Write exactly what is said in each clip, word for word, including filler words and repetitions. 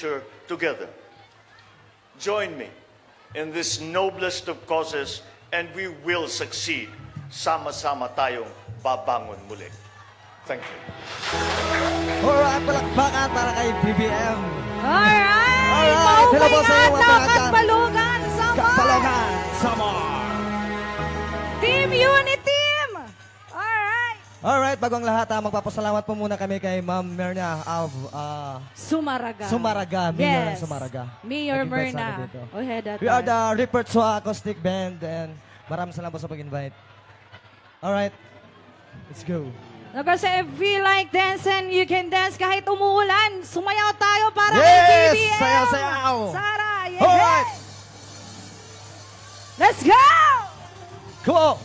future together. Join me in this noblest of causes and we will succeed. Sama-sama tayong babangon muli. Thank you. Alright, palakpakan para kay B B M. Alright! Alright, hello po sa iyo, mga taga Katbalogan, Samar! Katbalogan, Samar! Team Uniteam! Alright! Alright, bago ang lahat, ah, magpapasalamat po muna kami kay Ma'am Merna of, ah, Sumaraga. Sumaraga, Mayor ng Sumaraga. Yes. Mayor Merna Ojeda. We are the Repertoire Acoustic Band and maraming salamat po sa pag-invite. Alright. Let's go. Now, kasi if we like dancing, you can dance kahit umuulan. Sumayaw tayo para kay B B M. Yes! Sayaw, sayaw! Sara, yes! Alright! Let's go! Come on!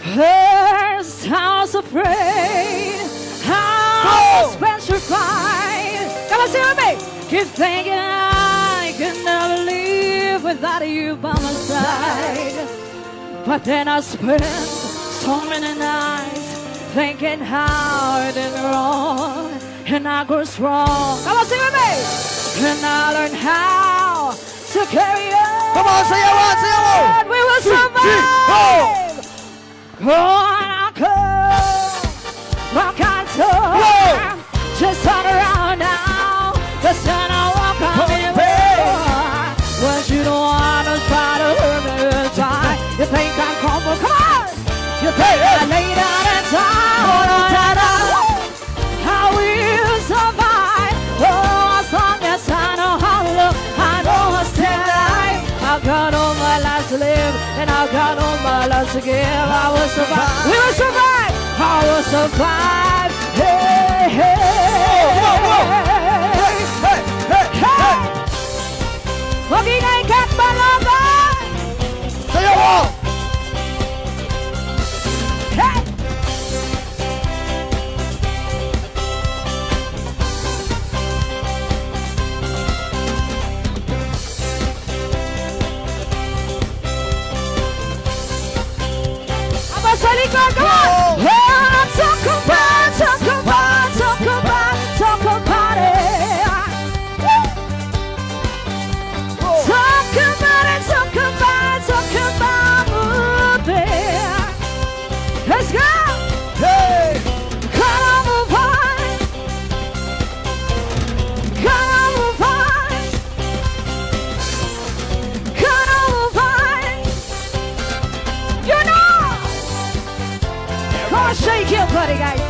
First I was afraid, I was petrified. Come on, sing with me. Keep thinking I could never live without you by my side. But then I spent so many nights thinking how I did wrong, and I grew strong. Come on, sing with me. And I learned how to carry on. Come on, sayawan, sayawan. We will survive. Go on, I go. Just turn around now. The sun I walk on me. But you don't wanna try to hurt me, try. You think I'm comfortable? Come on. You think I lay down and die? I will survive. Oh, as long as I know how to look, I know I'm still alive. I've got all my life to live, and I've got all my life to give. I will survive. We will survive. I will survive. Hey, hey. Go, go, go. Hey, hey, hey, hey. Mag-ingay ka, Balaban! Sayaw mo! Hey! Aba, sa likod, come on! Oh! Oh, talk about, talk about, talk about, talk about it. Talk about it, talk about, talk about it. Let's go! Hey! Gonna move on. Gonna move on. Gonna move on. You know. Come on, shake your body, guys.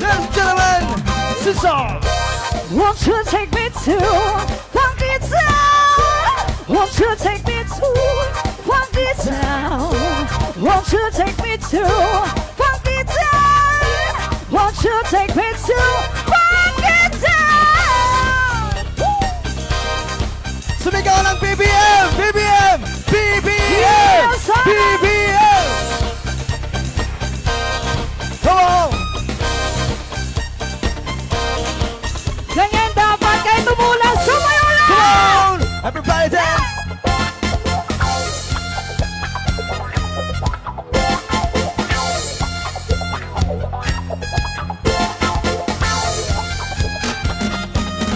Ladies and gentlemen, Cesar. Won't you take me to Funky Town? Won't you take me to Funky Town? Won't you take me to Funky Town? Won't you take me to Funky Town? Woo! Sumigaw ng B B M! B B M! B B M! Yes, sir! B B M! Come on! Ganyan dapat, kahit umulan, sumayaw lang! Come on! Everybody dance!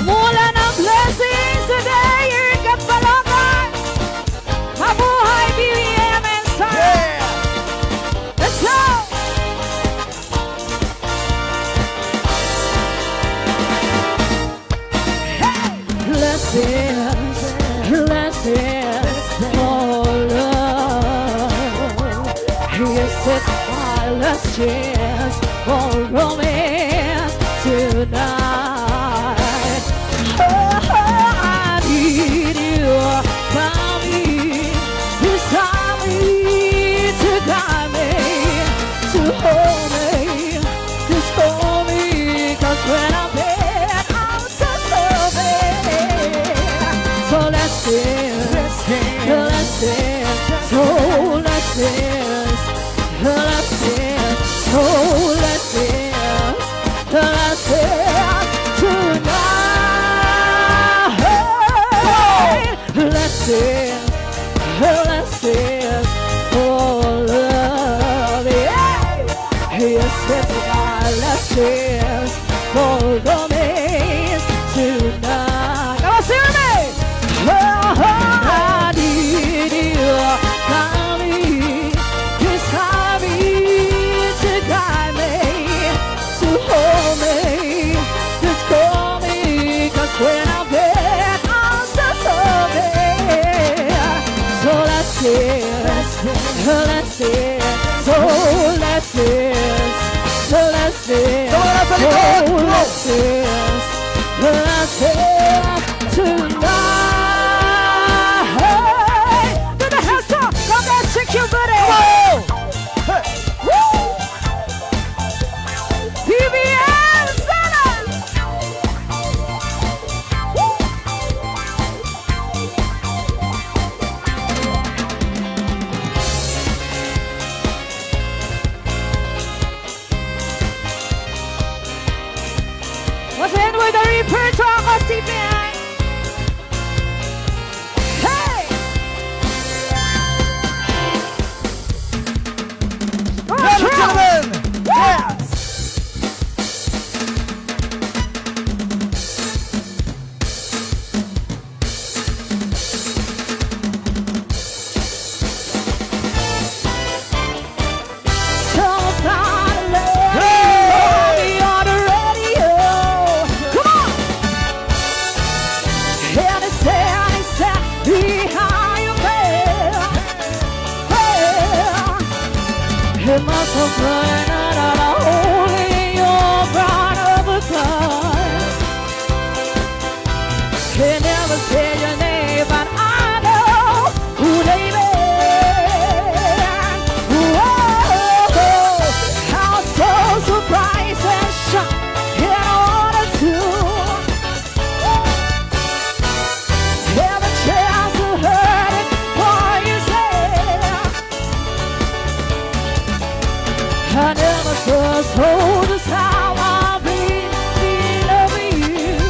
Umuulan ng blessings today here in Catbalogan. Mabuhay B B M and Sara. Yeah! Let's go! Blessings, blessings for love. Yes, it's our last chance for romance tonight. Oh, I need you by me, beside me, to guide me, to hold me, just hold me, 'cause when I'm dead, I'm so let's dance, let's dance, so let's dance, let's dance, so let's dance, let's dance tonight. Let's dance, let's Yes, yes, all I see is follow me tonight. Come on, sing with me. Oh, I need you. Call me, please call me to guide me, to hold me, just call me, 'cause when I'm dead, I'm so, so dead. So let's dance, let's dance, so let's dance, so let's dance, so let's dance, so let's dance tonight. Hey, do the hustle, come on, shake your booty. Come on. Hey. Woo! P B M, sana! Woo! Once again, with the Reaper Truck, C P I. Hey! Ladies and gentlemen, yes! Somebody love me on the radio. Come on. And he said, he said, behind your veil. Hey. He must have run out of a hole in your brown overcoat. He never said your name, but I know who they meant. Whoa, I was so surprised and shocked, and I wanted to have a chance to hurt it for yourself. I never thought so, just how I been, been loving you.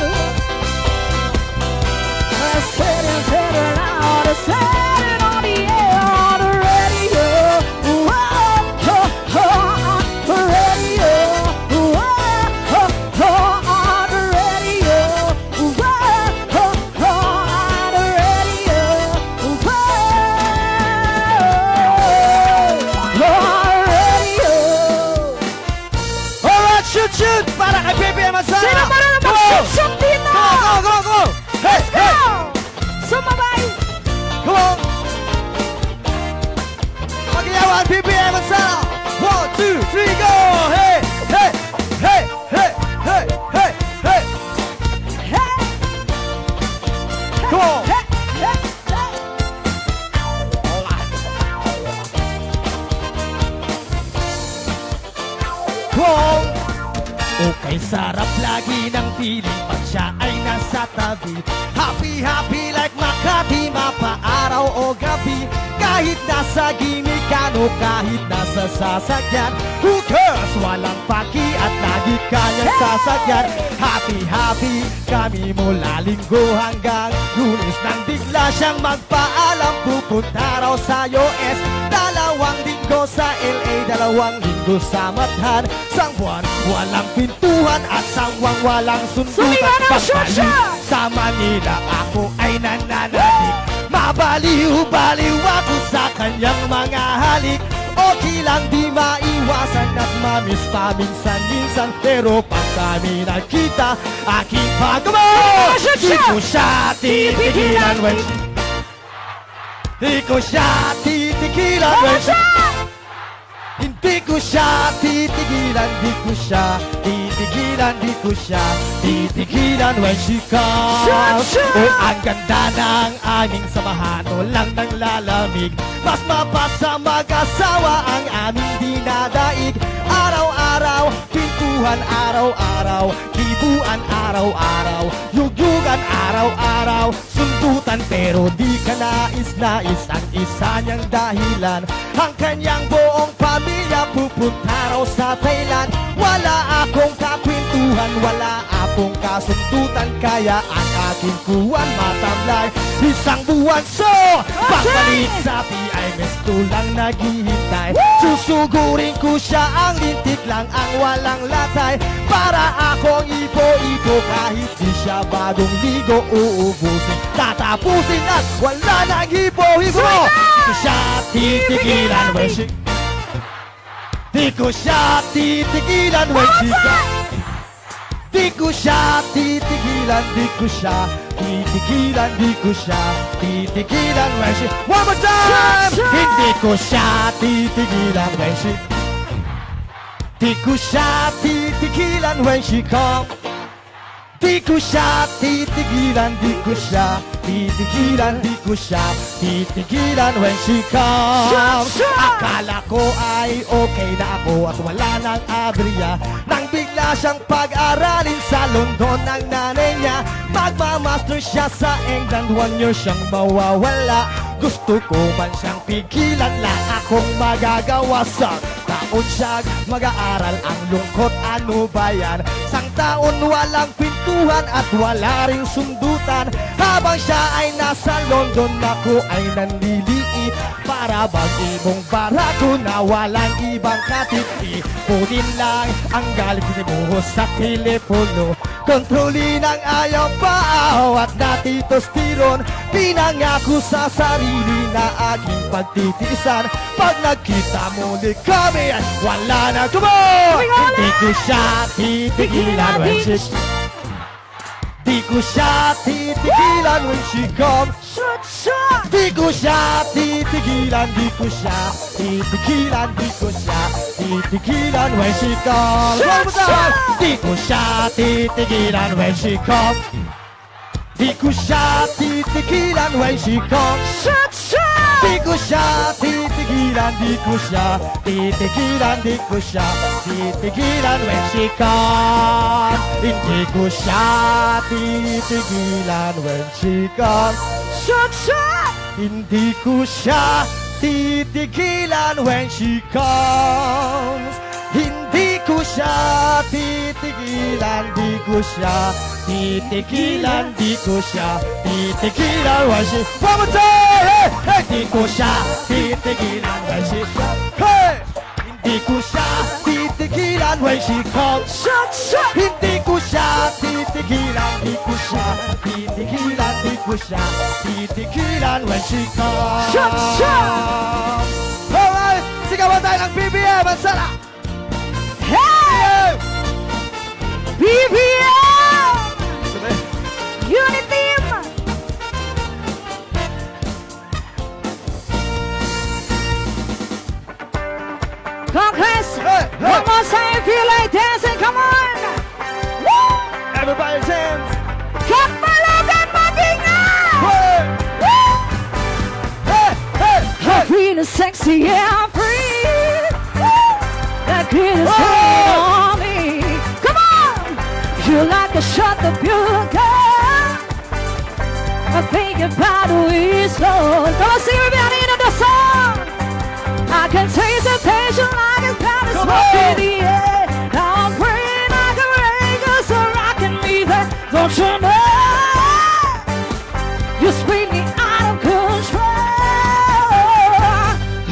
I said it, said it loud, I said it on the air, on the radio. Whoa, ho, ho, on the radio. Whoa, ho, ho, on the radio. Whoa, ho, ho, on the radio. Whoa, on the radio. Alright, shoot, shoot! Para kay P P M Mansana! Sino marunong mag-shoot, shoot dito? Come on, come on, come on, come on! Hey, hey! Let's go! Sumabay! Come on! Pagyawan, P P M Mansana! One, two, three, go! Hey, hey, hey! Hey! Come on! Hey! Hey! Hey! Kung okay, sarap lagi ng feeling pag siya ay nasa tabi. Happy, happy like Makati, mapaaraw o gabi. Kahit nasa gimik o kahit nasa sasakyan, who cares? Walang paki at lagi kanyang sasakyan. Happy, happy kami mula Linggo hanggang Lunes. Nang bigla siyang magpaalam, pupunta raw sa U S. Dalawang linggo sa L A, dalawang linggo sa Mathan. Isang buwan, walang kwentuhan at sangwang walang sundutan. Sumigaw na, shoot, shoot! Pagbalik sa Manila, ako ay nananaig. Mabaliw-baliw ako sa kanyang mga halik. Okay lang, di maiwasan at mamiss paminsan-minsan. Pero pag kami nagkita, aking pagmamahal. Sumigaw na, shoot, shoot! Di ko siya titigilan when she, di ko siya titigilan when she, hindi ko siya titigilan, di ko siya titigilan, di ko siya titigilan when she comes. Shoot, shoot! Oh, ang ganda ng aming samahan, walang nanglalamig. Mas mapasa mag-asawa ang aming dinadaig. Araw-araw, kwentuhan araw-araw, kibuan araw-araw, yugyugan araw-araw. Sundutan pero di kanais-nais ang isa niyang dahilan. Ang kanyang buong pamilya pupunta raw sa Thailand. Wala akong kakwentuhan, wala ako kong kasundutan, kaya an aking kuwan matamlay. Isang buwan, so, pagbalik sa P I, mistulang naghihintay. Susugurin ko siya, ang lintik lang ang walang latay. Para akong ibo-ibo, kahit di siya bagong ligo, uubusin, tatapusin at wala nang hibo-hibo. Di ko siya titigilan when she, di ko siya titigilan when she comes. Di ko siya titigilan, di ko siya titigilan, di ko siya titigilan when she, one more time! Hindi ko siya titigilan when she, di ko siya titigilan when she come. Di ko siya titigilan, di ko siya titigilan, di ko siya titigilan when she comes. Akala ko ay okay na ako at wala nang aberya, nang bigla siyang pag-aralin sa London ng nanay niya. Magma-master siya sa England, one year siyang mawawala. Gusto ko man siyang pigilan, la akong magagawa. Sang taon siyang mag-aaral, ang lungkot, ano ba yan? Sang taon walang kwentuhan at wala ring sundutan. Habang siya ay nasa London, ako ay nanliliit. Para bang ibong barako na walang ibang katiti. Pudin lang ang galit, sinimuhos sa telepono. Kontrolin ang ayaw pa, awat na testosterone. Pinangako sa sarili na aking pagtitiisan. Pag nagkita muli kami, ay wala na, come on! Hindi ko siya titigilan when she, di ko siya titigilan when she comes. Di ko siya titigilan, di ko siya titigilan, di ko siya titigilan when she comes. One more time. Di ko siya titigilan when she comes. Di ko siya titigilan when she comes. Di ko siya titigilan, di ko siya titigilan, di ko siya titigilan when she comes. Hindi ko siya titigilan when she comes. Hindi ko siya titigilan when she comes. Hindi ko siya titigilan, di ko siya titigilan, di ko siya titigilan when she, one more time! Hey! Hey! Di ko siya titigilan when she, hey! Hindi ko siya titigilan when she comes. Hindi ko siya titigilan, di ko siya titigilan, di ko siya titigilan when she comes. Alright! Sigawan tayo ng B B M, Mansala! Hey! B B M! Unit team! Congress, hey, hey, one more time if you like dancing, come on! Woo! Everybody dance! Kapalogan, mag-ingay! Hey! Woo! Hey, hey, hey! I'm feeling sexy, yeah, I'm free. Woo! That green is on me. Come on! You like a shot of beauty. I think about the whistle. Come on, sing everybody in the song. I can taste the passion like a palace smoke in the air. Now I'm praying like a rain, 'cause I can be there. Don't you know? You spin me out of control.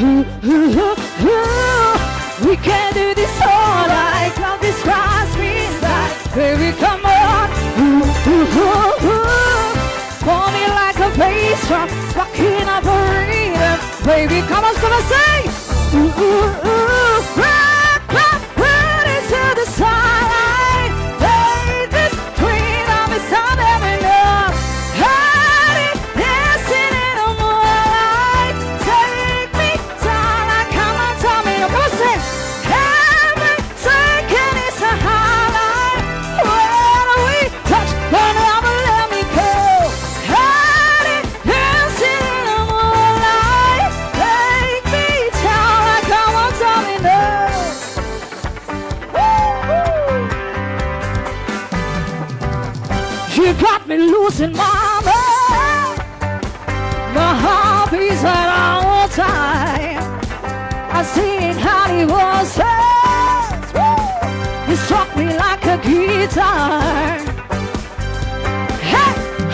Ooh, ooh, ooh, ooh. We can do this all night. Love this drives me inside. Baby, come on. Ooh, ooh, ooh, ooh. Pull me like a bass drum, stuck in a rhythm. Baby, come on, come on, say. Ooh, ooh, ooh. Rock, rock, run into the starlight. Baby, queen of the sun, every love. Honey, dancing in the moonlight. Take me down, like, come on, tell me. Come on, say. Every second is a highlight. When we touch, don't ever let me go. Honey, dancing in the moonlight. Take me down like a one domino. Woo-hoo. You got me losing my mind. My heart beats at all time. I sing Hollywood songs. Woo! You struck me like a guitar.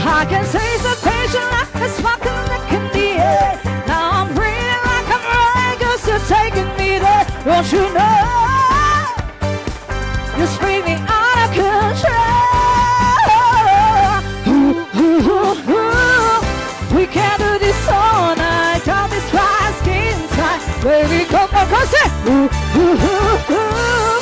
I can taste the passion like a smoke in the air. Now I'm breathing like I'm ready, 'cause you're taking me there. Don't you know? You spin me out of control. Ooh, ooh, ooh, ooh. We can do this all night. I'll be skin tight. Baby, come on, come on, say. Ooh, ooh, ooh, ooh.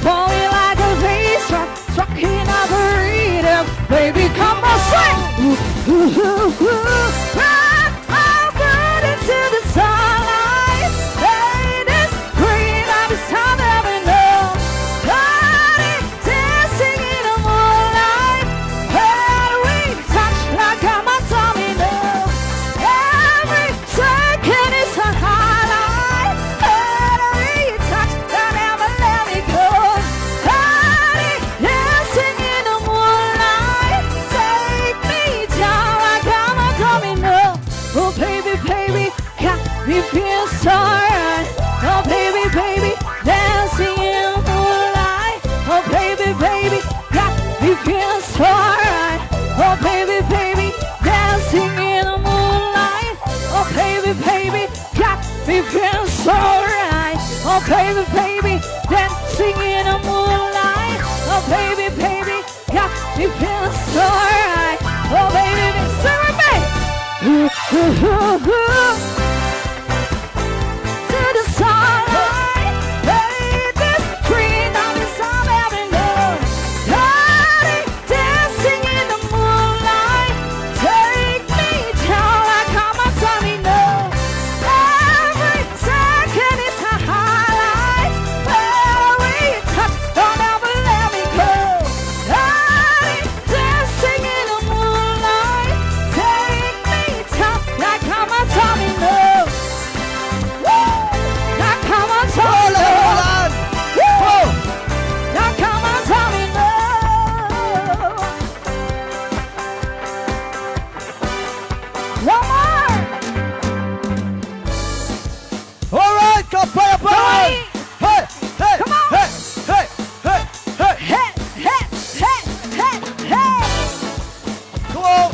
Falling like a bass drum, stuck in the rhythm. Baby, come on, say. Ooh, ooh, ooh, ooh. Run. I'll put it to the starlight. Ladies, bring it on the sound of it now. Body dancing in the moonlight. Head we touch like I'm a domino. Every second is a highlight. Head we touch, don't ever let me go. Body dancing in the moonlight, take me down like I'm a domino. Oh, baby, baby, got me feeling so right. Oh, baby, baby, dancing in the moonlight. Oh, baby, baby, got me feeling so right. Oh, baby, baby, dancing in the moonlight. Oh, baby, baby, got me feeling so right. Oh, baby, baby, dancing in the moonlight. Oh, baby, baby, got me feeling so right. Oh, baby, sing with me. To the starlight. Hey, this freedom is all that we know. Body dancing in the moonlight. Take me down like I'm a domino. Every second is a highlight. Where we touch, don't ever let me go. Body dancing in the moonlight. Take me down like I'm a domino. Woo! Like I'm a domino. Hold on, hold on. Woo! Like I'm a domino. One more! All right, Kapayapaan! Hey, hey, come on! Hey, hey, hey, hey! Hey, hey, hey, hey, hey! Come on!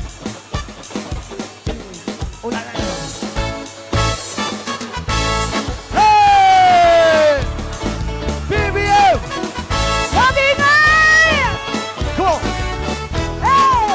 Hey! B B M! Maingay! Come on! Hey!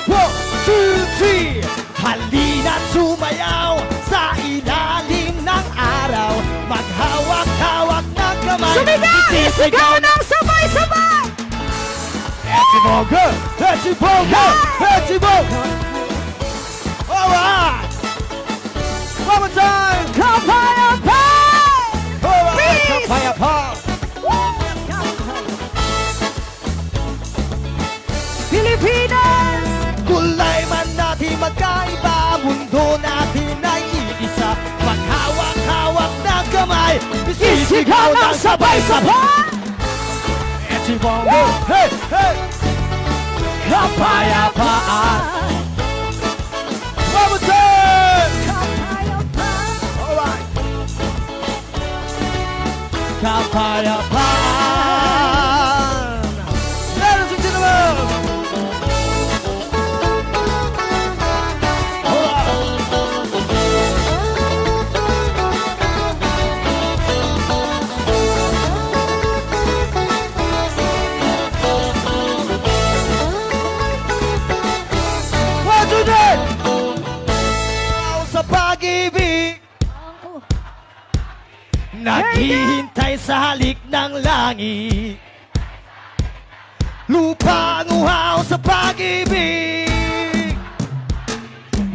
One, two, three! Halina't sumayaw sa ilalim ng araw. Maghawak-hawak ng kamay. Sumigaw! Isigaw ng sabay-sabay! Etchibongo! Etchibongo! Etchibongo! All right! One more time! Kapayapaan! All right! Peace! Kapayapaan! Woo! Pilipinas! Kulay man natin magkaiba, mundo natin ay iisa. Maghawak-hawak ng kamay, isisigaw ng sabay-sabay! Etchibongo! Hey! Hey! Kapayapaan! One more time! Kapayapaan! All right! Kapayapaan! Ladies and gentlemen! One, two, three! Sa pag-ibig. Naghihintay sa halik ng langit. Lupang uhaw sa pag-ibig.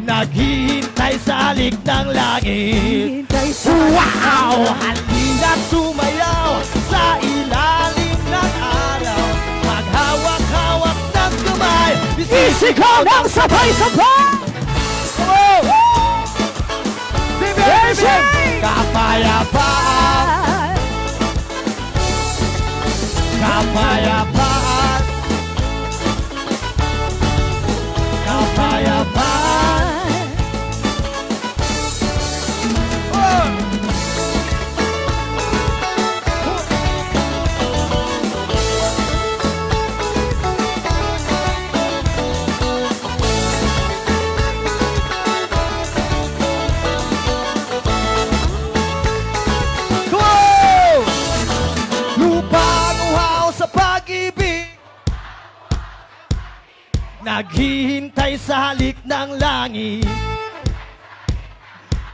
Naghihintay sa halik ng langit. Naghihintay sa halik ng langit. Wow! Halina't sumayaw sa ilalim ng araw. Maghawak-hawak ng kamay. Isigaw ng sabay-sabay. Come on! Kapayapaan! Kapayapaan! Kapayapaan! Oh! Naghihintay sa halik ng langit.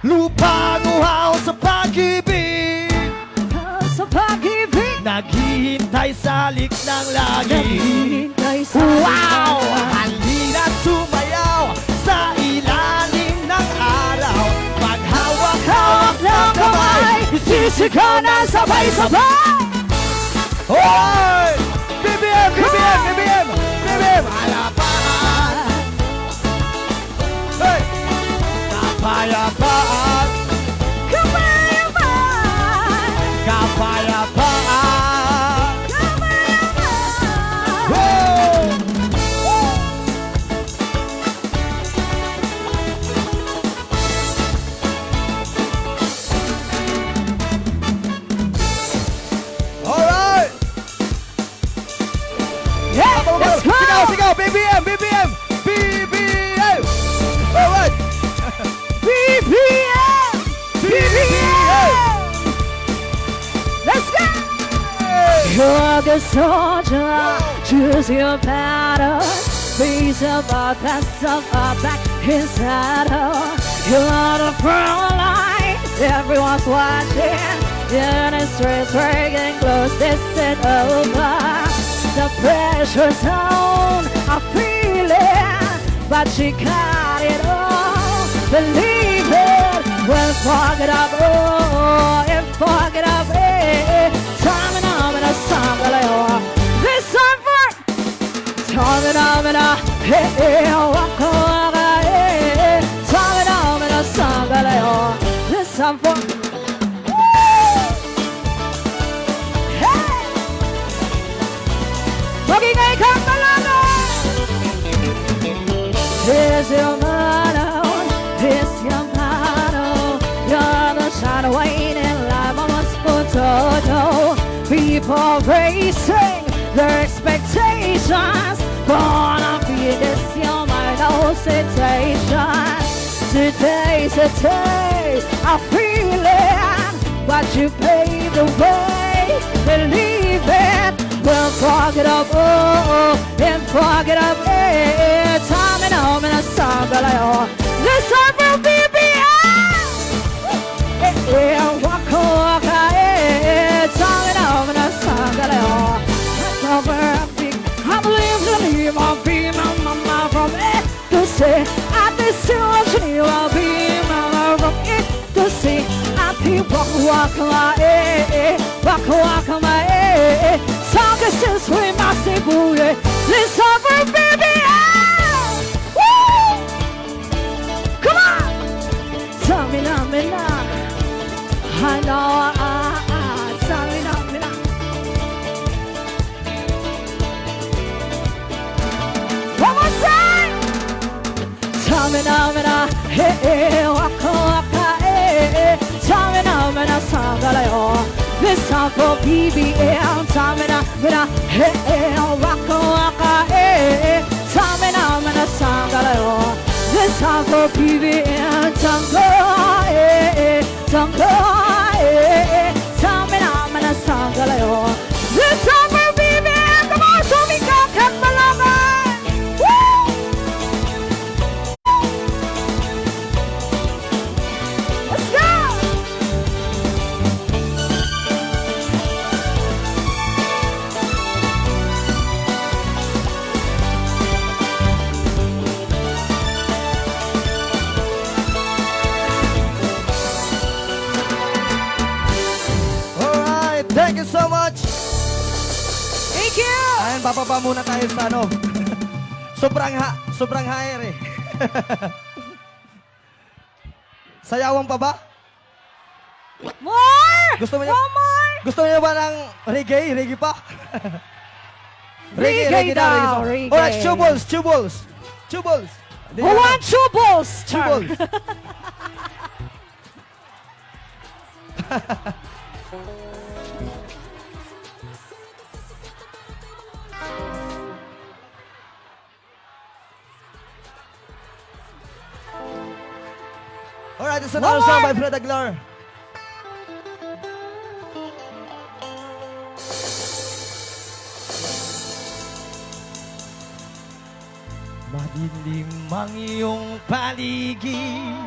Lupang uhaw sa pag-ibig. Sa pag-ibig. Naghihintay sa halik ng langit. Naghihintay sa halik ng langit. Wow! Halina't sumayaw sa ilalim ng araw. Maghawak-hawak ng kamay. Isisigaw na sabay-sabay. Hoy! B B M, B B M, B B M, B B M, alapahan! Hey! Kapayapaan! Kapayapaan! Kapayapaan! Kapayapaan! Woo! Alright! Yeah, let's go! Sigaw, sigaw! B B M! B B M! B B M! Alright! B B M! B B M! Let's go! You're the soldier, choose your battle. Face up, pass up, back in saddle. You're on the front line, everyone's watching. And it's race breaking close, this is over. The pressure's on, I feel it, but she got it all. Believe it, we'll fuck it up, oh, and fuck it up, eh, eh. Tamina, mina, sangale, oh. This time for Tamina, mina, eh, eh, waka, waka, eh, eh. Tamina, mina, sangale, oh. This time for, woo! Hey! Mag-ingay ka, Malanga! This your motto, this your motto. You're the sunshine waiting, life almost for todo. People racing, their expectations. Gonna be this year, my no situation. Today's a day of feeling, but you paved the way. Believe it, we'll fuck it up, oh, oh, and fuck it up, eh, eh. Tamina, mina, sangale, oh. This time for B B M. Eh, eh, waka, waka, eh, eh, eh. Tamina, mina, sangale, oh. That's over, I'm big. I'm living in my being, I'm, I'm, I'm from A to Z. At this time, you will be my love from A to Z. At the waka, waka, eh, eh, waka, waka, my, eh, eh, eh. Sangka, sis, we must be, eh. Let's over, B B M. Woo! Come on! Tamina, mina. I know, ah, ah, tamina, mina. One more time! Tamina, mina, eh, eh, waka, waka, eh, eh. Tamina, mina, sangale, oh. This time for B B M. Tamina, mina, eh, eh, waka, waka, eh, eh. Tamina, mina, sangale, oh. This time for B B M, tango, eh, eh, tango, eh, eh. Tamina, mina, sangale, oh. This time for B B M, come on, sumigaw ka, Malanga! Woo! Let's go! Alright, thank you so much. Thank you. Ayan, bababa muna tayo sa ano. Sobrang ha-, sobrang higher eh. Sayawan pa ba? More! Gusto niyo, one more! Gusto niyo ba ng reggae? Reggae pa? Reggae, reggae daw, reggae na, reggae pa. Reggae. Alright, chew balls, chew balls. Chew balls. Who want chew balls? Chew balls. Char. Alright, it's another song by Fred Aguilar. Madilim ang iyong paligid,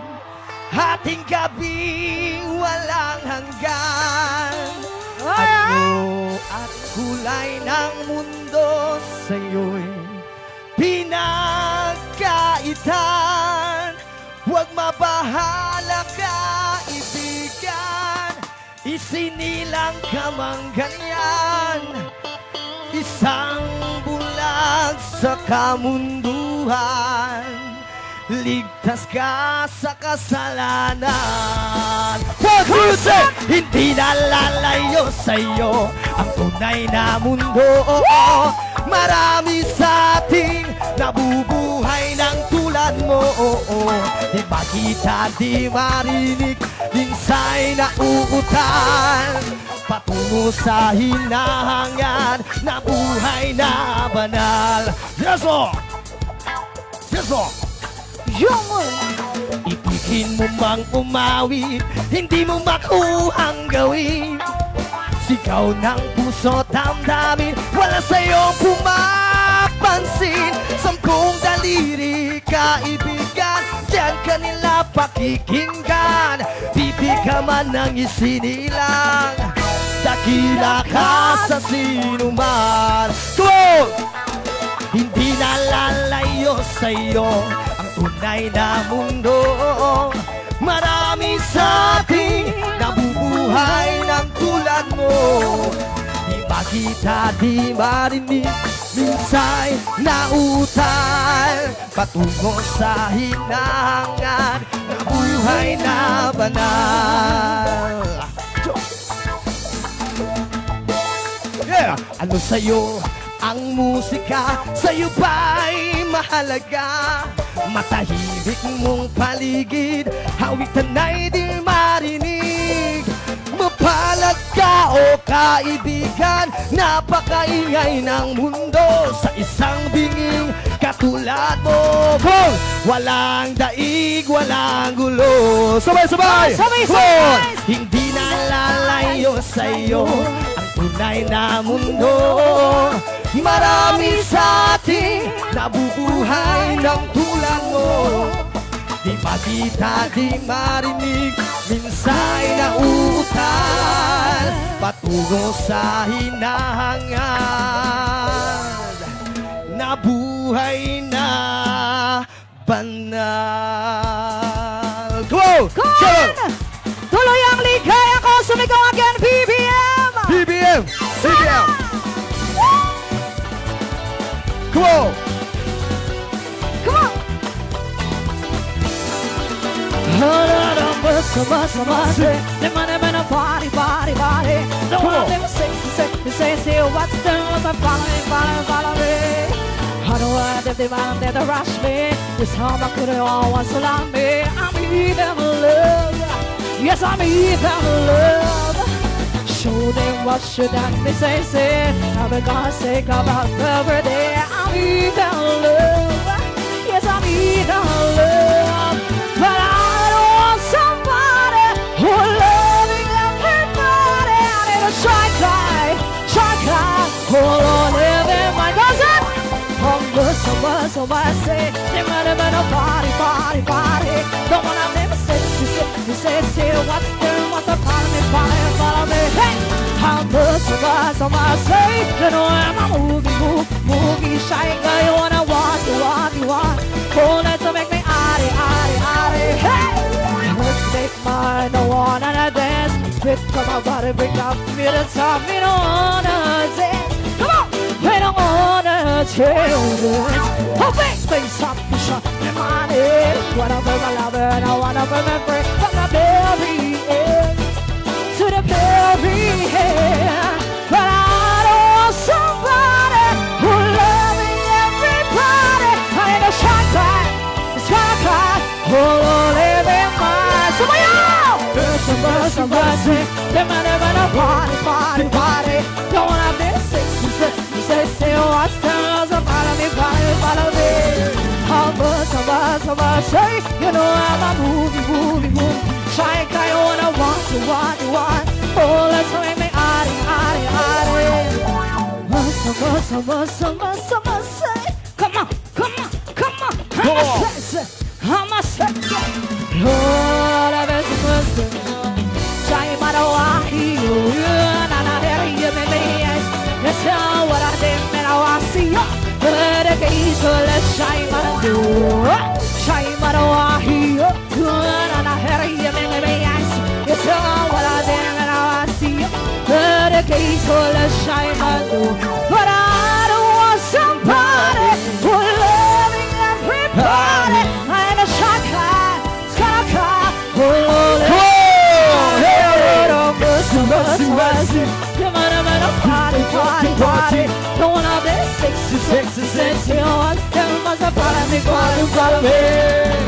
hating gabing walang hanggan. Ano at kulay ng mundo sa'yo'y pinagkaitan. Huwag mabahala, kaibigan. Isinilang ka mang ganyan, isang bulag sa kamunduhan, ligtas ka sa kasalanan. One, two, three! Hindi na lalayo sa'yo ang tunay na mundo. Marami sa ating nabubuhay ng tulad mo. Di ba kita di marinig, minsay nauutal patungo sa hinahangad na buhay na banal. Yes, Lord! Yes, Lord! Yung ibigin mo mang umawit, hindi mo makuhang gawin. Sigaw ng puso, damdamin, wala sa'yong pumapansin. Sampung daliri, kaibigan, diyan ka nila pakikinggan. Bibi ka man ng isinilang, dakila ka sa sinuman. Come on! Hindi na lalayo sa'yo ang tunay na mundo. Marami sa ating nabubuhay ng tulad mo. Di ba kita di marinig, minsay nauutal patungo sa hinahangad na buhay na banal. Yeah! Ano sa'yo ang musika? Sa'yo ba'y mahalaga? Matahimik mong paligid, awitan ay di marinig. Mapalad ka, o kaibigan, napakaingay ng mundo sa isang binging katulad mo. Come on! Walang daig, walang gulo. Sabay-sabay! Sabay-sabay! Come on! Hindi na lalayo sa'yo ang tunay na mundo. Marami sa ating nabubuhay ng tulad mo. Di ba kita di marinig, minsay nauutal patungo sa hinahangad na buhay na banal. Come on! Come on! Shout! Tuloy ang ligaya ko, sumigaw again, B B M! B B M! B B M! Come on! Come on! Hala, hala, basta, basta, basta. Come on! Dem wanna, wanna party, party, party. Dem wanna, dem sexy, sexy, sexy. What's the, what's the, follow me, follow me, follow me. I don't want them, they want them to rush me. This time I couldn't always allow me. I'm in them love. Yes, I'm in them love. Show them what should that me say, say. I'm a gossip about every day. I'm in them love. Yes, I'm in them love. But I don't want somebody who loving everybody. I need a shy guy, shy guy. Hold on, everybody. Goes up. Humble, humble, humble, say. Dem wanna, wanna party, party, party. Dem wanna, dem sexy, sexy. You say, say, what's there, what's the follow me, follow me, follow me. Hey! How much of us am I say? You know I'm a movie, movie, movie, shy guy. You wanna walk, you walk, you walk. Oh, let's make me arty, arty, arty. Hey! Let's make mine, no one and a dance. Pick up my body, bring up me the top, me no wanna dance. Come on! They don't wanna change it. Oh, big face up, push up, my money. Wanna be my lover, and I wanna be my friend. But my baby is to the very end. But I don't want somebody who loving everybody. I ain't a shy guy. It's gonna cry. Hold on, everybody. Sumayaw! Mercy, mercy, mercy. Dem wanna, wanna party, party, party. Don't wanna be sick, sick, sick, sick. What's the, follow me, follow me, follow me. How much, how much, how much? Say, you know I'm a movie, movie, movie. Shy guy, you wanna want, you want, you want. Oh, let's make me arty, arty, arty. Mercy, mercy, mercy, mercy, mercy. Come on, come on, come Come on. Hamas, Hamas. Lord, I miss you. Shai Marawahi, you, na, na, here, you, me, me, yes. Yes, yeah, what I did, man, I was see you. But the case, so let's shai Marawahi. Shai Marawahi, you, na, na, here, you, me, me, me, yes. Yes, yeah, what I did, man, I was see you. But the case, so let's shai Marawahi. But I don't want somebody who loving everybody. And a shaka, shaka, oh, come on, hey, hey. Mercy, mercy, mercy. Come on, come on, party, party, party. Don't wanna be sexy, sexy, sexy. You want to tell me, party, party, party.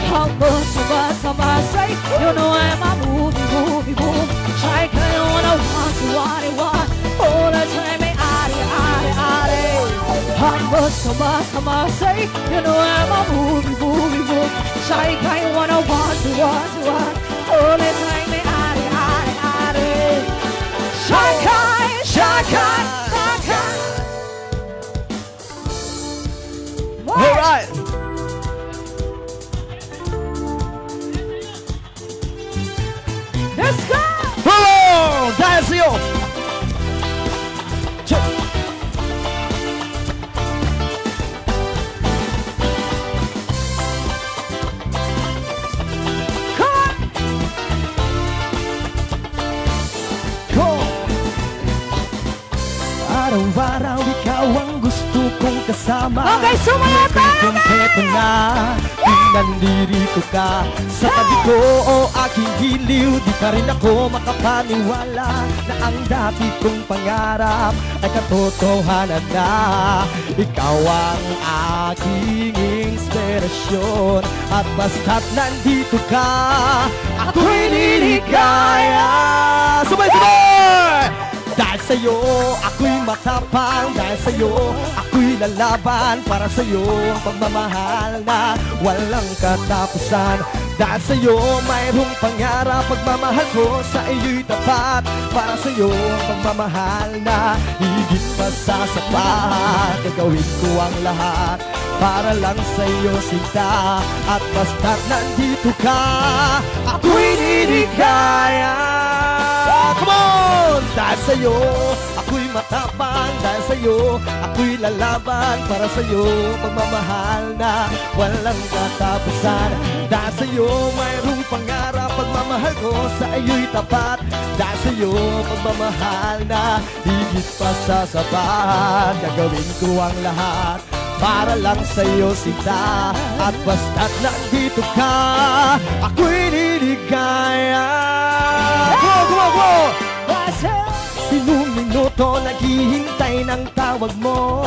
How much, how much, how much, say, you know I'm a movie, movie, movie. Shai, I wanna want, want, want. All the time, eh, are, are, are. Hamas, Hamas, Hamas, say, you know I'm a movie, movie, movie. Shai, I wanna want, want, want. All the time, eh, are, are, are. Shai, Shai, Shai. All right. Let's go! Hello, Dacio! Check. Come on! Come on! Araw-araw ikaw ang gusto kong kasama. Okay, sumayaw tayo, guys! Kumpleto na, nandito ka sa tabi ko, o aking giliw. Di pa rin ako makapaniwala na ang dati kong pangarap ay katotohanan na. Ikaw ang aking inspirasyon, at basta't nandito ka, ako'y liligaya. Sabay-sabay! Dahil sa'yo, ako'y matapang. Dahil sa'yo, ako'y lalaban. Para sa'yo, ang pagmamahal na walang katapusan. Dahil sa'yo, mayroong pangarap. Pagmamahal ko sa iyo'y tapat. Para sa'yo, ang pagmamahal na higit pa sa sapat. Gagawin ko ang lahat para lang sa'yo, sinta. At basta't nandito ka, ako'y liligaya. Come on! Dahil sa'yo, ako'y matapang. Dahil sa'yo, ako'y lalaban. Para sa'yo, pagmamahal na walang katapusan. Dahil sa'yo, mayroong pangarap. Pagmamahal ko sa iyo'y tapat. Dahil sa'yo, pagmamahal na higit pa sa sapat. Gagawin ko ang lahat para lang sa'yo, sinta. At basta't nandito ka, ako'y liligaya. Go, go, go! Minuminuto naghihintay ng tawag mo.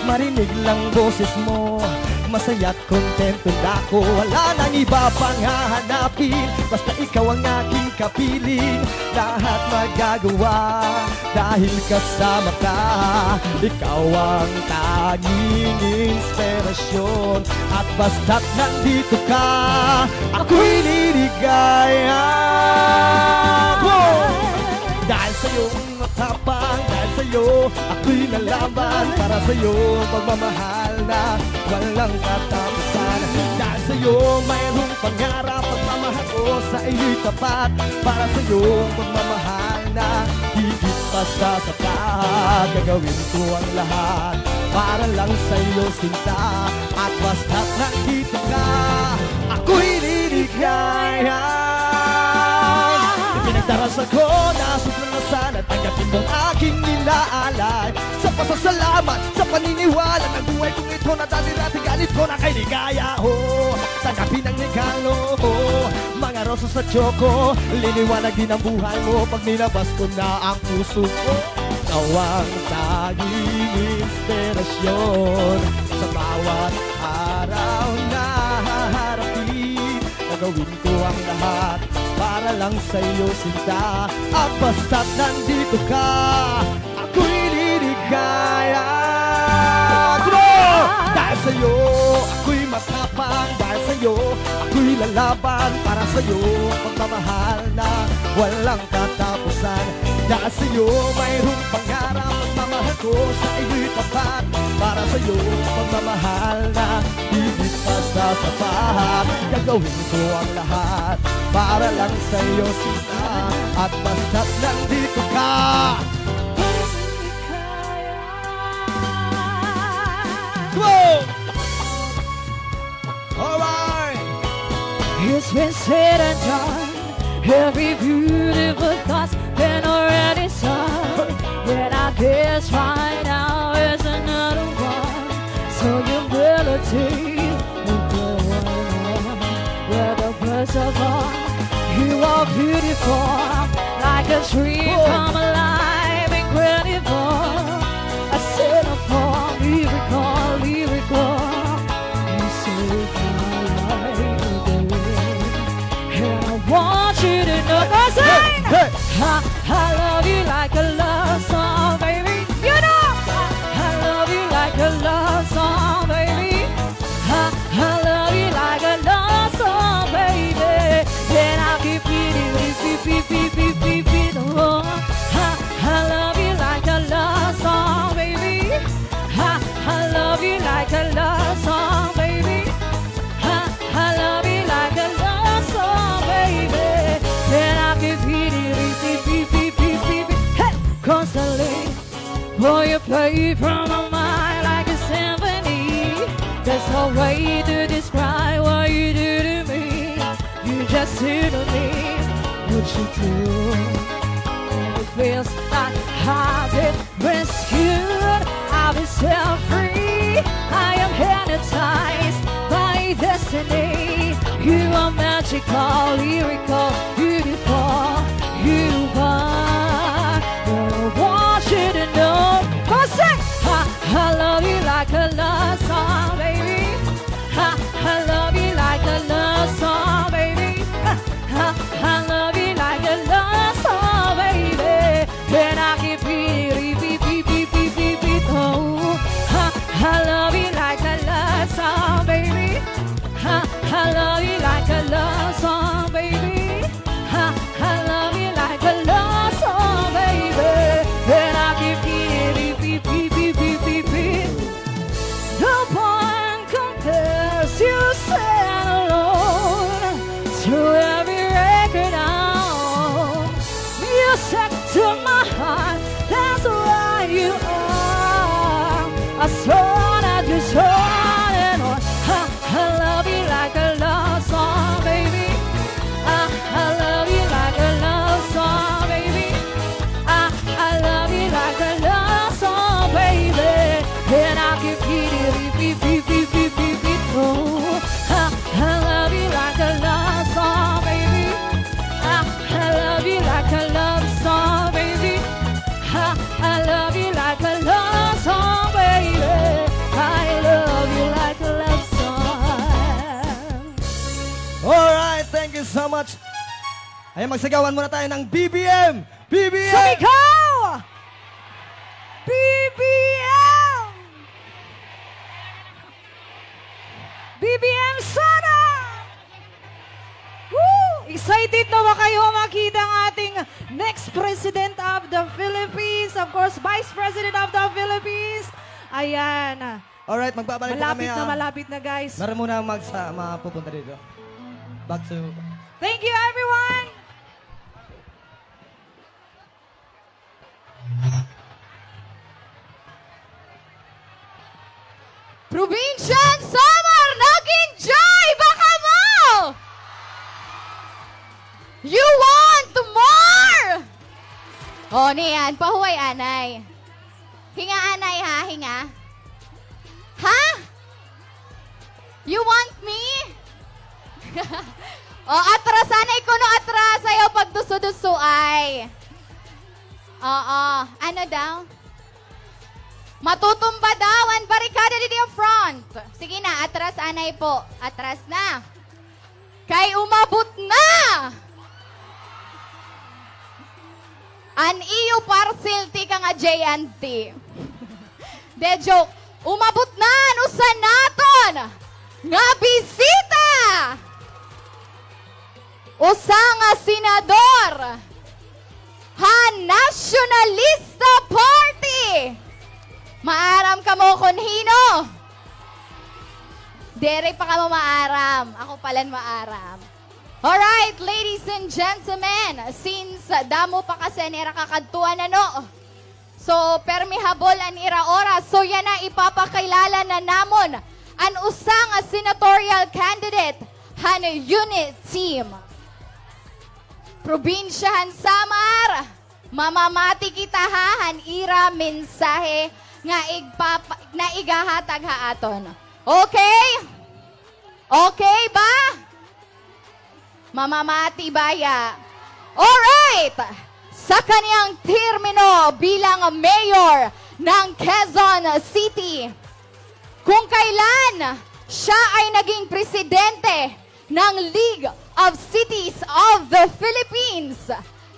Marinig lang boses mo, masaya't kontento na ako. Wala nang iba pang hahanapin, basta ikaw ang aking kapiling. Lahat magagawa dahil kasama ka. Ikaw ang tanging inspirasyon, at basta't nandito ka, ako'y liligaya. Wow! Dahil sa'yo matapang, dahil sa'yo ako'y lalaban. Para sa'yo, pagmamahal na walang katapusan. Dahil sa'yo, mayroong pangarap. Pagmamahal ko sa iyo'y tapat. Para sa'yo, pagmamahal na higit pa sa sapat. Gagawin ko ang lahat para lang sa'yo, sinta. At basta't nandito ka, ako'y liligaya. Ipinagdarasal ko na sundin na sana, tanggapin mong aking inaalay. Sa pasasalamat, sa paniniwala, ng buhay kong ito na dati-dati ganito na kay ligaya. Oh, tanggapin ang regalo, oh, mga rosas at tsoko. Liliwanag din ang buhay mo pag nilabas ko na ang puso ko. Ikaw ang tanging inspirasyon sa bawat araw na haharapin. Gagawin ko ang lahat para lang sa'yo, sinta. At basta't nandito ka, ako'y liligaya. Come on! Dahil sa'yo, ako'y matapang. Dahil sa'yo, ako'y lalaban. Para sa'yo, pagmamahal na walang katapusan. Dahil sa'yo, mayroong pangarap. Pagmamahal ko sa iyo'y tapat. Para sa'yo, pagmamahal na higit pa sa Gagawin ko ang lahat para lang sa'yo, Sina. At basta't nandito ka. Go! Alright! It's been said and done. Every beautiful thought's been already sung. Yet I guess right now is another one. So you better take the one with the first of all. You are beautiful, like a dream come alive, incredible. A set of all miracle, lyrical. You save my life again. And I want you to know, hey, hey, hey. I, I love you like a love song, baby. You know, I, I love you like a love song, baby. I, I love you like a love song, baby. And I keep beating, beat, beat, beat, beat, beat, beat, beat, oh. I, I love you like a love song, baby. I, I love you like a love song, baby. I, I love you like a love song, baby. And I keep beating, beat, beat, beat, beat, beat, beat, beat. Hey! Constantly, boy, you play from my mind like a symphony. There's no way to describe what you do to me. You just do to me what you do. And it feels like I've been rescued. I've been set free. I am hypnotized by destiny. You are magical, lyrical, beautiful. You are. But I want you to know. Come on, sing. I, I love you like a love song, baby. I, I love you like a love song, baby. I, I, I love you like a love song, baby. And I keep beating, beat, beat, beat, beat, beat, beat, oh. I, I love you like a love song, baby. I, I love you like a love song, baby. I, I love you like a love song, baby. And I keep beating, beat, beat, beat, beat, beat, beat, beat. No one compares you stand alone to every record I own. Music to my heart, that's what you are. I saw that you saw it on. I, I love you like a love song, baby. I, I love you like a love song, baby. I, I love you like a love song, baby. And I can feel it, beat, beat, beat, beat, beat, beat, oh. I, I love you like a love song, baby. I, I love you like a love song, baby. I, I love you like a love song, baby. I love you like a love song. Alright, thank you so much. Ayan, magsagawan muna tayo ng B B M! B B M! Sumigaw! B B M! B B M sana! Woo! Excited na ba kayo makita ang ating next President of the Philippines? Of course, Vice President of the Philippines. Ayan. Alright, magbabalik po kami, ah. Malapit na, malapit na, guys. Meron muna magsa-, mapupunta dito. Back to... Thank you, everyone! Probinsya han Samar, nag-enjoy ba kamo? You want more? O, niyan, pahuway anay. Hinga anay, ha, hinga. Ha? You want me? O, atras anay kuno, atras, ayaw pagduso-dusoay. Oo, ano daw? Matutumba daw an barikada didi ha front. Sige na, atras anay po. Atras na. Kay umabot na an iyo parcel tikang ha J and T. De, joke. Umabot na an usa naton nga bisita. Usa nga senador han Nationalista Party. Maaram kamo kon hin-o? Diri pa kamo maaram. Ako pa la an maaram. Alright, ladies and gentlemen, since damo pa kasi an ira kakadtuan, ano? So, permi habol an ira oras. So, yana, ipapakilala na namon an usa nga senatorial candidate han Unit Team. Probinsya han Samar, mamamati kita, ha, han ira mensahe nga igpapa-, nga igahatag ha aton. Okay? Okay ba? Mamamati baya. Alright! Sa kaniyang termino bilang mayor ng Quezon City, kung kailan siya ay naging presidente ng League of Cities of the Philippines,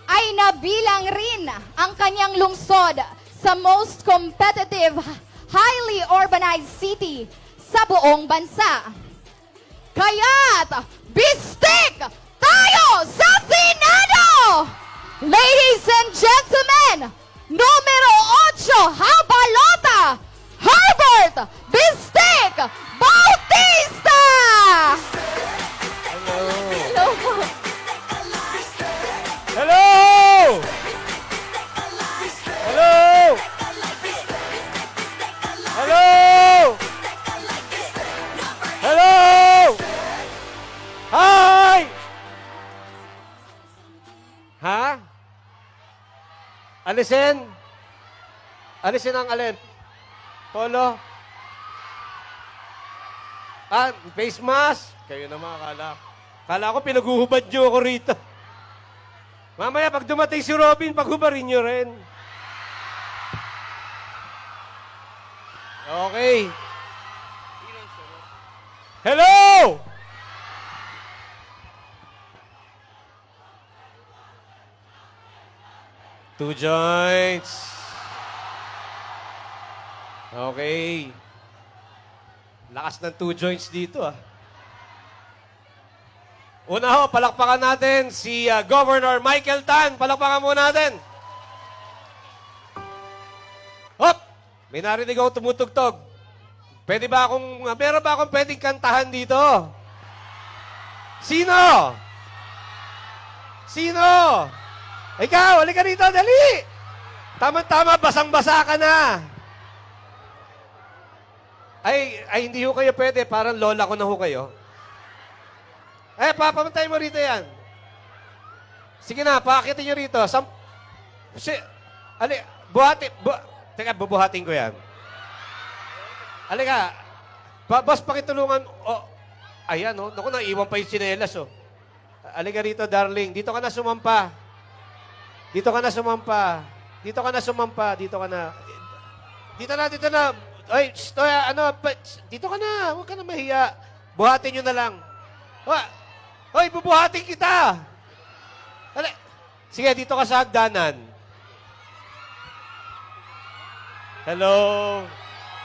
ay nabilang rin ang kanyang lungsod sa most competitive, highly urbanized city sa buong bansa. Kaya't, bistik tayo sa Senado! Ladies and gentlemen, numero otso ha balota, Herbert Bistik Bautista! Hello! Hello po. Hello! Hello! Hello! Hello! Hi! Ha? Alisin? Alisin ang alin? Polo? Ah, face mask? Kayo naman, akala ko. Kala ko pinaghuhubad niyo ako rito. Mamaya, pag dumating si Robin, paghubarin niyo rin. Okay. Hello! Two joints. Okay. Lakas ng two joints dito, ah. Una ho, palakpakan natin si, ah, Governor Michael Tan. Palakpakan muna natin. Hop! May narinig ako tumutugtog. Pwede ba akong, ah, meron ba akong pwedeng kantahan dito? Sino? Sino? Ikaw, halika dito, dali! Tama-tama, basang-basa ka na. Ay, ay, hindi ho kayo pwede. Parang lola ko na ho kayo. Eh, pa, pamantay mo rito yan. Sige na, paakitin niyo rito. Sam-, si, ali, buhati, bu-, teka, bubuhatin ko yan. Halika. Pa, boss, pakitulungan. Oh, ayan, oh. Naku, naiwan pa yung tsinelas, oh. Halika rito, darling. Dito ka na sumampa. Dito ka na sumampa. Dito ka na sumampa. Dito ka na. Dito na, dito na. Oy, shh, oy, ano, pa, shh, dito ka na. Huwag ka na mahiya. Buhatin niyo na lang. Wa-, hoy, bubuhatin kita. Dali. Sige, dito ka sa hagdanan. Hello.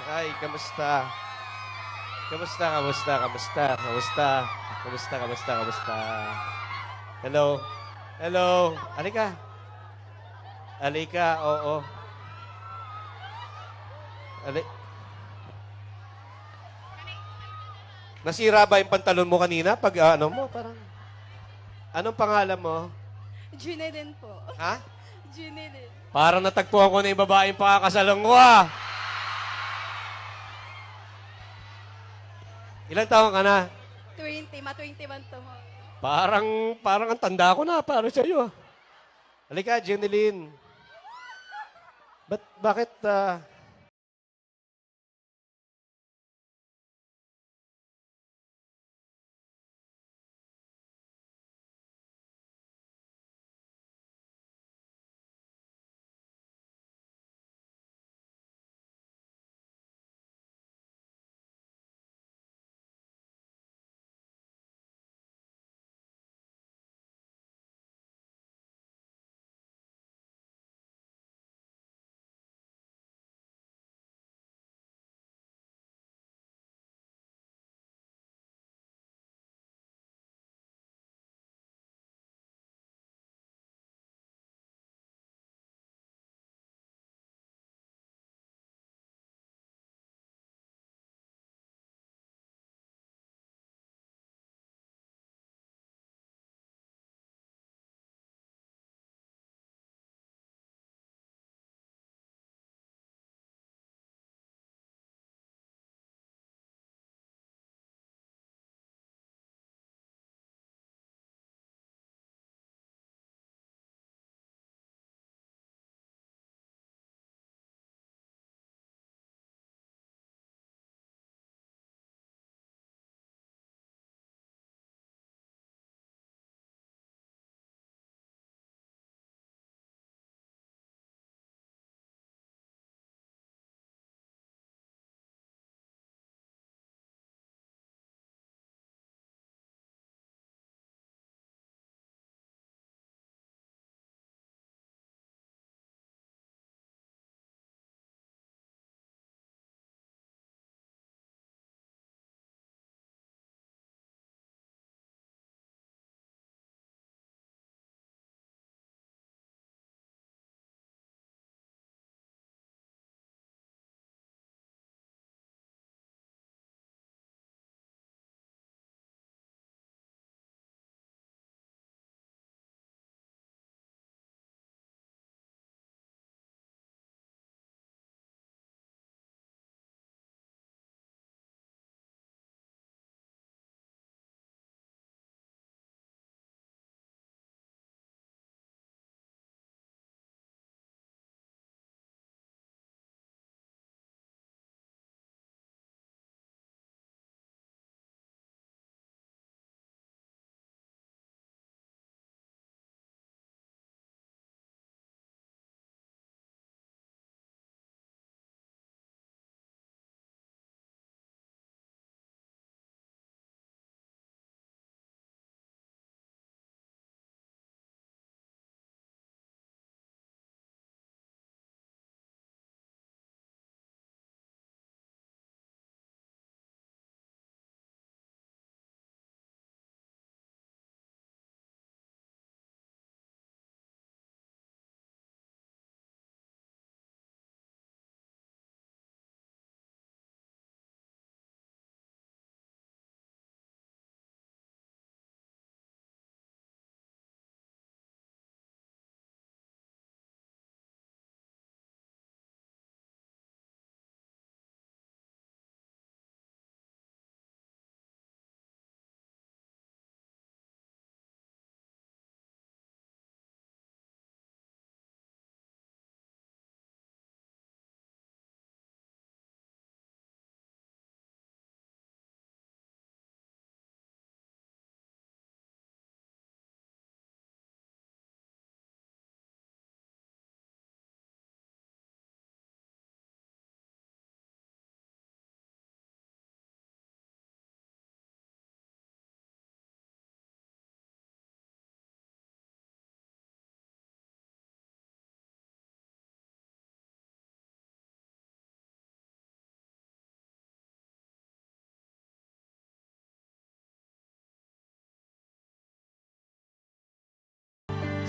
Hi, kamusta? Kamusta, kamusta, kamusta? Kamusta? Kamusta, kamusta, kamusta? Hello. Hello. Halika. Halika, oo. Ali-, nasira ba yung pantalon mo kanina? Pag, ah, ano mo, parang, anong pangalan mo? Junilin po. Ha? Junilin. Parang natagpuan ko na yung babaeng pakakasalan ko, ah. Ilang taon ka na? Twenty, ma twenty-one tomorrow. Parang, parang ang tanda ko na, para sa'yo, ah. Halika, Junilin. Ba't, bakit, ah,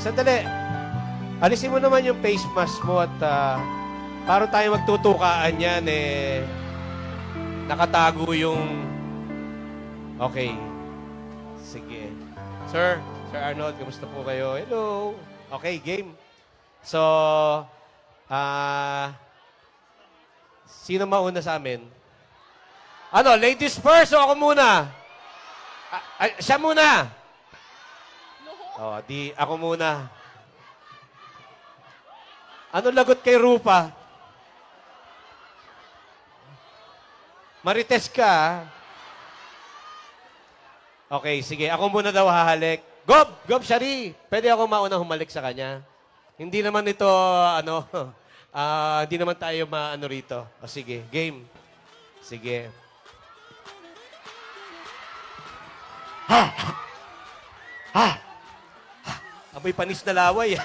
Sandali. Alisin mo naman yung face mask mo at, ah, paano tayo magtutukaan yan, eh, nakatago yung, okay. Sige. Sir, Sir Arnold, kamusta po kayo? Hello. Okay, game. So, ah, sino mauna sa amin? Ano, ladies first o ako muna? Ah, ay, siya muna. Oh, di ako muna. Ano lagot kay Rupa? Marites ka, ah. Okay, sige. Ako muna daw hahalik. Gob! Gob, Shari! Pwede ako mauna humalik sa kanya? Hindi naman ito, ano, ah, hindi naman tayo maano rito. O, sige, game. Sige. Ha! Ha! Amoy panis na laway, ah.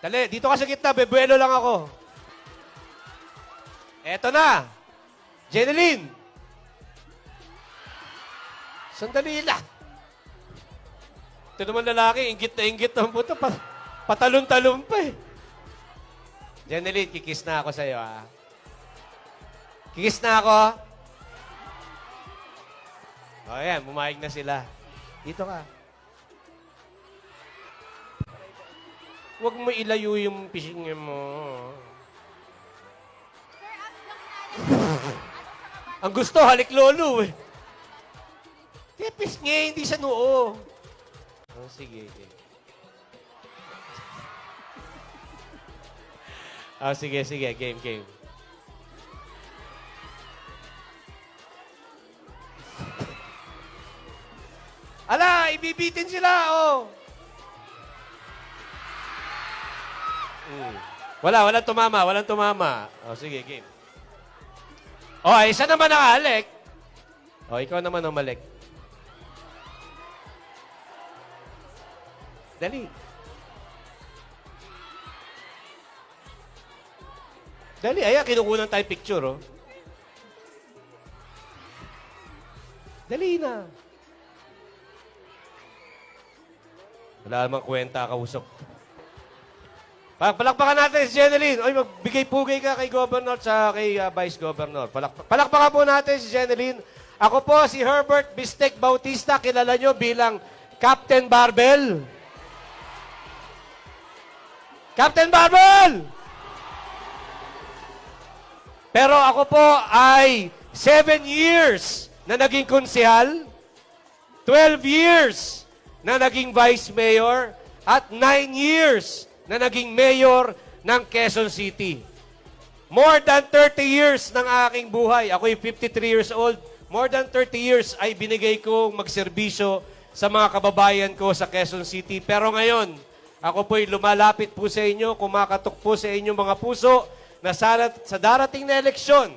Dali, dito ka sa gitna, bebuelo lang ako. Eto na. Jeneline! Sandali lang. Ito naman lalaki, inggit na inggit ang buto. Pa-, patalon-talon pa eh. Jeneline, kikis na ako sa'yo, ah. Kikis na ako. O, yan, pumayag na sila. Dito ka. Huwag mo ilayo yung pisngi mo. Ang gusto, halik lolo eh. Kaya pisngi, hindi sa noo. Oh, sige, sige. Oh, sige, sige. Game, game. Ala, ibibitin sila, oh. Mm. Wala, walang tumama, walang tumama. Oh, sige, game. Oh, ay, isa naman nakahalik. Oh, ikaw naman, humalik. Dali. Dali, ayan, kinukunan tayo picture, oh. Dali na. Wala namang kwenta, kausok. Pa-, palakpakan natin si Jeneline. Oy, magbigay-pugay ka kay Governor sa kay, ah, Vice Governor. Palak-, palakpakan po natin si Jeneline. Ako po si Herbert Bistek Bautista, kilala nyo bilang Captain Barbell. Captain Barbell! Pero ako po ay seven years na naging konsehal, twelve years na naging vice mayor, at nine years na naging mayor ng Quezon City. More than thirty years ng aking buhay. Ako'y fifty-three years old. More than thirty years ay binigay kong magserbisyo sa mga kababayan ko sa Quezon City. Pero ngayon, ako po'y lumalapit po sa inyo, kumakatok po sa inyong mga puso na sana sa darating na eleksyon,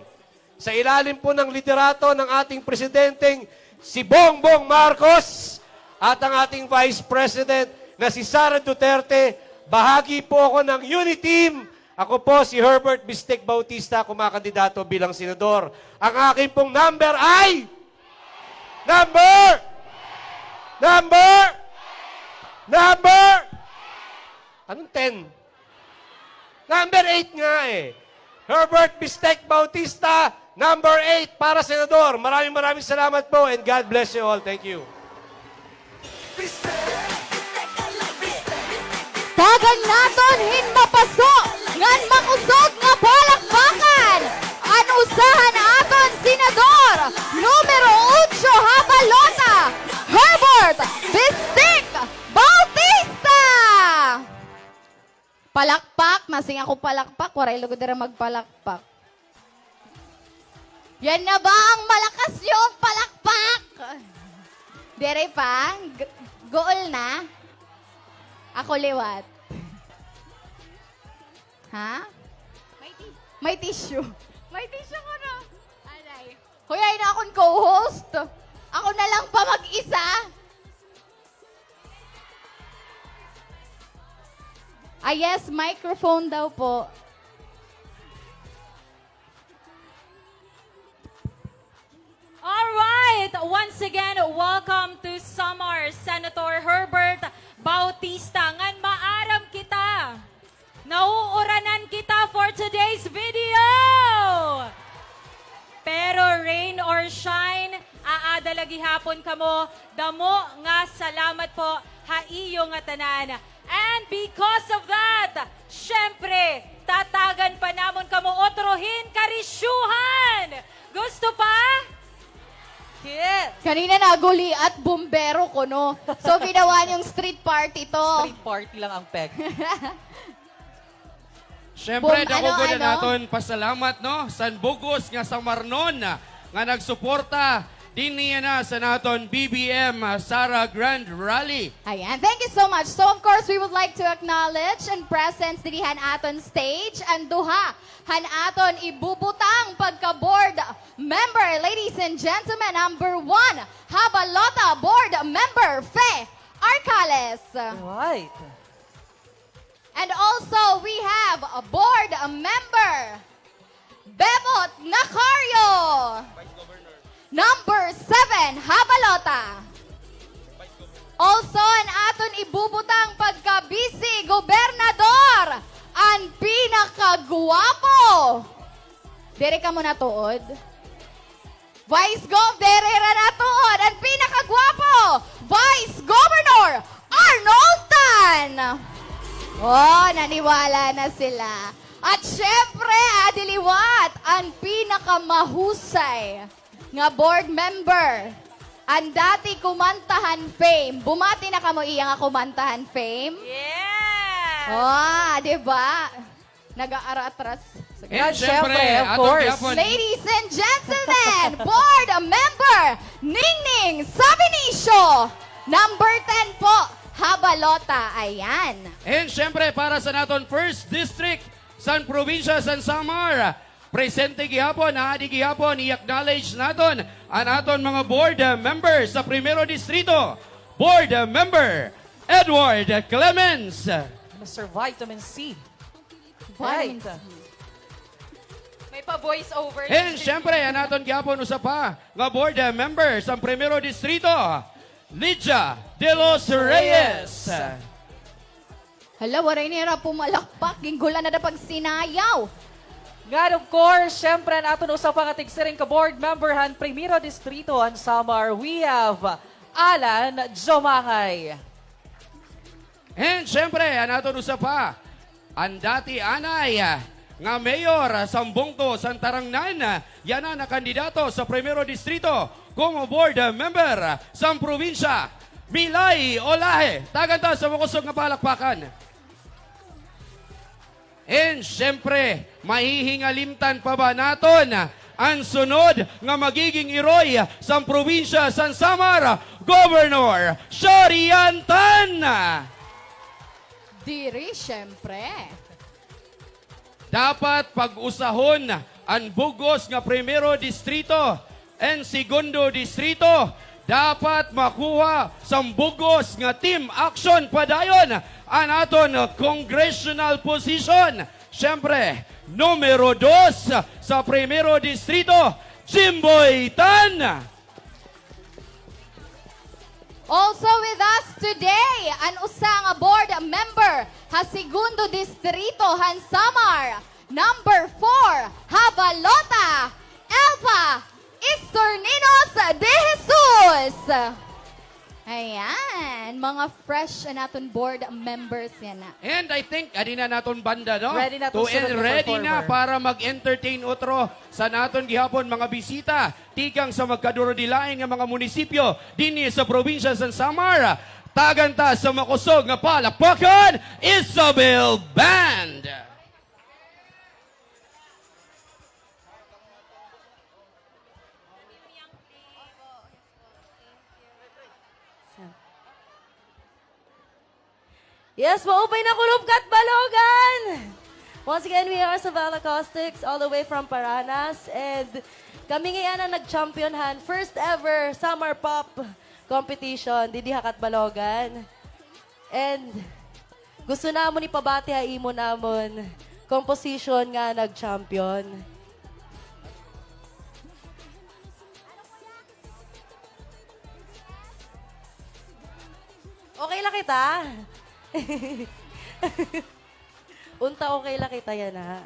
sa ilalim po ng liderato ng ating presidenteng si Bongbong Marcos at ang ating Vice President na si Sara Duterte, bahagi po ako ng UniTeam. Ako po si Herbert Bistek Bautista, kumakandidato bilang senador. Ang akin pong number ay number! Number! Number! Anong ten? Number eight nga eh. Herbert Bistek Bautista, number eight para senador. Maraming, maraming salamat po and God bless you all. Thank you. Tagan naton hin mapaso ngan makusog nga palakpakan an usa han aton senador, numero otso ha balota, Herbert Bistek Bautista! Palakpak, masing ako palakpak, waray lugod dira magpalakpak. Yan na ba ang malakas niyong palakpak? Dire pa? G-, goal na? Ako liwat. Ha? May ti-, may tissue. May tissue ko, no? Aray. Hoy, ay na akon co-host. Ako na lang pa mag-isa. Ah, yes, microphone daw po. Alright! Once again, welcome to Samar, Senator Herbert Bautista. Ngan maaram kita, nauuranan kita for today's video. Pero rain or shine, aada la gihapon kamo. Damo nga salamat po ha iyo nga tanan. And because of that, syempre, tatagan pa namon kamo otro hin karisyuhan. Gusto pa? Yes. Kanina naguliat, bumbero kuno. So, ginawa niyong street party to. Street party lang ang peg. Syempre, dako gud an aton pasalamat, no, san bug-os nga Samarnon nga nagsuporta dinhi yana san aton B B M Sara Grand Rally. Ayan, thank you so much. So, of course, we would like to acknowledge and presence diri han aton stage an duha han aton ibubutang pagka board member, ladies and gentlemen, number one, Habalota board member, Fe Arcales. Right. And also, we have a board member, Bebot Nacario. Number seven, Habalota. Also, an aton ibubutang pagka-vice gobernador, an pinakagwapo. Diri kamo natuod? Vice Gov, diri hira natuod, an pinakagwapo, Vice Governor Arnold Tan! Oh, naniwala na sila. At syempre, adi liwat, an pinakamahusay nga board member, an dati kumanta han Fame. Bumati na kamo iya nga kumanta han Fame? Yes! Oh, di ba? Nag-aara atras. And syempre, syempre, of course. Ladies and gentlemen, board member Ningning Sabinicio, number ten po, Habalota. Ayan. And syempre, para sa naton first district, san probinsya san Samar, presente gihapon, adi gihapon, i-acknowledge naton an aton mga board member sa Primero Distrito, board member Edward Clemens. Mister Vitamin C. Right. May pa voice over. And syempre, an aton gihapon usa pa nga board member sa Primero Distrito, Lydia de los Reyes. Hala, waray nira pumalakpak. Gingulan na da pagsinayaw. Ngan, of course, syempre, an aton usa pa nga tigsiring ka board member han Primero Distrito han Samar, we have Alan Jomangay. And syempre, an aton usa pa, an dati anay, ah, nga mayor, ah, san bungto san Tarangnan, ah, yana nakandidato sa Primero Distrito komo board, ah, member, ah, san probinsya, Milay Olaje. Tagan ta sa makusog nga palakpakan. And syempre, mahihingalimtan pa ba naton an sunod nga magiging iroy san probinsya san Samar, Governor Sharian Tan? Diri, syempre. Dapat pag-usahon an bug-os nga Primero Distrito and Segundo Distrito, dapat makuha san bug-os nga team action padayon an aton congressional position. Syempre, numero dos sa Primero Distrito, Jimboy Tan. Also with us today, an usa nga board member ha Segundo Distrito han Samar, number four, Habalota, Elva Istorninos de Jesus. Ayan, mga fresh an aton board members yana. And I think, adi na an aton banda, no? Ready na, ready na para mag-entertain utro san aton gihapon mga bisita tikang sa magkadurudilain nga mga munisipyo dinhi sa probinsya san Samar. Tagan ta sa makusog nga palakpakan, Isabel Band! Yes, maupay na kulop, Catbalogan! Once again, we are Savannah Caustics, all the way from Paranas, and kami ngay-an an nag-champion han first ever Samar Pop competition didi ha Catbalogan. And gusto namon ipabati ha imo namon composition nga nag-champion. Okay la kita? Unta okay la kita yana.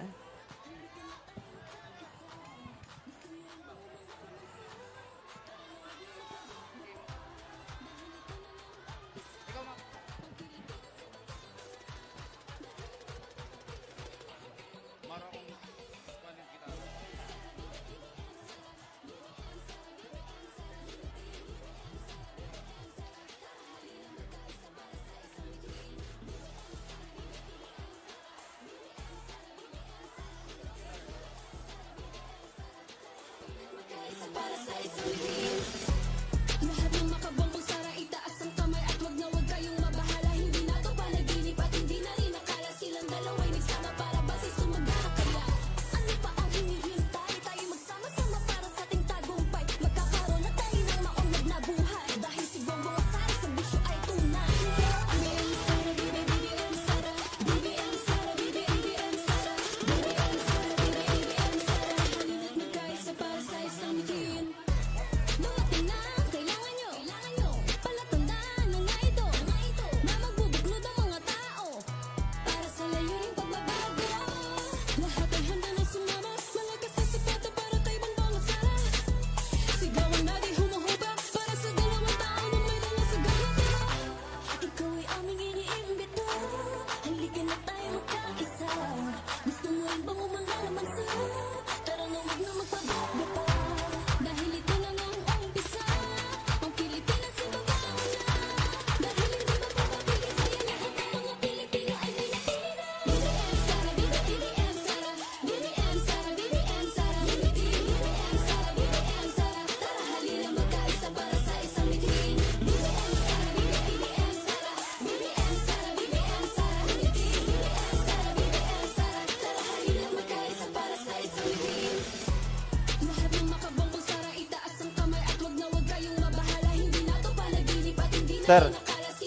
Sir,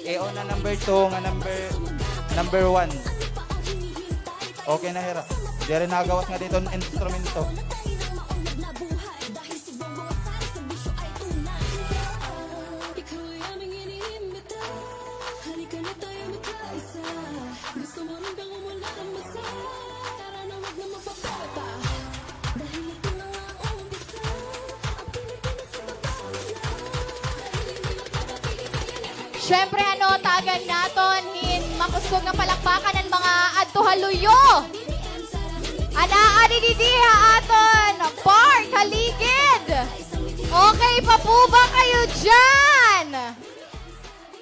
i-on na number two nga number, number one. Okay na hira. Diri nagawas nga didto an instrumento. Siyempre, ano, tagan naton hin makusog nga palakpakan an mga adto ha luyo. An aadi didi ha aton park, ha ligid. Okay pa po ba kayo dyan?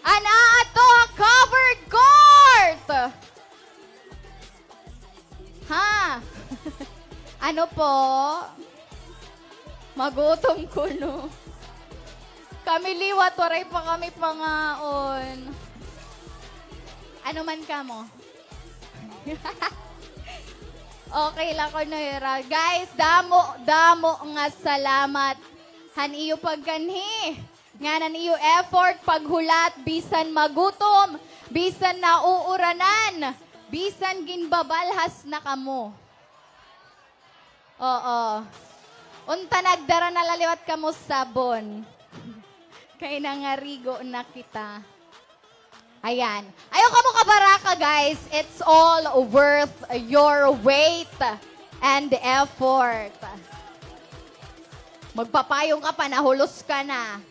An aadto ha covered court. Ha? Ano po? Magutom kuno. Kami liwat, waray pa kami pangaon. Ano man kamo? Okay la kuno hira. Guys, damo, damo nga salamat han iyo pagkanhi. Ngan an iyo effort, paghulat, bisan magutom, bisan nauuranan, bisan ginbabalhas na kamo. Oo. Unta nagdara na la liwat kamo sabon. Kay nangarigo na kita. Ayan. Ayaw kamo kabaraka, guys. It's all worth your weight and effort. Magpapayong ka pa, nahulos ka na.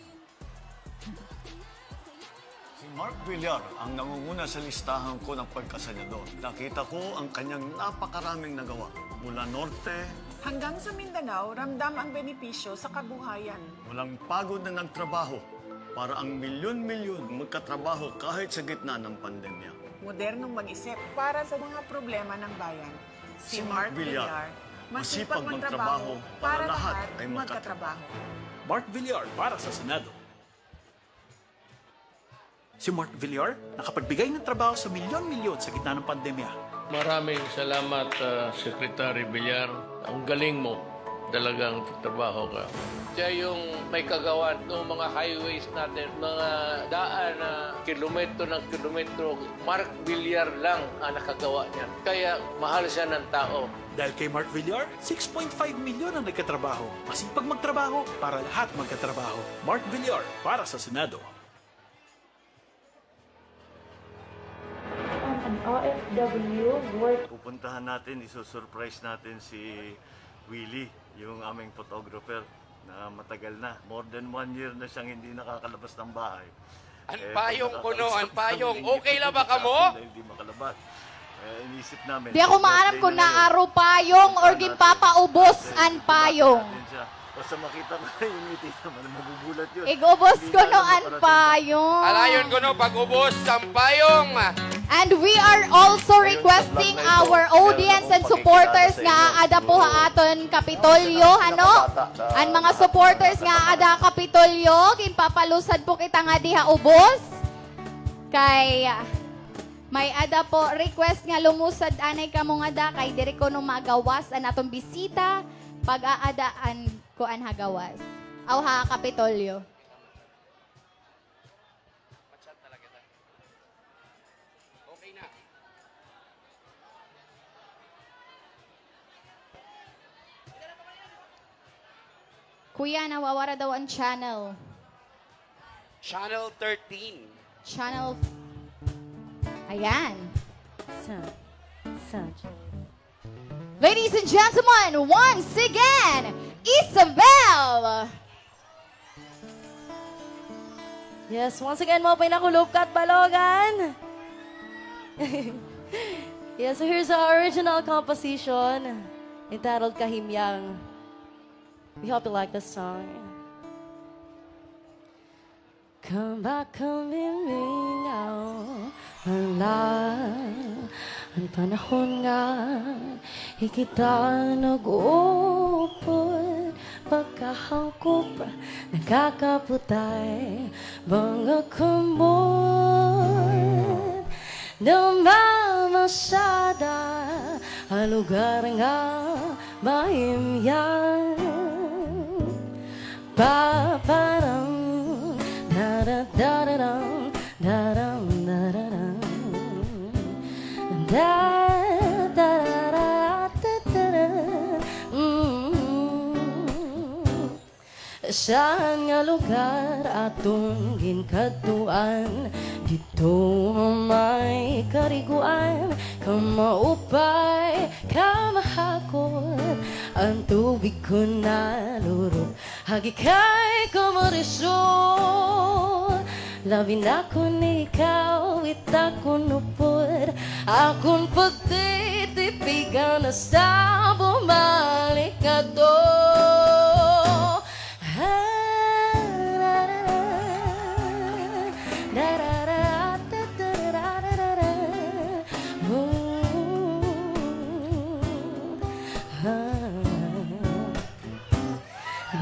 Si Mark Villar ang nangunguna sa listahan ko ng pagkasenador. Nakita ko ang kanyang napakaraming nagawa. Mula Norte, hanggang sa Mindanao, ramdam ang benepisyo sa kabuhayan. Walang pagod na nagtrabaho para ang milyon-milyon magkatrabaho kahit sa gitna ng pandemya. Modernong mag-isip para sa mga problema ng bayan. Si Mark Villar, masipag magtrabaho para lahat ay magkatrabaho. Mark Villar para sa Senado. Si Mark Villar, nakapagbigay ng trabaho sa milyon-milyon sa gitna ng pandemya. Maraming salamat, ah, Secretary Villar. Ang galing mo. Talagang trabaho ka. Siya yung may kagawa ng mga highways natin, mga daan na kilometro ng kilometro. Mark Villar lang ang nakagawa niyan. Kaya mahal siya ng tao. Dahil kay Mark Villar, six point five milyon ang nagkatrabaho. Masipag magtrabaho para lahat magkatrabaho. Mark Villar para sa Senado. O F W work. Pupuntahan natin, isusurprise natin si Willie, yung aming photographer na matagal na. More than one year na siyang hindi nakakalabas ng bahay. An payong kuno, an payong. Okay la ba kamo? Dahil di makalabas. Eh, inisip namin, di ako maaram kung naaro payong or ginpapaubos an payong. Basta makita ko na yung ngiti naman, magugulat yun. Ig-ubos kuno an payong. Alayon kuno pag-ubos an payong. And we are also requesting our audience and supporters nga aada po ha aton Kapitolyo, hano? An mga supporters nga aada ha Kapitolyo, ginpapalusad po kita ngadi ha ubos. Kay may aada po request nga lumusad anay kamo ngada kay diri kuno magawas an aton bisita pag aada an kuan ha gawas. Aw ha Kapitolyo. Kuya, nawawara daw an channel. Channel thirteen. Channel, ayan. Sa, sa. Ladies and gentlemen, once again, Isabel! Yes, once again, maupay nga kulop, Catbalogan. Yes, so here's our original composition entitled Kahimyang. We hope you like the song. Kaba kami mingaw, ala, an panahon nga di kita nag-uupod, pagkahangkop, nakakaputay, mga kamot, namamasada, ha lugar nga mahimyang. Paparam, dara, dararam, daram, dararam. Da, dara, da, dara. Mm. Saan nga lugar aton ginkadtuan? Didto ha may kariguan, kamaupay, kamahakot, an tubig kon nalurop. Hagi kay kamarisyon, labi na kon ikaw it akon upod, akon pagtitipigan hasta bumalik ngadto.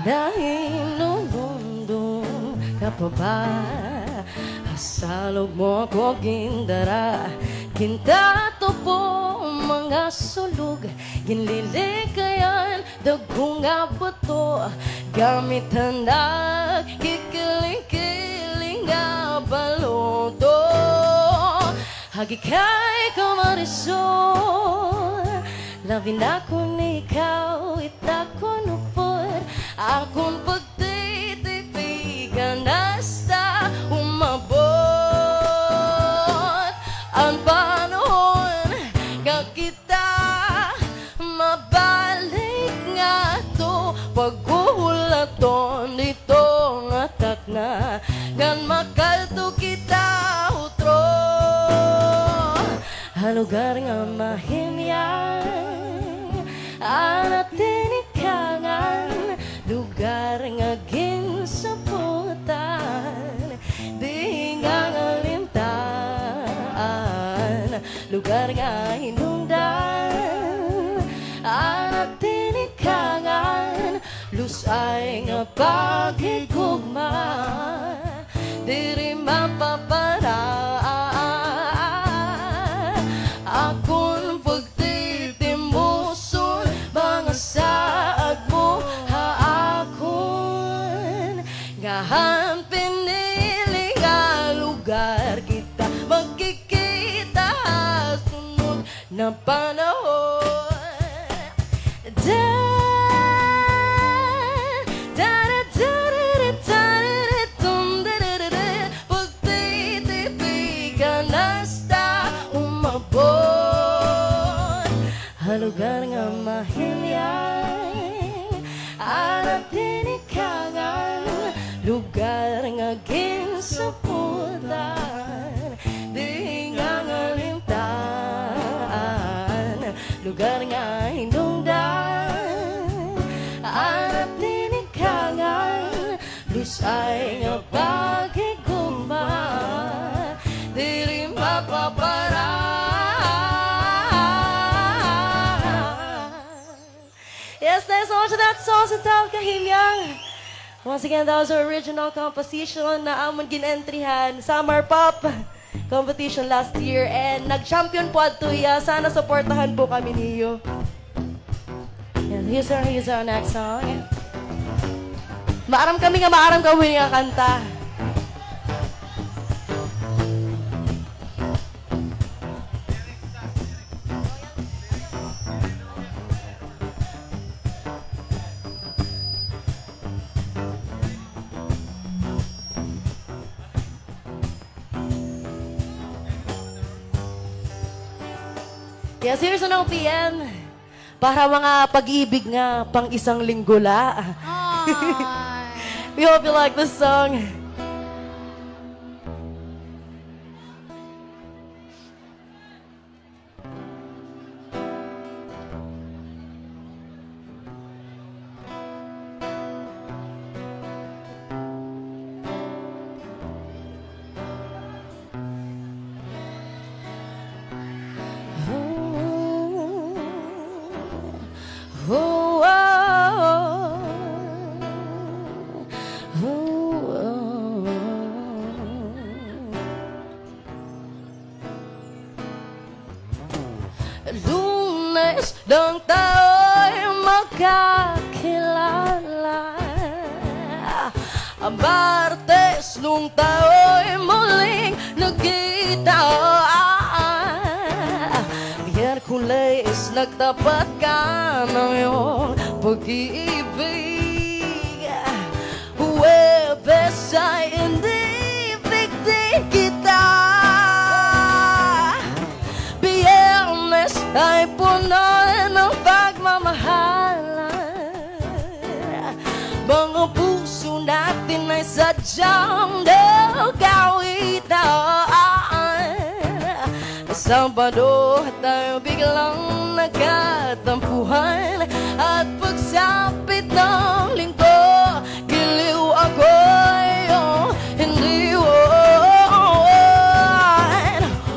Nahinumdom ka pa ba? Ha salog mo ako gindara, gintatop mga sulog, ginlilikayan dagko nga bato, gamit han nagkikiling-kiling nga baluto. Hagi kay kamarisyon, labi na kon ikaw it akon upod, akon pagtitipigan hasta umabot an panahon nga kita mabalik ngadto, paghuhulaton didto nga takna, ngan makadto kita utro ha lugar nga mahimyang, an aton ikanan, lugar nga ginsaputan, di nga ngalintaan, lugar nga hinungdan, an aton ikanan, lus-ay nga paghigugma, diri mapapara. Akon pag titimuson, mga saad mo ha akon, nga han pinili nga lugar kita magkikita ha sunod na panahon. Da, da, da, da, da, da, da, da, dum, da, da, da, da, pagtitipigan hasta umabot. Himyang, anak tinikangan, lugar nga ginsuputan, di nga ngalimtan, lugar nga hinungdan, anak tinikangan, Dios ay nga paghigugma, diri mapapara. Yes, thanks so much for that song, Santal Kahimyang. Once again, that was our original composition na amon gin-entryhan sa Samar Pop Competition last year, and nag-champion po adto hiya. Sana suportahan po kami niyo. And here's our, here's our next song. Maaram kami nga maaram kamo hini nga kanta. Yes, here's an O P M para mga pag-ibig nga pang isang linggo la. Ay. We hope you like this song. Lunes lang tayo'y magkakilala. Martes lang tayo'y muling nagkita. Miyerkules nagtapat ka ng iyong pag-ibig. Huwebes ay inibig din kita. Biyernes ay puno ng pagmamahalan. Mga puso natin ay sadyang nagkawitan. Sabado tayo biglang nagkatampuhan at pagsapit ng Linggo, giliw ako iyong hiniwan.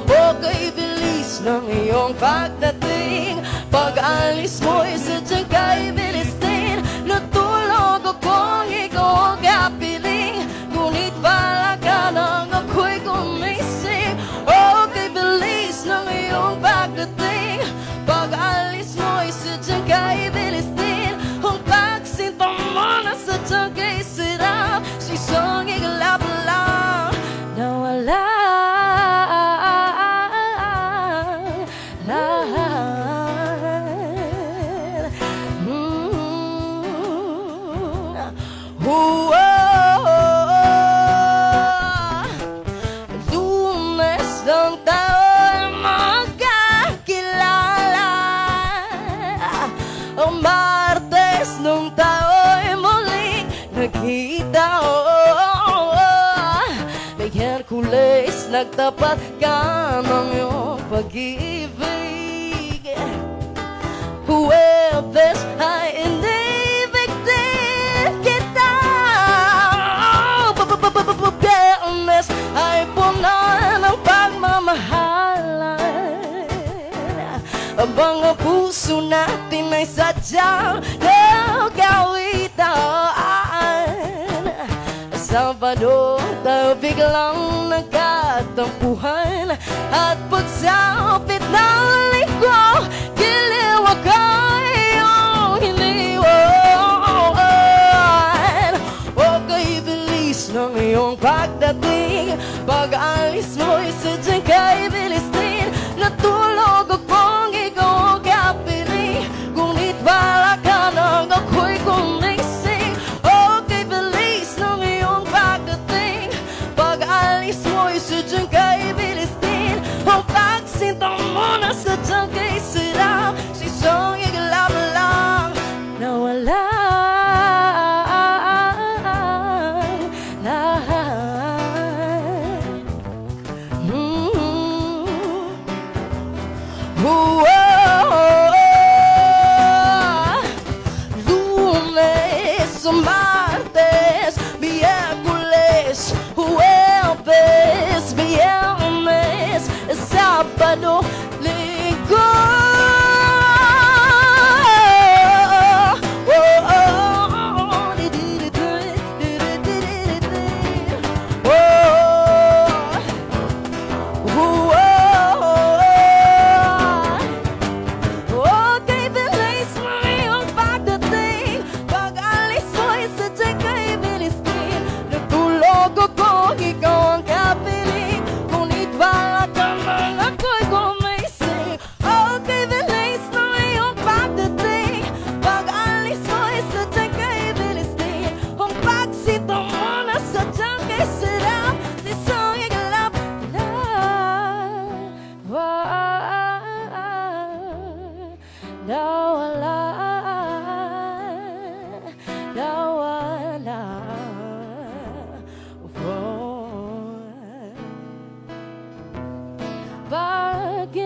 Okay, bilis ng iyong pagdating. Pag-alis mo'y sadyang kay bilis din. Natulog akong ikaw ang kapiling. Ngunit bala ka nang ako'y gumising. Oh, kay bilis ng iyong pagdating. Pag-alis mo'y sadyang kay bilis din. Ang pagsinta mo na sadyang kay sarap. Sa isang iglap lang nawala. Lahat. Mm. Oh, oh, oh, oh. Lunes lang tayo'y magkakilala. Martes lang tayo'y muling nagkita. Oh, oh, oh, oh. Miyerkules nagtapat ka ng iyong pag-ibig. Huwebes ay inibig din kita. Biyernes ay puno ng pagmamahalan. Ang mga puso natin ay sadyang nagkawitan. Sabado tayo biglang nagkatampuhan. At pagsapit ng Linggo, giliw ako iyong hiniwan. Oh, kay bilis ng iyong pagdating. Pag-alis mo'y sadyang kay bilis din. Natulog akong ikaw ang kapiling. Ngunit bala ka nang ako'y gumising. Oh, kay bilis ng iyong pagdating. Pag-alis mo'y sadyang kay bilis din. Ang pagsinta mo na sadyang kay sarap. Sa isang iglap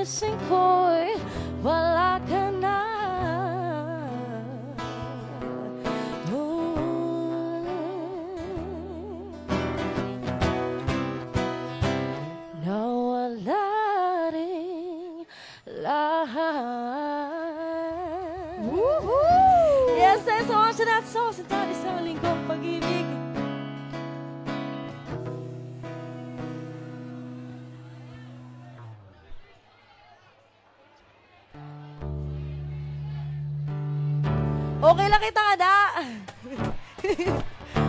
Singkoy, wala ka na. Nawala rin lahat. Woohoo! Yes, thanks so much for that song. Sa tali sa Linggong Pag-ibig. Okay la kita ngada.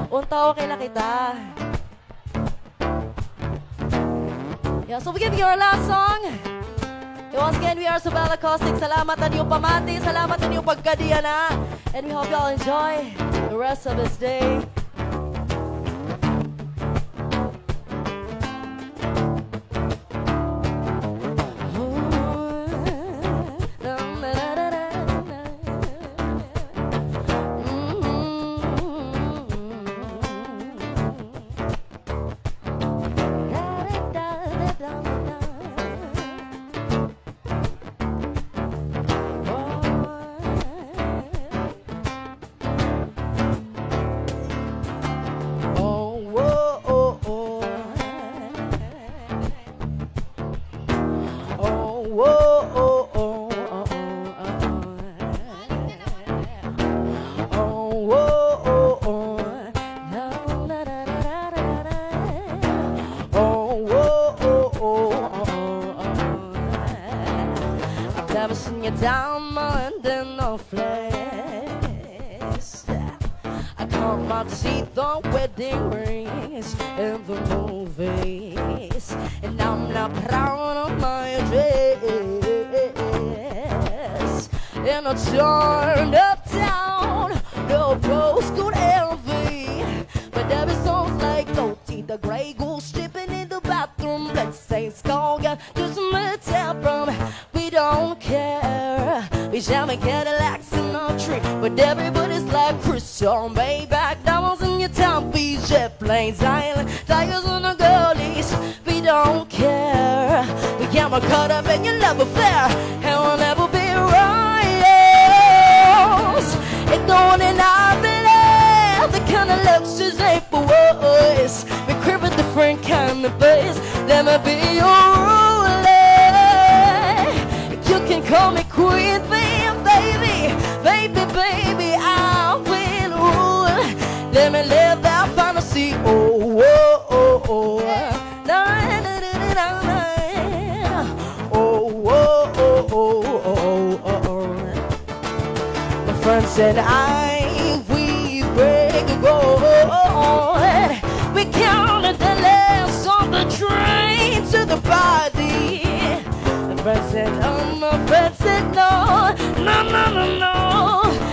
Unta okay la kita. Yeah, so we give you our last song. And once again, we are Sabala Caustic. Salamat han iyo pamati. Salamat han iyo pagkadi yana. And we hope you all enjoy the rest of this day. Tapos niya diamond in the flesh. I can't not see the wedding rings in the movies, and I'm not proud of my dress. In a torn up town, no rose could envy, but every song's like Goatee the Grey Goose, tripping in the bathroom, bloodstains, skull, just me tap from We don't care. We jam and Cadillacs in our tree, but everybody's like Christian Maybach, diamonds in your timepiece, jet planes, island, tigers on the gullies. We don't care. We get more caught up in your love affair, and we'll never be royals. It don't in our blood, the kind of luxuries ain't for us. We crave a different kind of place. Let me be your ruler. You can call me queen, baby, baby, baby, I will rule. Let me live that fantasy. Oh, oh, oh, oh. Na, na, na, na, na, na. Oh, oh, oh, oh, oh, oh, oh. My friends and I, we break a code. We counted the lengths of the train to the party. My friend said, oh, my friend said, no, no, no, no, no.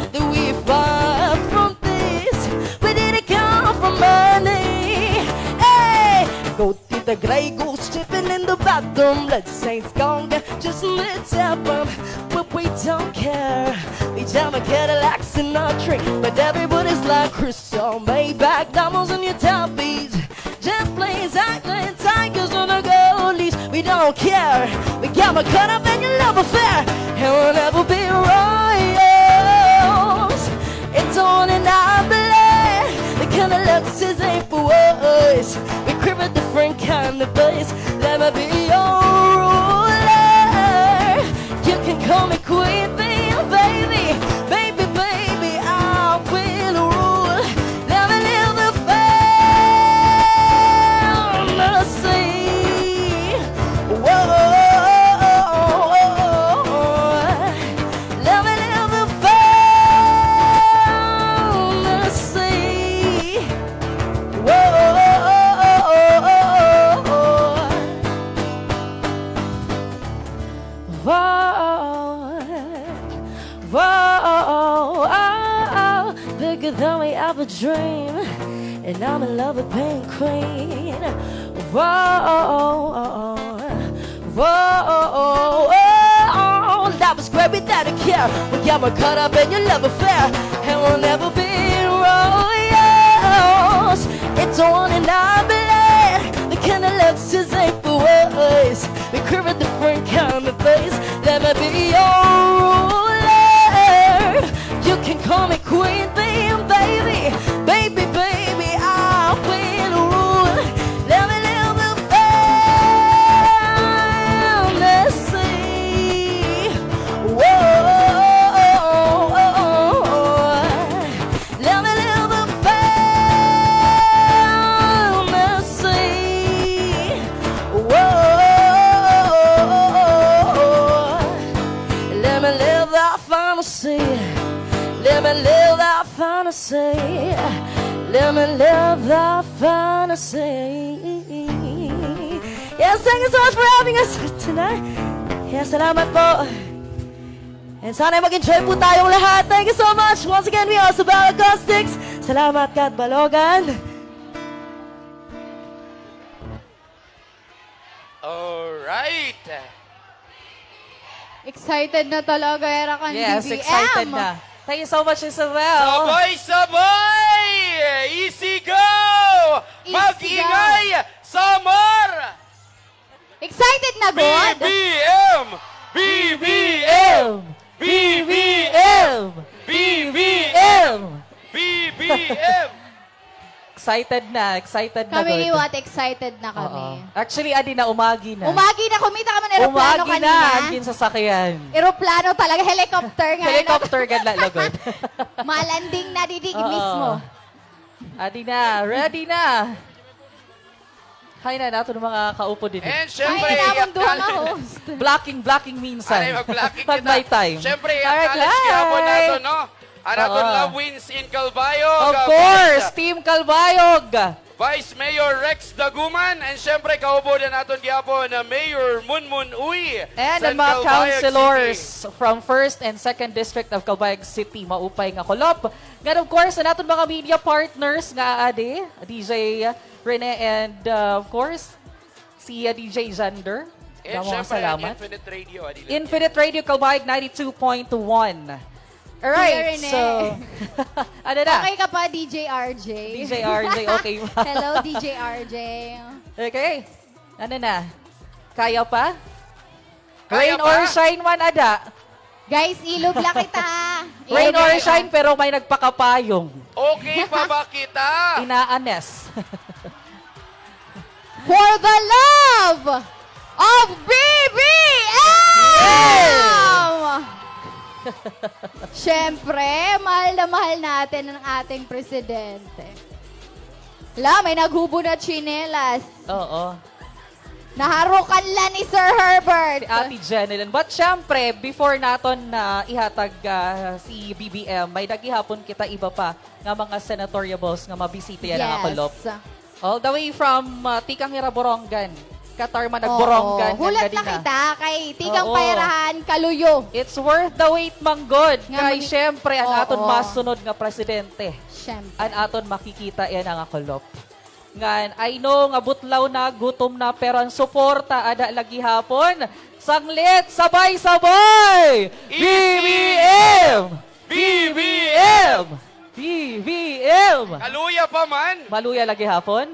That we far from this. We didn't come for money. Hey, go Tita Grey Goose, tripping in the bathroom, bloodstains gone, just lit up, um, but we don't care. We jam a Cadillacs in our tree, but everybody's like Christian Maybach, diamonds in your timepiece, jet planes, island, tigers on the gullies. We don't care. We get more caught up in your love affair, and we'll never be royals. It's on in our blood. The kind of luxuries ain't for us. We crave a different kind of place. Let me be your ruler. You can call me queen, baby, baby, baby, I will rule. Let me live the fantasy. Whoa. Let me live the fantasy. Whoa, whoa, whoa, bigger than we ever dream, and I'm in love with Pink Queen. Whoa, whoa, that was great without a care. We got more caught up in your love affair, and we'll never be royals. It's on in our blood. The kind of luxuries ain't for us. We crave a different kind of face. Let me be your ruler. You can call me queen bee, baby. Baby, baby, I will rule. Let me live the fantasy. Whoa. Let me live the fantasy. Whoa. Let me live the fantasy. Let me live the fantasy. Let me live the fantasy. Yes, thank you so much for having us tonight. Yes, salamat po. And sana mag-enjoy po tayong lahat. Thank you so much. Once again, we are Sabal Acoustics. Salamat, Kat Balogan. Alright. Excited na talaga, era kan Yes, B B M. Excited na. Thank you so much, Isabel. Sabay-sabay! Isigaw! Isigaw. Mag-ingay, Samar! Excited na gud? B B M! B B M! B B M! B B M! B B M! Excited na, excited na Kami gud. liwat, excited na kami. Oo. Actually, adi na, umagi na. Umagi na, kumita ka man eroplano Umagi kanina. Na, ang ginsasakyan. Eroplano talaga, helicopter nga. Helicopter gad la lugod. Malanding na didi Oo. Mismo. Adi na, ready na. Hi na naton mga kaupo didi. And syempre, Ay, namon duha nga i-acknowledge- host. Blocking, blocking minsan. Ay, mag-blocking Pag kita. may time. Syempre, Alright, i-acknowledge gihapon hi. naton, no? An aton Oo. Love Wins in Calbayog. Of uh, course, Vice, Team Calbayog. Vice Mayor Rex Daguman. And syempre, kaubo na naton gihapon na Mayor Munmun Uy. And sa ang mga Calbayog councilors City. From first and second district of Calbayog City, maupay nga kulop. Ngan of course, an aton mga media partners nga adi, D J Rene and uh, of course, si uh, D J Xander. And Damo nga syempre, salamat. Infinite Radio. Adi lang. Infinite Radio Calbayog ninety-two point one. Kuya Alright, Rene. So, ano na? Okay ka pa, D J R J? D J R J, okay ba? Hello, D J R J. Okay. Ano na? Kaya pa? Kaya Rain or pa? Shine man, ada. Guys, ilog la kita. Rain Ilog or la kita. shine, pero may nagpakapayong. Okay pa ba kita? Inaanes. For the love of B B M! Siyempre, mahal na mahal natin ang ating presidente. La, may naghubo na tsinelas. Oo. Naharukan la ni Sir Herbert. Si Ate Jenilyn. But syempre, before naton na ihatag ah, si B B M, may-ada gihapon kita iba pa nga mga senatoriables nga mabisita yana nga kulop. All the way from ah, tikang hira Borongan. Katarman nagborongan. Oo. Hulat na kita kay tikang pa hira han Caluyo. It's worth the wait man gud. Kay syempre, an aton masunod nga presidente. Syempre. An aton makikita yana nga kulop. Ngan, I know nga butlaw na, gutom na, pero an suporta ada la gihapon. Sanglit, sabay-sabay! B B M! B B M! B B M! Kaluya pa man! Maluya la gihapon?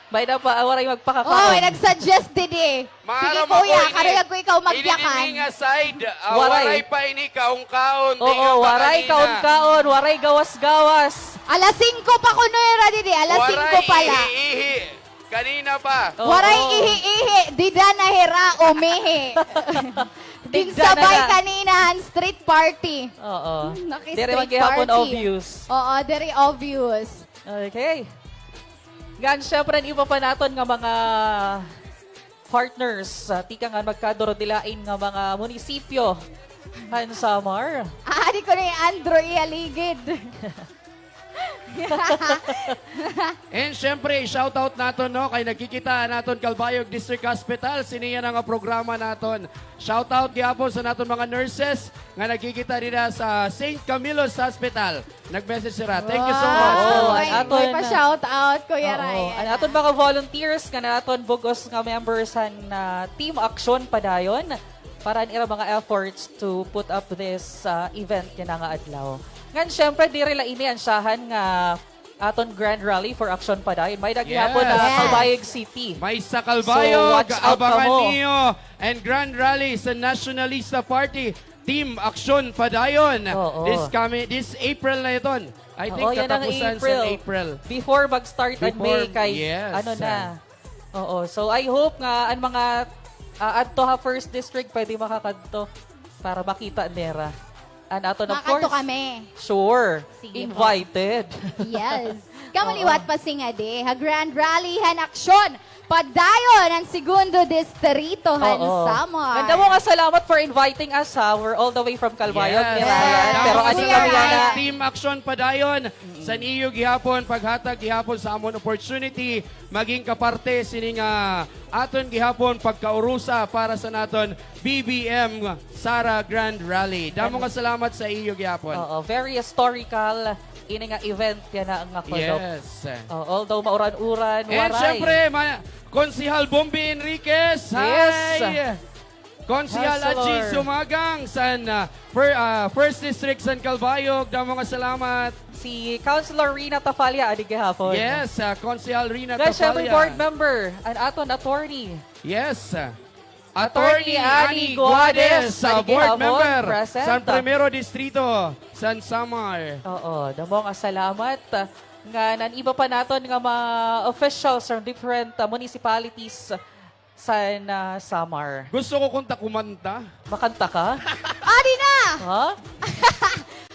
May na pa, waray magpakakaon. Oy, nag-suggest didi. Sige, kuya, karuyag ko ikaw magyakan. Ini nga side, ah, waray pa ini kaon-kaon. Oo, waray kaon-kaon, waray gawas-gawas. Alas singko pa kuno hira didi, alas singko pa la. Waray ihi-ihi. Kanina pa. Waray ihi-ihi, dida na hira umihi. Ginsabay kanina han street party. Oo. Diri man gihapon obvious. Oo, diri obvious. Okay. Ngan syempre, an iba pa naton nga mga partners, ah, tikang han magkadurodilain nga mga munisipyo han Samar. Ah, di ko ni Andrew ihaligid. And syempre, shoutout naton, no, kay nagkikita an aton Calbayog District Hospital. Sini yana nga programa naton. Shoutout gihapon sa naton mga nurses nga nagkikita dida sa Saint Camillo's Hospital. Nag-message sira. Thank you so much. Wow. May, may pa-shoutout, Kuya Ryan. An aton mga volunteers nga naton bug-os nga members han ah, Team Aksyon padayon para an ira mga efforts to put up this ah, event yana nga adlaw. Ngan syempre, diri la ini an syahan nga aton Grand Rally for Aksyon padayon. May-ada gihapon, ah, Calbayog City. May sa Calbayog, so, watch out kamo. Abangan niyo ang Grand Rally sa Nationalista Party, Team Aksyon Padayon. Oo. This coming, this April na iton. I think katapusan sa April. Before mag-start an May kay, ano na. Oo, so I hope nga an mga, ah, adto ha First District pwede makakadto para makita nira. An aton, of course. Makadto kami. Sure. Sige po. Invited. Yes. Kamo liwat pa singadi ha Grand Rally han Aksyon Padayon han Segundo Distrito han Samar. Damo nga salamat for inviting us, ha. We're all the way from Calbayog, ni Ryan. Pero ano kami na, Team Aksyon Padayon, san iyo gihapon paghatag gihapon sa amon opportunity maging kaparte sini nga aton gihapon pagkaurusa para sa naton B B M Sara Grand Rally. Damo nga salamat sa iyo gihapon. Oo, very historical ini nga event yana nga kulop. Yes. Oh, although mauran-uran, waray. And syempre, ma-, Konsehal Bombi Enriquez. Yes. Hi. Konsehal Adji Sumagang san, ah, fir-, ah, First District san Calbayog, damo nga salamat. Si Councilor Rina Tafalla, adi gihapon. Yes, ah, Konsehal Rina Tafalla. Nga, syempre, board member, an aton attorney. Yes. Attorney Annie Guades, ah, board member san Primero Distrito san Samar. Oo, damo nga salamat, ah, ngan an iba pa naton nga mga officials from different, ah, municipalities san, ah, Samar. Gusto ko kunta kumanta. Makanta ka? Adi na! Ha?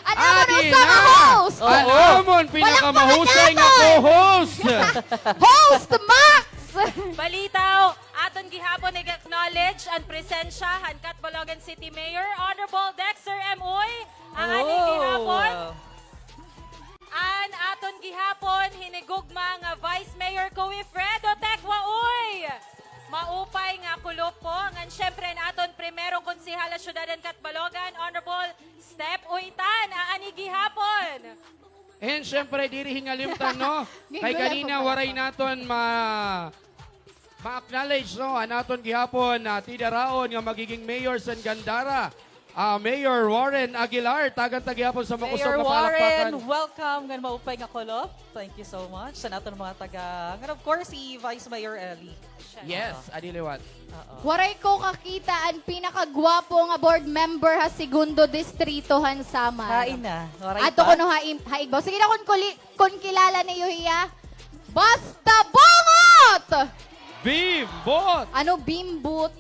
An amon usa ka host! An amon pinakamahusay nga co-host! Host Max! Balitaw, aton gihapon ig-acknowledge an presensya han Catbalogan City Mayor, Honorable Dexter M. Uy. Aani gihapon. An aton gihapon hinigugma nga Vice Mayor ko, Wilfredo Tecua Uy. Maupay nga kulop po, ngan syempre an aton primerong konsehal ha syudad han Catbalogan, Honorable Step Uy Tan, aani gihapon. And syempre, diri hingalimtan, no? Kay kanina waray naton ma-, ma-acknowledge, no, an aton gihapon, ah, tidaraon nga magiging mayor san Gandara, ah, Mayor Warren Aguilar. Tagan ta gihapon sa makusog nga palakpakan. Mayor Warren, welcome ngan maupay nga kulop. Thank you so much sa naton mga taga, ngan of course, si Vice Mayor Ellie. Yes, adi liwat. Oo. Waray ko kakita an pinakagwapo nga board member ha Segundo Distrito han Samar. Hain na? Waray pa? Adto kuno ha im-, ha igbaw. Sige na, kon kuli-, kon kilala niyo hiya. Basta bungot! Bimbot! Ano bimbot?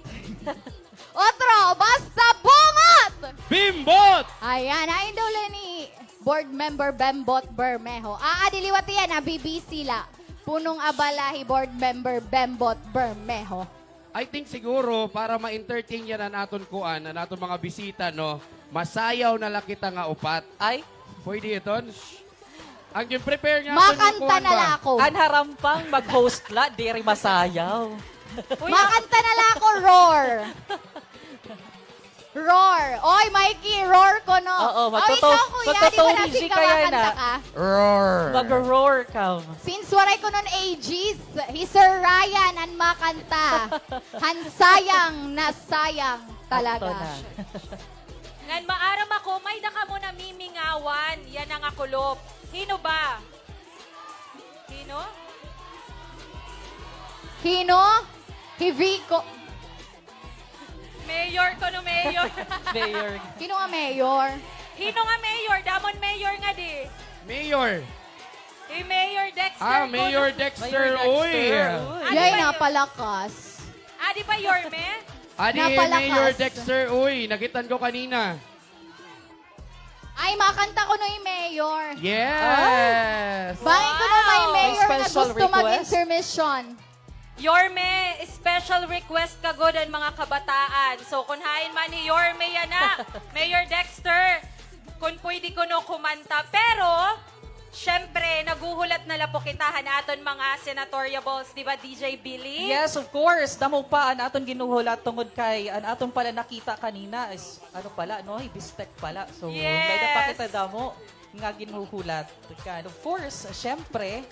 Otro, basta bungot! Bimbot! Ayan, hain daw la ni Board Member Bembot Bermejo. Adi liwat hiya, nabi-busy la. Punong abala hi Board Member Bembot Bermejo. I think siguro para ma-entertain yana an aton kuan, an aton mga bisita, no? Masayaw na la kita nga upat. Ay? Pwede iton? An gin-prepare nga aton kuan ba? Makanta na la ako. An harampang mag-host la, diri masayaw. Makanta na la ako, roar. Roar. Oy, Mikey, roar kuno. Oo, magto-Tony G ka yana. Roar. Mag-roar ka. Since waray kuno hin A Gs, hi Sir Ryan an makanta. Han Sayang na Sayang Talaga. Ngan maaram ako, may-ada kamo namimingawan yana nga kulop. Hino ba? Hino? Hino? Hi Vico. Mayor kuno, mayor. Mayor. Hino nga mayor? Hino nga mayor? Damo hin mayor ngadi. Mayor. Hi Mayor Dexter kuno. Ah, Mayor Dexter, uy. Yay, napalakas. Adi pa, Yorme? Adi, Mayor Dexter, uy. Nakit-an ko kanina. Ay, makanta kuno hi Mayor. Yes! Bangin kuno may Mayor nga gusto mag-intermission. Yorme, special request ka gud an mga kabataan. So, kon hain man hi Yorme yana, Mayor Dexter, kon pwede kuno kumanta. Pero, syempre, naghuhulat na la po kita han aton mga senatoriables, di ba, D J Billy? Yes, of course. Damo pa an aton ginhuhulat tungod kay an aton pala nakita kanina is Ano pala, no? Hi-bistek pala. So, may-ada pa kita damo nga ginhuhulat. And of course, syempre,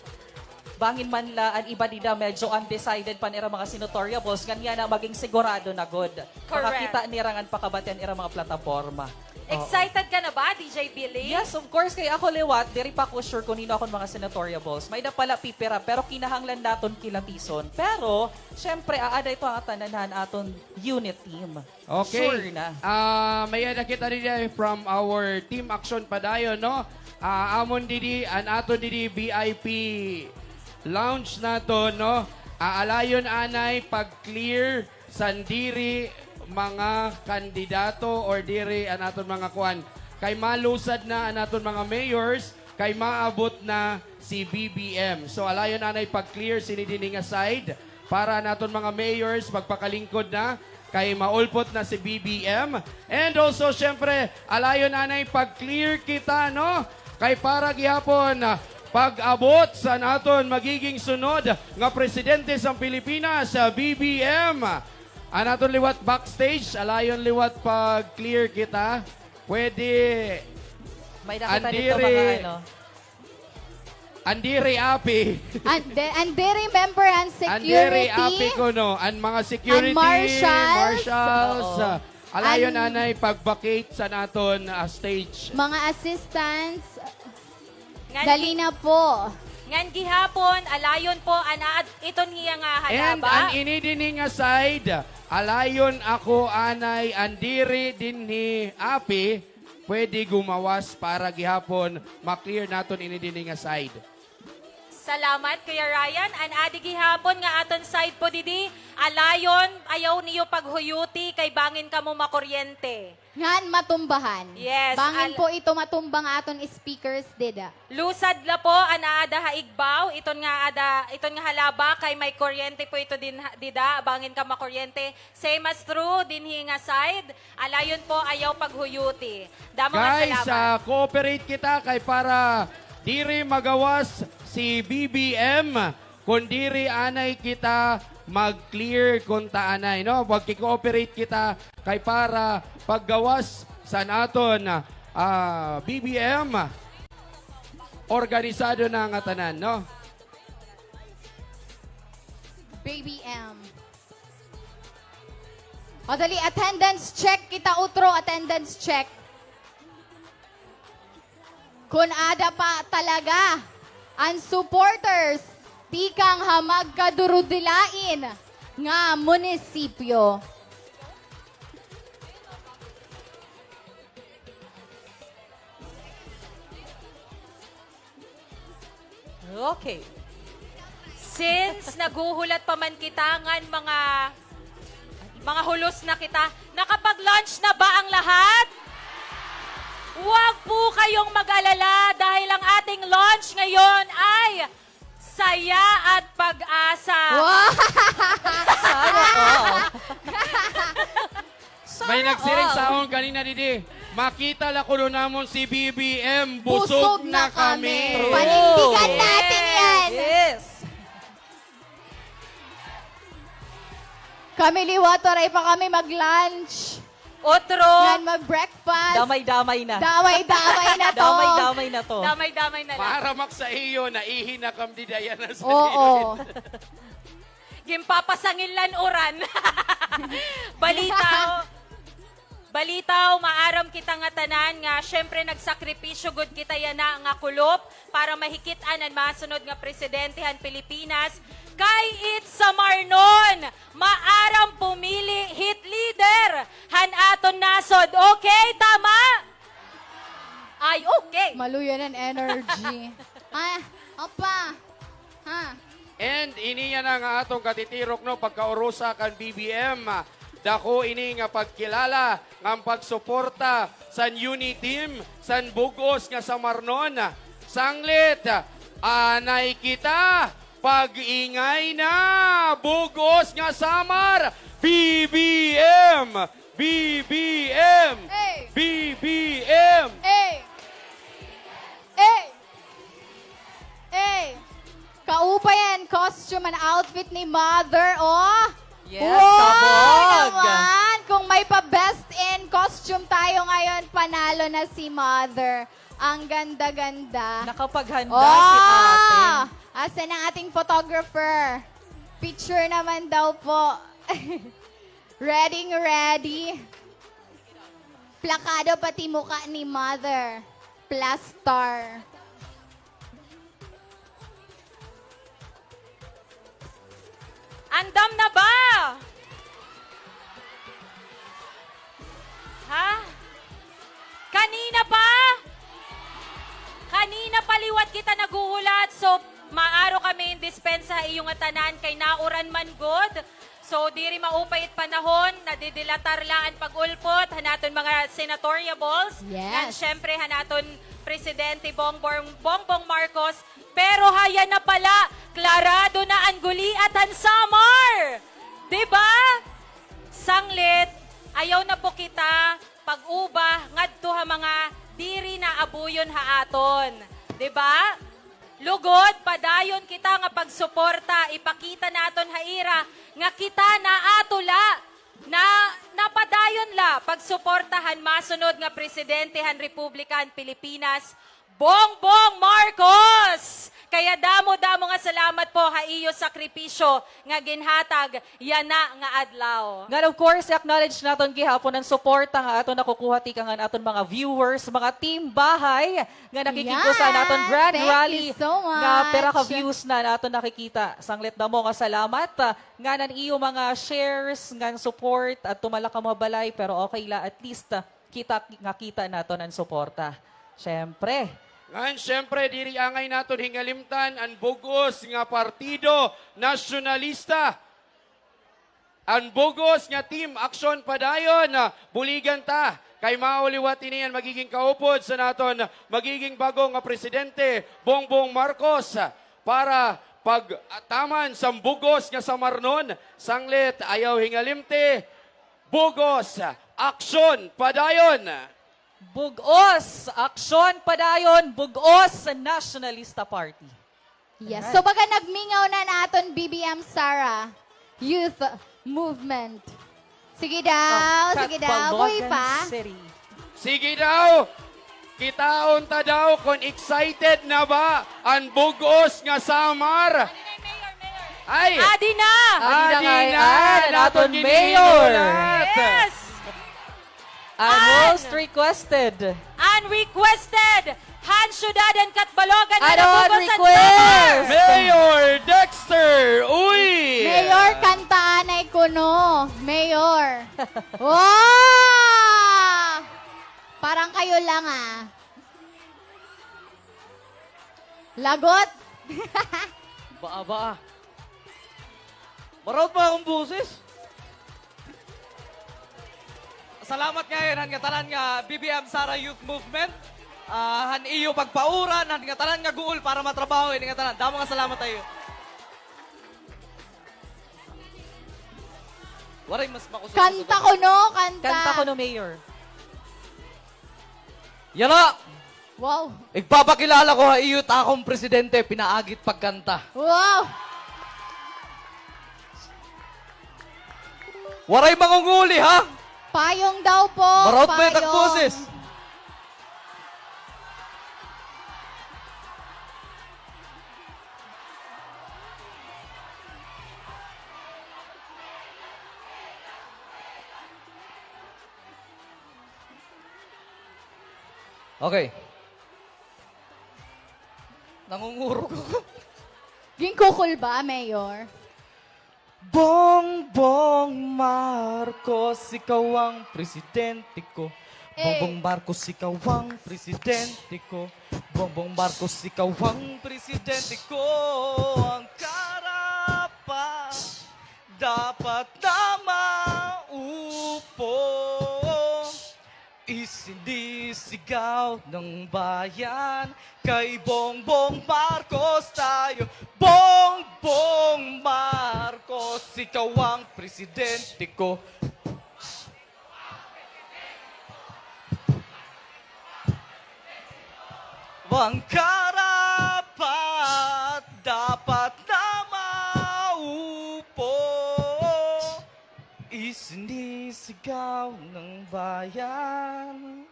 bangin man la an iba dida medyo undecided pa an ira mga senatoriables, ngan yana maging sigurado na gud. Correct. Makakita nira ngan pakabati an ira mga plataporma. Excited ka na ba, D J Billy? Yes, of course. Kay ako liwat, diri pa ako sure kon hin-o akon mga senatorial balls. May-ada pala pipira, pero kinahanglan naton kilatison. Pero, syempre, aada ito an tanan han aton unit team. Okay. Sure na. Ah, may-ada kita didi from our team action padayon, no? Ah, amon didi, an aton didi V I P lounge naton, no? Ah, alayon anay pag-clear san diri mga kandidato or diri an aton mga kuan. Kay malusad na an aton mga mayors, kay maabot na si B B M. So, alayon anay pag-clear sini dinhi nga side para an aton mga mayors magpakalingkod na kay maulpot na si B B M. And also, syempre, alayon anay pag-clear kita, no? Kay para gihapon, ah, pag-abot san aton magiging sunod nga presidente san Pilipinas, ah, B B M. An aton liwat backstage, alayon liwat pag-clear kita. Pwede. May nakita dito mga ano. An diri api. An di-, an diri member an security. An diri api kuno, an mga security, an marshals. Marshals, oo. Ah, alayon anay pag-vacate san aton, ah, stage. Mga assistants. Ngan dali gi-, na po. Ngan gihapon, alayon po, an aad-, iton hiya nga halaba. And an ini dinhi nga side, alayon ako anay an diri dinhi api, pwede gumawas para gihapon ma-clear naton ini dinhi nga side. Salamat, Kuya Ryan. An adi gihapon nga aton side po didi, alayon, ayaw niyo paghuyuti kay bangin kamo makuryente. Ngan matumbahan. Yes, bangin al- po ito matumba nga aton speakers dida. Lusad la po an aada ha igbaw, iton nga ada, iton nga halaba kay may kuryente po ito din ha-, dida, bangin ka makuryente. Same as true, dinhi nga side, alayon po, ayaw paghuyuti. Damo nga salamat. Guys, ah, cooperate kita kay para diri magawas si B B M, kon diri anay kita mag-clear kon ta anay, no? Magki-cooperate kita kay para paggawas san aton, ah, B B M, organisado na nga tanan, no? B B M. O, dali, attendance check kita, utro, attendance check. Kon ada pa talaga an supporters tikang ha magkadurudilain nga munisipyo. Okay. Since naghuhulat pa man kita ngan mga, mga hulos na kita, nakapag-lunch na ba ang lahat? Huwag po kayong mag-alala dahil ang ating lunch ngayon ay saya at pag-asa. Wow! Sana all. May nagsiring sa akon kanina didi, "Makita la kuno namon si B B M, busog na kami." True. Panindigan natin yan. Yes. Kami liwat, waray pa kami mag-lunch. Otro. Ngan mag-breakfast. Damay-damay na. Damay-damay na to. Damay-damay na to. Damay-damay na la. Para mak sa iyo, naihi na kam dida yana sa iyo. Oo. Ginpapasangil la hin uran. Balitaw. Balitaw, maaram kita ngatanan nga, syempre, nagsakripisyo gud kita yana nga kulop para mahikit-an an masunod nga presidente han Pilipinas. Kay it Samarnon, maaram pumili hit leader han aton nasod. Okay, tama? Ay, okay. Maluya na an energy. Ah, apa? Ha? And ini yana nga aton katitirok, no, pagkaurusa kan B B M. Dako ini nga pagkilala ngan pagsuporta san UNI team san bug-os nga Samarnon. Sanglit, anay kita, pag-ingay na, bug-os nga Samar, B B M, B B M, hey! B B M. Hey! Hey! Ey, kaupay an costume, an outfit ni Mother, oh. Yes, wow, kabog naman. Kung may pa-best in costume tayo ngayon, panalo na si Mother. Ang ganda-ganda. Nakapaghanda si ate. Oh, asan ang ating photographer? Picture naman daw po. Ready, ready. Plakado pati mukha ni Mother. Plastar. Andam na ba? Ha? Kanina pa? Kanina pa liwat kita naghuhulat. So, maaro kami in dispensa ha iyo ngatanan kay nauran man gud. So, diri maupay it panahon, nadidilatar la an pag-ulpot han aton mga senatoriables. Yes. Ngan syempre han aton Presidente Bongbong, Bongbong Marcos. Pero haya na pala, klarado na an guliat han Samar! Di ba? Sanglit, ayaw na po kita pag-uba ngadto ha mga diri naabuyon ha aton. Di ba? Lugod, padayon kita nga pagsuporta, ipakita naton ha ira nga kita naato la, na, napadayon la pagsuporta han masunod nga presidente han Republika han Pilipinas, Bongbong Marcos! Kaya damo-damo nga salamat po ha iyo sakripisyo nga ginhatag yana nga adlaw. Ngan of course, i-acknowledge naton gihapon an suporta nga aton nakukuha tikang han aton mga viewers, mga team bahay nga nakikigkusa han aton grand rally nga pira ka views na an aton nakikita. Sanglit damo nga salamat, ah, ngan an iyo mga shares ngan support adto man la kamo ha balay, pero okay la, at least, ah, kita nga kita naton an suporta. Syempre. Ngan syempre, diri angay naton hingalimtan an bug-os nga Partido Nasyonalista. An bug-os nga Team Aksyon Padayon, ah, buligan ta. Kay mao liwat ini an magiging kaupod sa naton magiging bag-o nga presidente, Bongbong Marcos, para pagtaman sa bug-os nga Samarnon, sanglit ayaw hingalimti, bug-os, aksyon padayon. Bug-os, aksyon padayon, bug-os, Nationalista Party. Yes. Alright. So, baga nagmingaw na an aton B B M Sara Youth Movement. Sige daw, sige daw. Buhi pa. Sige daw. Kitaon ta daw kon excited na ba an bug-os nga Samar. Ay! Adi na! Adi na! An aton mayor! Yes! An most requested. An requested han syudad han Catbalogan nga nabug-os han Samar. Mayor Dexter Uy! Mayor, kanta anay kuno. Mayor. Wow! Parang kayo lang, ah. Lagot. Baa, baa. Maraot ba akon boses? Salamat ngay-an han ngatanan nga B B M Sara Youth Movement. Ah, han iyo pagpauran, han ngatanan nga guol para matrabaho ini ngatanan. Damo nga salamat ha iyo. Waray mas makusog-kusog. Kanta kuno, kanta. Kanta kuno, Mayor. Yala! Wow. Igpapakilala ko ha iyo it akon presidente, pinaagi it pagkanta. Wow! Waray mangunguli, ha? Payong daw po, payong. Maraot ba it ak boses? Okay. Nangungurog ako. Ginkukulba, Mayor. Bongbong Marcos, ikaw ang presidente ko. Eh. Bongbong Marcos, ikaw ang presidente ko. Bongbong Marcos, ikaw ang presidente ko. Ang karapat-dapat na maupo. Isinisigaw ng bayan, kay Bongbong Marcos tayo. Bongbong Marcos, ikaw ang presidente ko. Ang karapat-dapat na maupo. Isinisigaw ng bayan.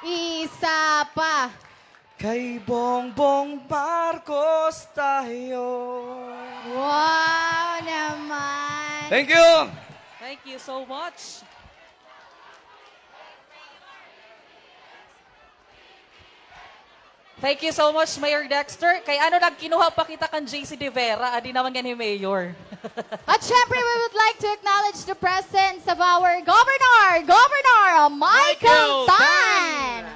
Isa pa. Kay Bongbong Marcos tayo. Wow naman. Thank you. Thank you so much. Thank you so much, Mayor Dexter. Kay ano, nagkinuha pa kita kan J C De Vera, adi naman nga ni Mayor. At syempre, we would like to acknowledge the presence of our Governor, Governor Michael Michael Tan. Tan.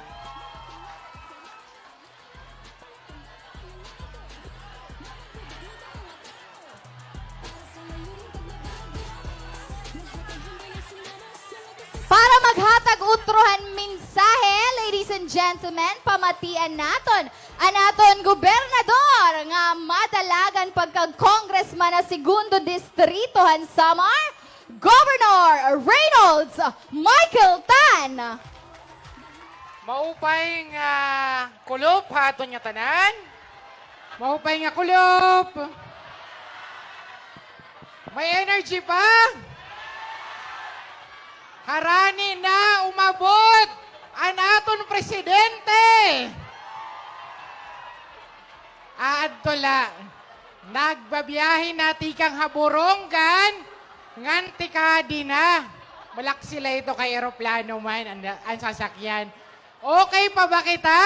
Para maghatag utro han mensahe, ladies and gentlemen, pamatian naton an aton gobernador nga madalagan pagka-congressman ha Segundo Distrito han Samar, Governor Reynolds Michael Tan. Maupay nga kulop ha aton ngatanan. Maupay nga kulop. May energy pa? Harani na umabot an aton presidente. Aadto la. Nagbabiyahe na tikang ha Borongan, ngan tikadi na. Malaksi la ito kay eroplano man an, an sasakyan. Okay pa ba kita?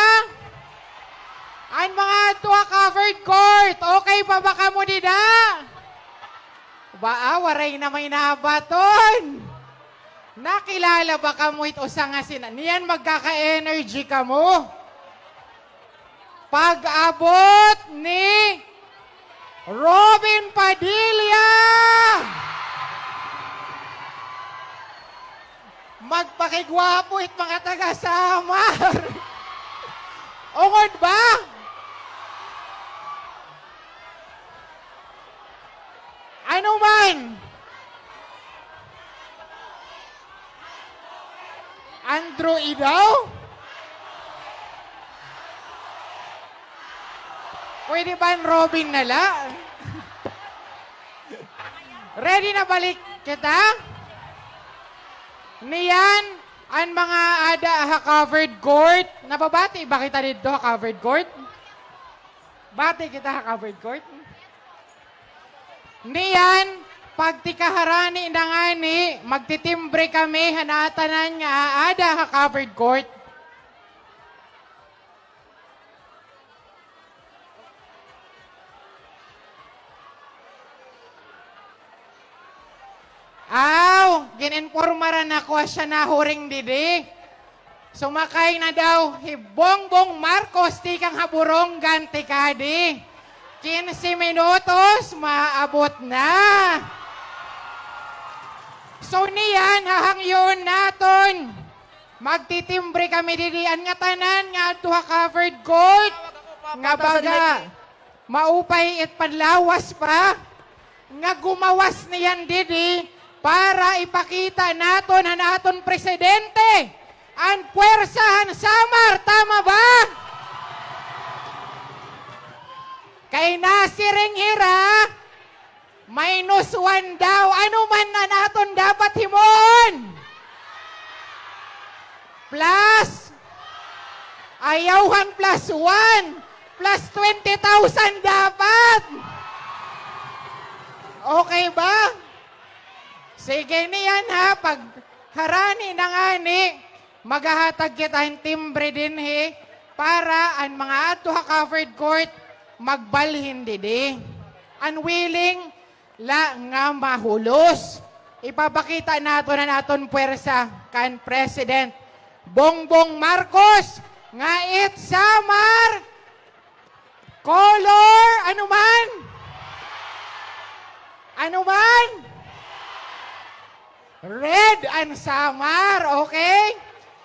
An mga adto ha covered court, okay pa ba kamo dida? Baa, waray na may nabaton. Nakilala ba kamo it usa nga sina-, niyan magkaka-energy kamo? Pag-abot ni Robin Padilla! Magpakigwapo it mga taga Samar. Ungod ba? Ano man? Andrew Idaw? Pwede ba an Robin na la? Ready na balik kita? Niyan, an mga ada ha covered court. Nababati ba kita didto ha covered court? Bati kita ha covered court? Niyan, pagtikaharani na ngani, magtitimbre kami ha natanan nga aada ha covered court. Aw, gin-impormaran ako, asya na huring didi. Sumakay na daw hi Bongbong Marcos tikang ha Borongan tikadi. Kinse minutos, maabot na. So niyan, hahangyoon naton. Magtitimbre kami didi, an ngatanan nga adto ha covered court, nga baga maupay it panlawas pa, nga gumawas niyan didi para ipakita naton han aton presidente, an puwersa han Samar, tama ba? Kay nasiring hira, minus one daw. Ano man an aton dapat himoon? Plus, ayaw han plus one. Plus twenty thousand dapat. Okay ba? Sige niyan ha, pagharani na ngani, maghahatag kita hin timbre dinhi para an mga adto ha covered court magbalhin didi. An willing la nga mahulos. Ipapakita naton an aton puwersa kan President Bongbong Marcos nga it Samar color, ano man? Ano man? Red an Samar, okay?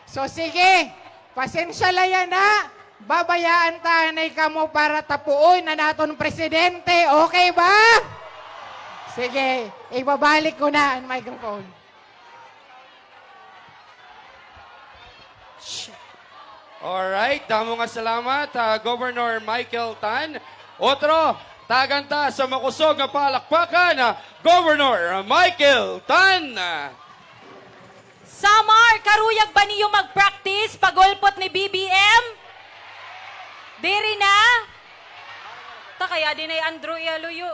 So, sige. Pasensya la yana. Babayaan ta anay kamo para tapuon an aton presidente. Okay ba? Sige, ibabalik ko na an microphone. Alright, damo nga salamat, ah, Governor Michael Tan. Otro, tagan ta sa makusog nga palakpakan, ah, Governor Michael Tan. Samar, karuyag ba niyo mag-practice pag-ulpot ni B B M? Diri na? Ta kay adi na hi Andrew iya luyo.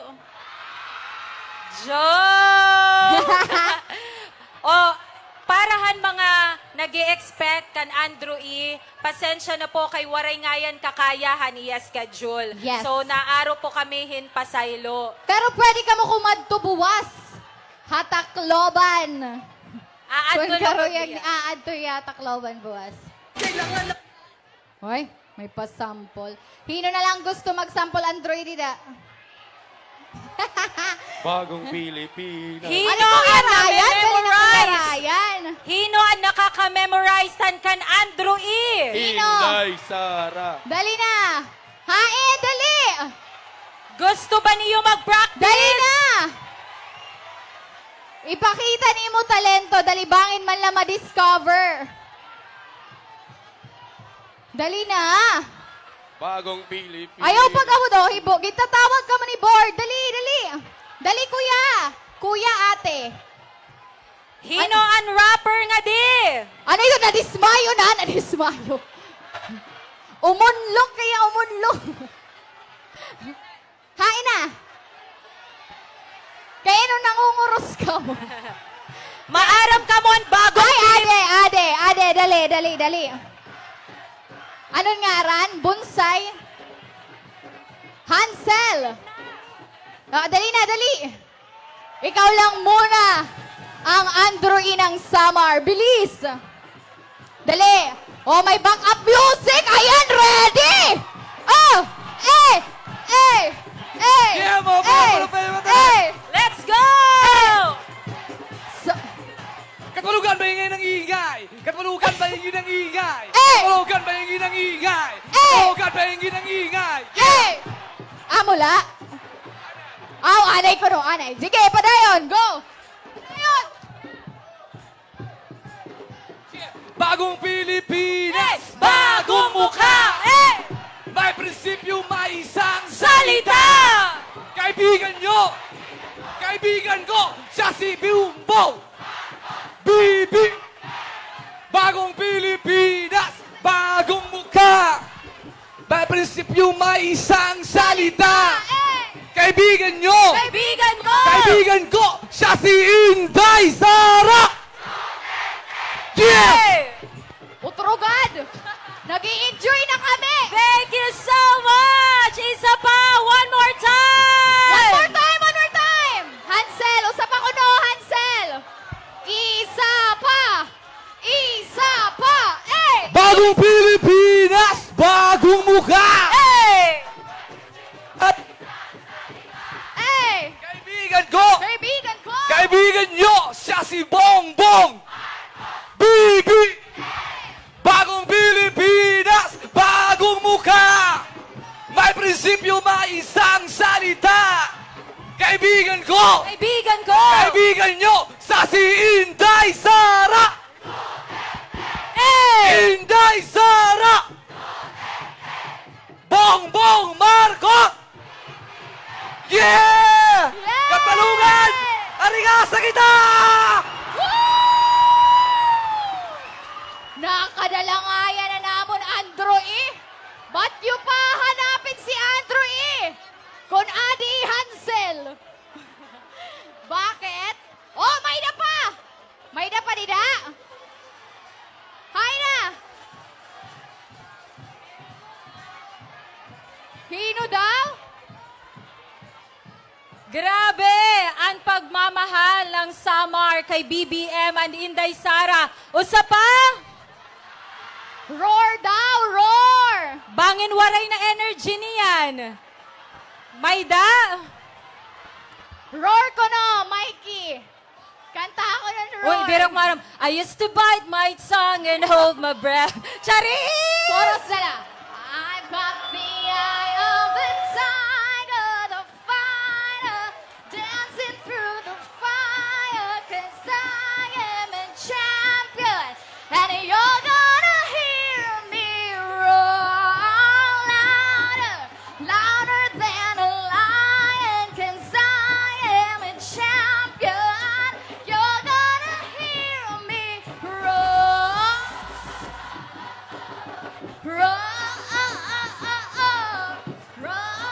Joke! O, para han mga nag-e-expect kan Andrew E, pasensya na po kay waray ngayan kakaya han iya schedule. Yes. So, naaro po kami hin pasaylo. Pero pwede kamo kumadto buwas ha Tacloban. Aadto la karuyag niya, aadto hiya Tacloban buwas. Hoy, may pa-sample. Hin-o na la an gusto mag-sample, Andrew E, dida? Bagong Pilipinas. Hin-o an naka-memorize? Hin-o an nakaka-memorize han kan Andrew E? Hin-o? Inday Sara. Dali na. Hain, dali. Gusto ba niyo mag-practice? Dali na. Ipakita an imo talento. Dali, bangin man la ma-discover. Dali na. Bagong Pilipinas. Ayaw pag-amo daw, hibo. Gintatawag kamo ni board. Dali, dali. Dali, kuya. Kuya, ate. Hin-o an rapper ngadi? Ano ito? Nadismayo na, nadismayo. Umunlok kaya, umunlok. Hain na. Kay ano nangunguros kamo? Maaram kamo an bagong Ay, Pilip- ade, ade, ade, dali, dali, dali. Ano ngaran? Bonsai? Hansel. Ah, dali na, dali. Ikaw lang muna ang Andrew E ng Samar. Bilis! Dali! Oh, may backup music! Ayan, ready! Oh! Eh! Eh! Eh! Yeah, mga Eh! pala, pala, pala. Eh! Let's go! So, Katulugan ba ingay ng ingay? Katulugan ba ingay ng ingay? Eh! Katulugan ba ingay ng ingay? Eh! Katulugan ba ingay ng ingay? Eh! Amo la? Aw, anay kuno, anay. Sige, padayon, go! Padayon! Bagong Pilipinas, bagong mukha! Eh! May prinsipyo, may isang salita! Kaibigan nyo, kaibigan ko, siya si Bongbong! Bibi! Bagong Pilipinas, bagong mukha! May prinsipyo, may isang salita! Eh! Kaibigan nyo! Kaibigan ko! Kaibigan ko! Siya si Inday Sara! Yeah! Eh! Utrugad! Nag-i-enjoy na kami! Thank you so much! Isa pa! One more time! One more time! One more time! Hansel! Usa pa kuno, Hansel! Isa pa! Isa pa! Eh! Bagong Pilipinas, bagong mukha! Eh! At Eh! Kaibigan ko! Kaibigan ko! Kaibigan nyo, siya si Bongbong! Bibi! Bagong Pilipinas, bagong mukha! May prinsipyo, may isang salita! Kaibigan ko! Kaibigan ko! Kaibigan nyo, siya si Inday Sara! Eh! Inday Sara! Bongbong Marcos! Yeah! Yeah! Katalugan! Arigasa kita! Woo! Nakadalangayan na namon, Andrew E. Ba't niyo pa hanapin si Andrew E? Kun adi Hansel. Bakit? Oh, may-ada pa! May-ada pa dida? Hain na! Hin-o daw? Grabe an pagmamahal ng Samar kay B B M and Inday Sara. Usa pa? Roar daw, roar! Bangin waray na energy niyan. May-ada? Roar kuno, Mikey. Kanta ako ng roar. Uy, birok maram. I used to bite my tongue and hold my breath. Charis! Chorus na lang. I've got the eye of the tiger, the fighter, dancing through the fire, 'cause I am a champion, and you're gonna hear me roar louder, louder than a lion, 'cause I am a champion. You're gonna hear me roar, roar, roar.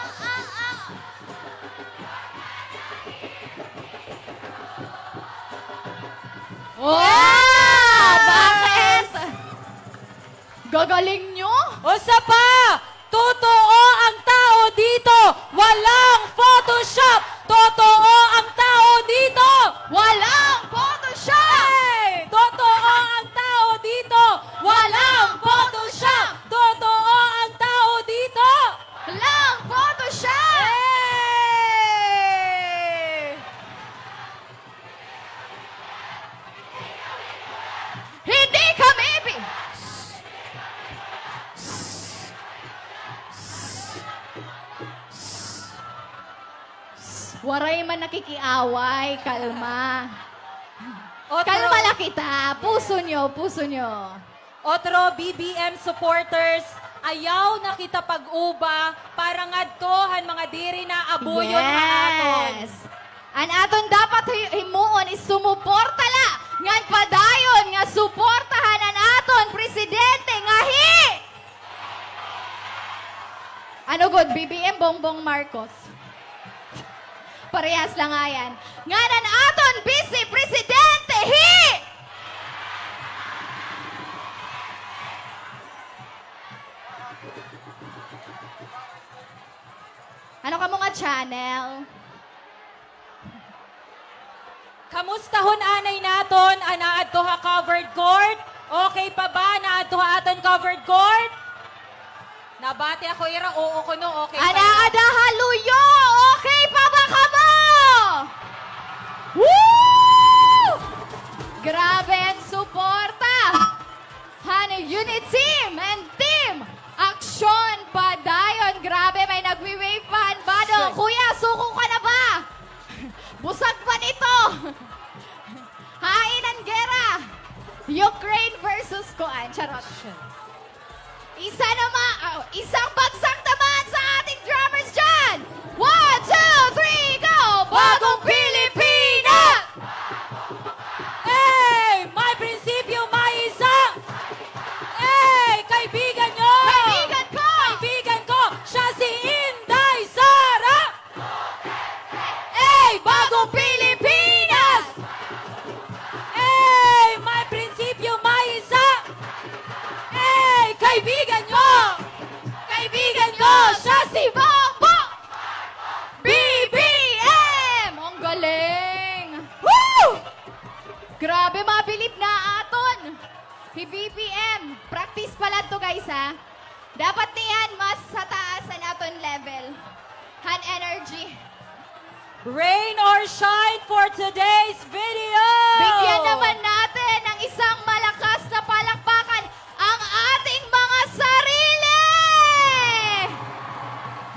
Oh! Yes! Bakit? Gagaling niyo. Usa pa! Totoo ang tao dito! Walang Photoshop! Totoo ang tao dito! Walang Photoshop! Hey! Totoo ang tao dito! Walang Photoshop! Totoo ang tao dito! Walang Photoshop! Hey! Hindi kami pi- Waray man nakikiaway. Kalma. Otro. Kalma la kita. Puso niyo, puso niyo. Otro B B M supporters, ayaw na kita pag-uba para ngadto han mga diri naabuyon nga aton. Yes. An aton dapat hi-, himuon is sumuporta la ngan padayon nga suportahan an aton presidente nga hi Ano gud, B B M Bongbong Marcos? Parehas la ngay-an. Ngan an aton Vice Presidente, hi! Ano kamo nga channel? Kamustahon anay naton an aadto ha covered court? Okay pa ba an aadto ha aton covered court? Nabati ako ira, oo kuno, okay pa ira. An aada ha luyo, okay pa ba kamo? Woo! Grabe an suporta han Uniteam and Team Aksyon Padayon. Grabe, may nagwi-wave pa han bado. Shit. Kuya, suko ka na ba? Busag pa nito. Hain an gera? Ukraine versus kuan. Charot. Shit. Isa naman, oh, isang bagsak naman sa ating drummers dyan. One, two, three, go! Bagong Pilipinas! Hey! May prinsipyo, may isa! Hey! Kaibigan nyo! Kaibigan ko! Kaibigan ko! Siya si Inday Sara! Hey! Bagong Pilipinas! Hey! May prinsipyo, may isa! Hey! Kaibigan nyo! Kaibigan ko! Siya si Bongbong! B B M! Ang galing! Woo! Grabe, mabilib na aton! Hi B B M! Practice pa la to, guys, ha? Dapat niyan mas sa taas an aton level han energy. Rain or shine for today's video! Bigyan naman natin ng isang malakas na palakpakan ang ating mga sarili!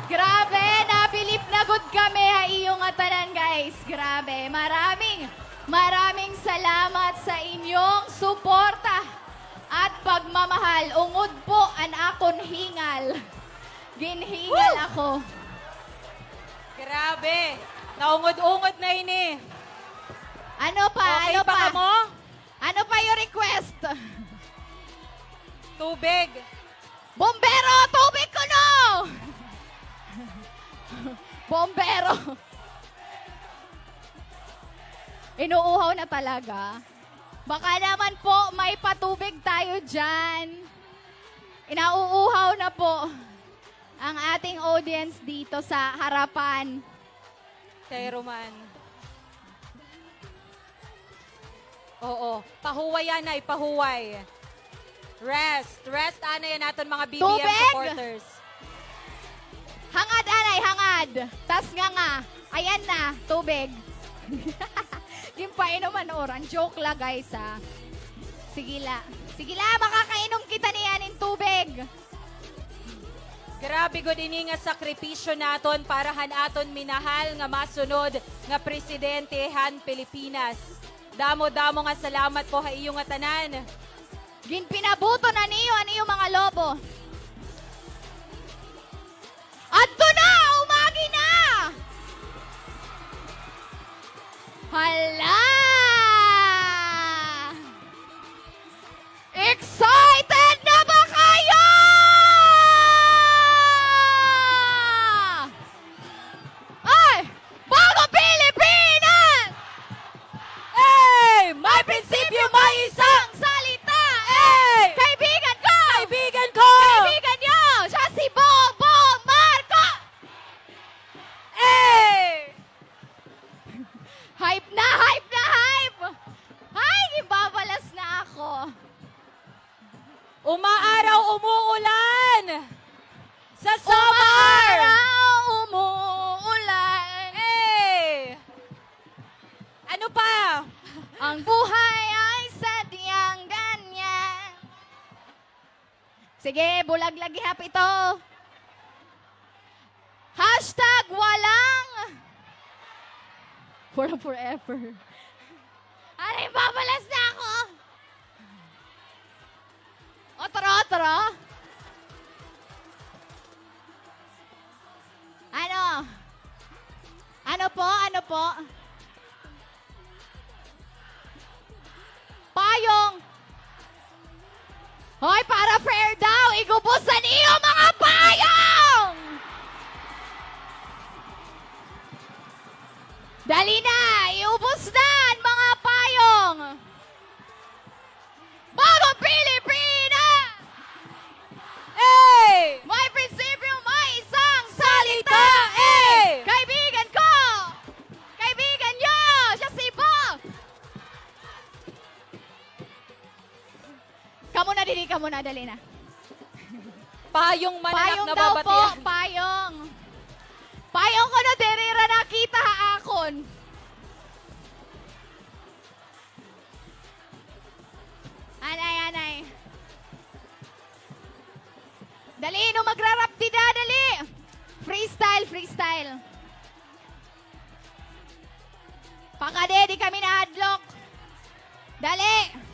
Grabe, nabilib na gud kami ha iyo ngatanan, guys. Grabe, maraming, maraming salamat sa inyong suporta at pagmamahal. Ungod po an akon hingal. Ginhingal ako. Grabe. Naungod-ungod na ini. Ano pa? Okay pa kamo? Ano pa iyo request? Tubig. Bombero! Tubig kuno! Bombero! Inuuhaw na talaga. Baka naman po may patubig tayo dyan. Inauuhaw na po ang ating audience dito sa harapan. Kay Roman. Oo. Pahuway, anay, pahuway. Rest. Rest, anay, an aton mga B B M supporters. Tubig! Hangad, anay, hangad. Tas nganga. Ayan na, tubig. Ginpainom an uran. Joke la, guys, ha. Sige la. Sige la, makakainom kita niyan hin tubig. Grabe gud ini nga sakripisyo naton para han aton minahal nga masunod nga presidente han Pilipinas. Damo-damo nga salamat po ha iyo ngatanan. Ginpinabuto na niyo an iyo mga lobo. Adto na! Umagi na! Hala! Excited na ba kayo? Ay! Bago Pilipinas! Hey! May prinsipyo, Hype na, hype na, hype! Ay, ginbabalas na ako. Umaaraw, umuulan. Sa Samar. Umaaraw, umuulan. Eh. Ano pa? Ang buhay ay sadyang ganyan. Sige, bulag lagi hap ito. Hashtag walang for forever. Aray, babalas na ako. Otro, otro. Ano? Ano po? Ano po? Payong. Hoy, para fair daw, igubos an iyo mga payong! Dali na, iubos na an mga payong! Bagong Pilipinas! Eh! May prinsipyo, may isang salita, eh! Kaibigan ko! Kaibigan niyo! Siya si Bo! Kamo na, dili, kamo na, dali na. Payong man an ak nababatian. Payong daw po, payong. Payong kuno diri ra nakita ha akon. Anay, anay. Dali, no magra-rap dida, dali. Freestyle, freestyle. Pakadi, di kami nahadlok. Dali.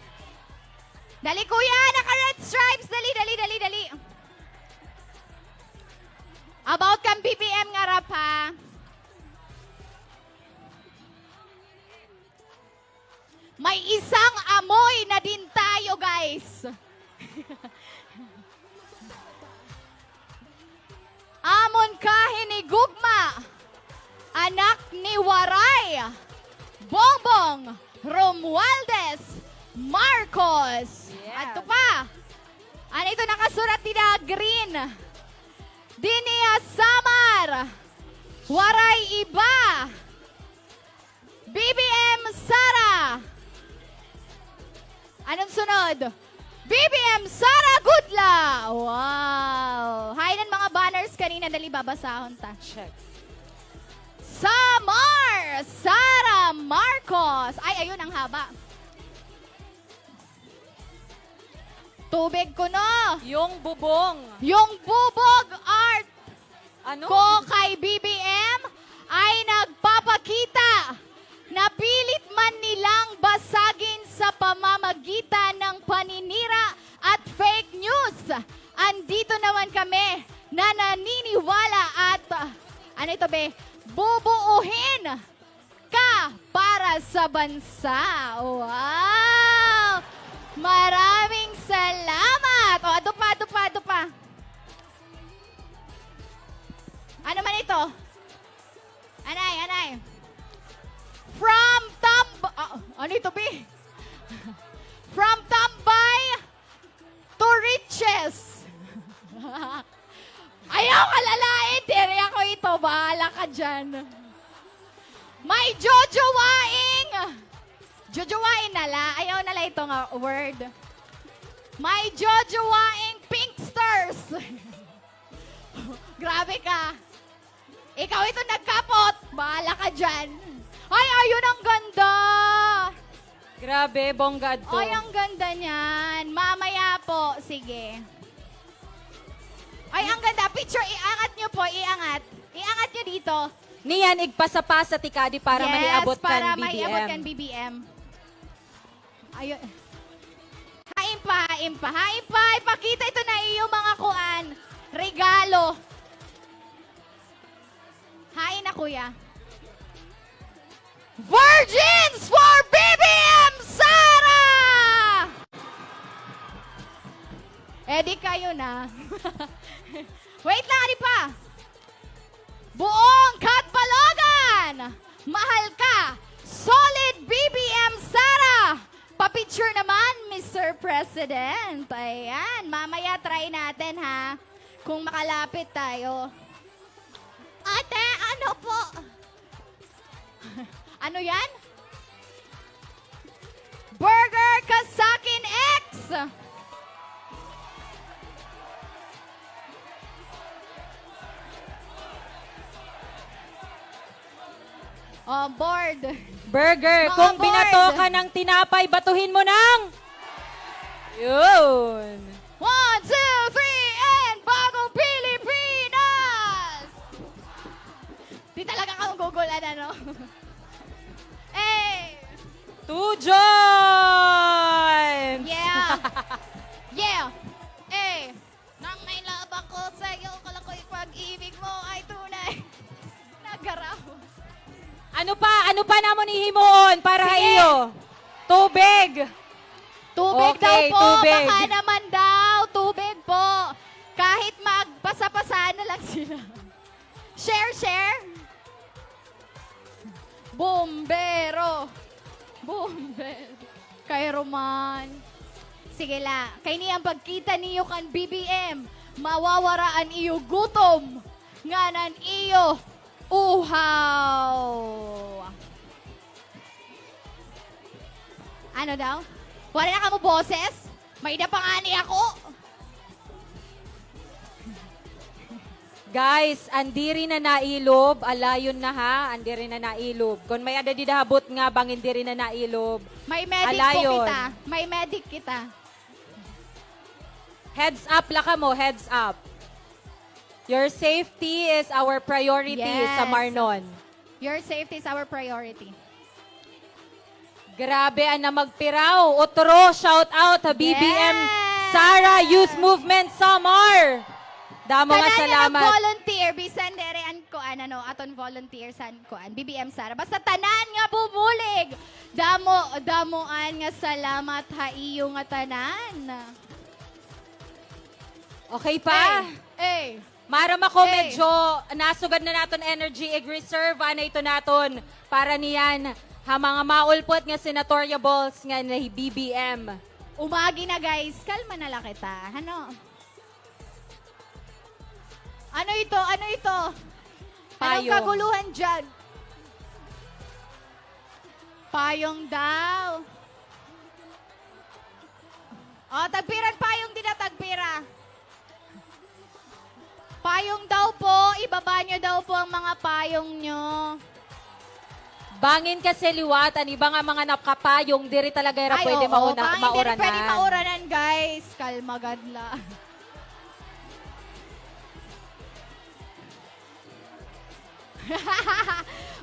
Dali, kuya, naka-red stripes. Dali, dali, dali, dali. About kan B B M nga rap, ha? May isang amoy na din tayo, guys. Amon ka hinigugma, anak ni Waray, Bongbong Romualdez Marcos. Yeah. Adto pa. Ano ito nakasurat dida? Green. Dinhi ha Samar. Waray iba. B B M Sara. Anong sunod? B B M Sara Gudla. Wow. Hain an mga banners kanina? Dali, babasahon ta. Check. Samar, Sara Marcos. Ay, ayun, ang haba. Tubig kuno. Yung bubong. Yung bubog art. Ano? Ko kay B B M ay nagpapakita na pilit man nilang basagin sa pamamagitan ng paninira at fake news. Andito naman kami na naniniwala at, ah, ano ito, be? Bubuuhin ka para sa bansa. Wow! Maraming salamat! O, adto pa, adto pa, adto pa. Ano man ito? Anay, anay. From Tamb-, ah, ano ito, be? From Tambay to riches. Ayaw ka lalain, diri ako ito. Bahala ka dyan. May jojowaing. Jojowain na la. Ayaw na la ito nga word. May jojowaing pinksters. Grabe ka. Ikaw ito nagkapot. Bahala ka dyan. Ay, ayun, ang ganda. Grabe, bongga adto. Ay, ang ganda niyan. Mamaya po, sige. Ay, ang ganda. Picture, iangat niyo po, iangat. Iangat niyo dito. Niyan, igpasa-pasa tikadi para maiabot kan B B M. Yes, para maiabot kan B B M. Ayun. Hain pa, hain pa, hain pa. Ipakita ito na iyo mga kuan. Regalo. Hain na, kuya. Virgins for B B M Sara! Eh, di kayo na. Wait lang, ano pa? Buong Catbalogan! Mahal ka! Solid B B M Sara! Pa-picture naman, Mister President. Ayan, mamaya try natin, ha, kung makalapit tayo. Ate, ano po? An Ano yan? Burger Kasakin X! Oh, board. Burger, mga kung board. Binato ka ng tinapay, batuhin mo ng yun. One, two, three, and Bagong Pilipinas! Di talaga ka magugulan, ano? Eh! Two joints! Yeah! Yeah! Eh! Nang may labang ko sa iyo, kala ko'y pag-ibig mo ay tunay. Nagaraw. Ano pa? Ano pa namon hihimuon para ha iyo? Tubig! Tubig daw po! Okay, tubig. Baka naman daw! Tubig po! Kahit magpasa-pasa na lang sila. Share, share. Bombero. Bombero. Kay Roman. Sige la. Kay ini an pagkita niyo kan B B M, mawawara an iyo gutom ngan an iyo uhaw. Ano daw? Wala na kamo boses? May-ada pa ngani ako. Guys, an diri na nailob, alayon na ha, an diri na nailob. Kon may-ada dida ha booth nga bangin diri na nailob, alayon. May medic po kita. May medic kita. Heads up la kamo, heads up. Your safety is our priority sa Marnon. Yes. Your safety is our priority. Grabe, an namagpiraw. Utro, shout out ha B B M Sara Youth Movement Samar. Damo nga salamat. Tanan nga nag-volunteer, bisan diri an kuan, ano, aton volunteer san kuan, B B M Sara. Basta tanan nga bumulig. Damo, damoan nga salamat ha iyo nga tanan. Okay pa? Eh, eh. Maaram ako, medyo nasugad na naton energy, ig-reserve anay ito naton para niyan ha mga maulpot nga senatorial balls nga na B B M. Umagi na, guys. Kalma na la kita. Ano? Ano ito? Ano ito? Anong kaguluhan dyan? Payong daw. O, tagpira an payong dida, tagpira? Payong daw po, ibaba niyo daw po ang mga payong niyo. Bangin kasi liwat, an iba nga mga nakapayong, diri talaga ira pwede mauranan. Ay, oo, bangin diri pwede mauranan, guys. Kalma gad la.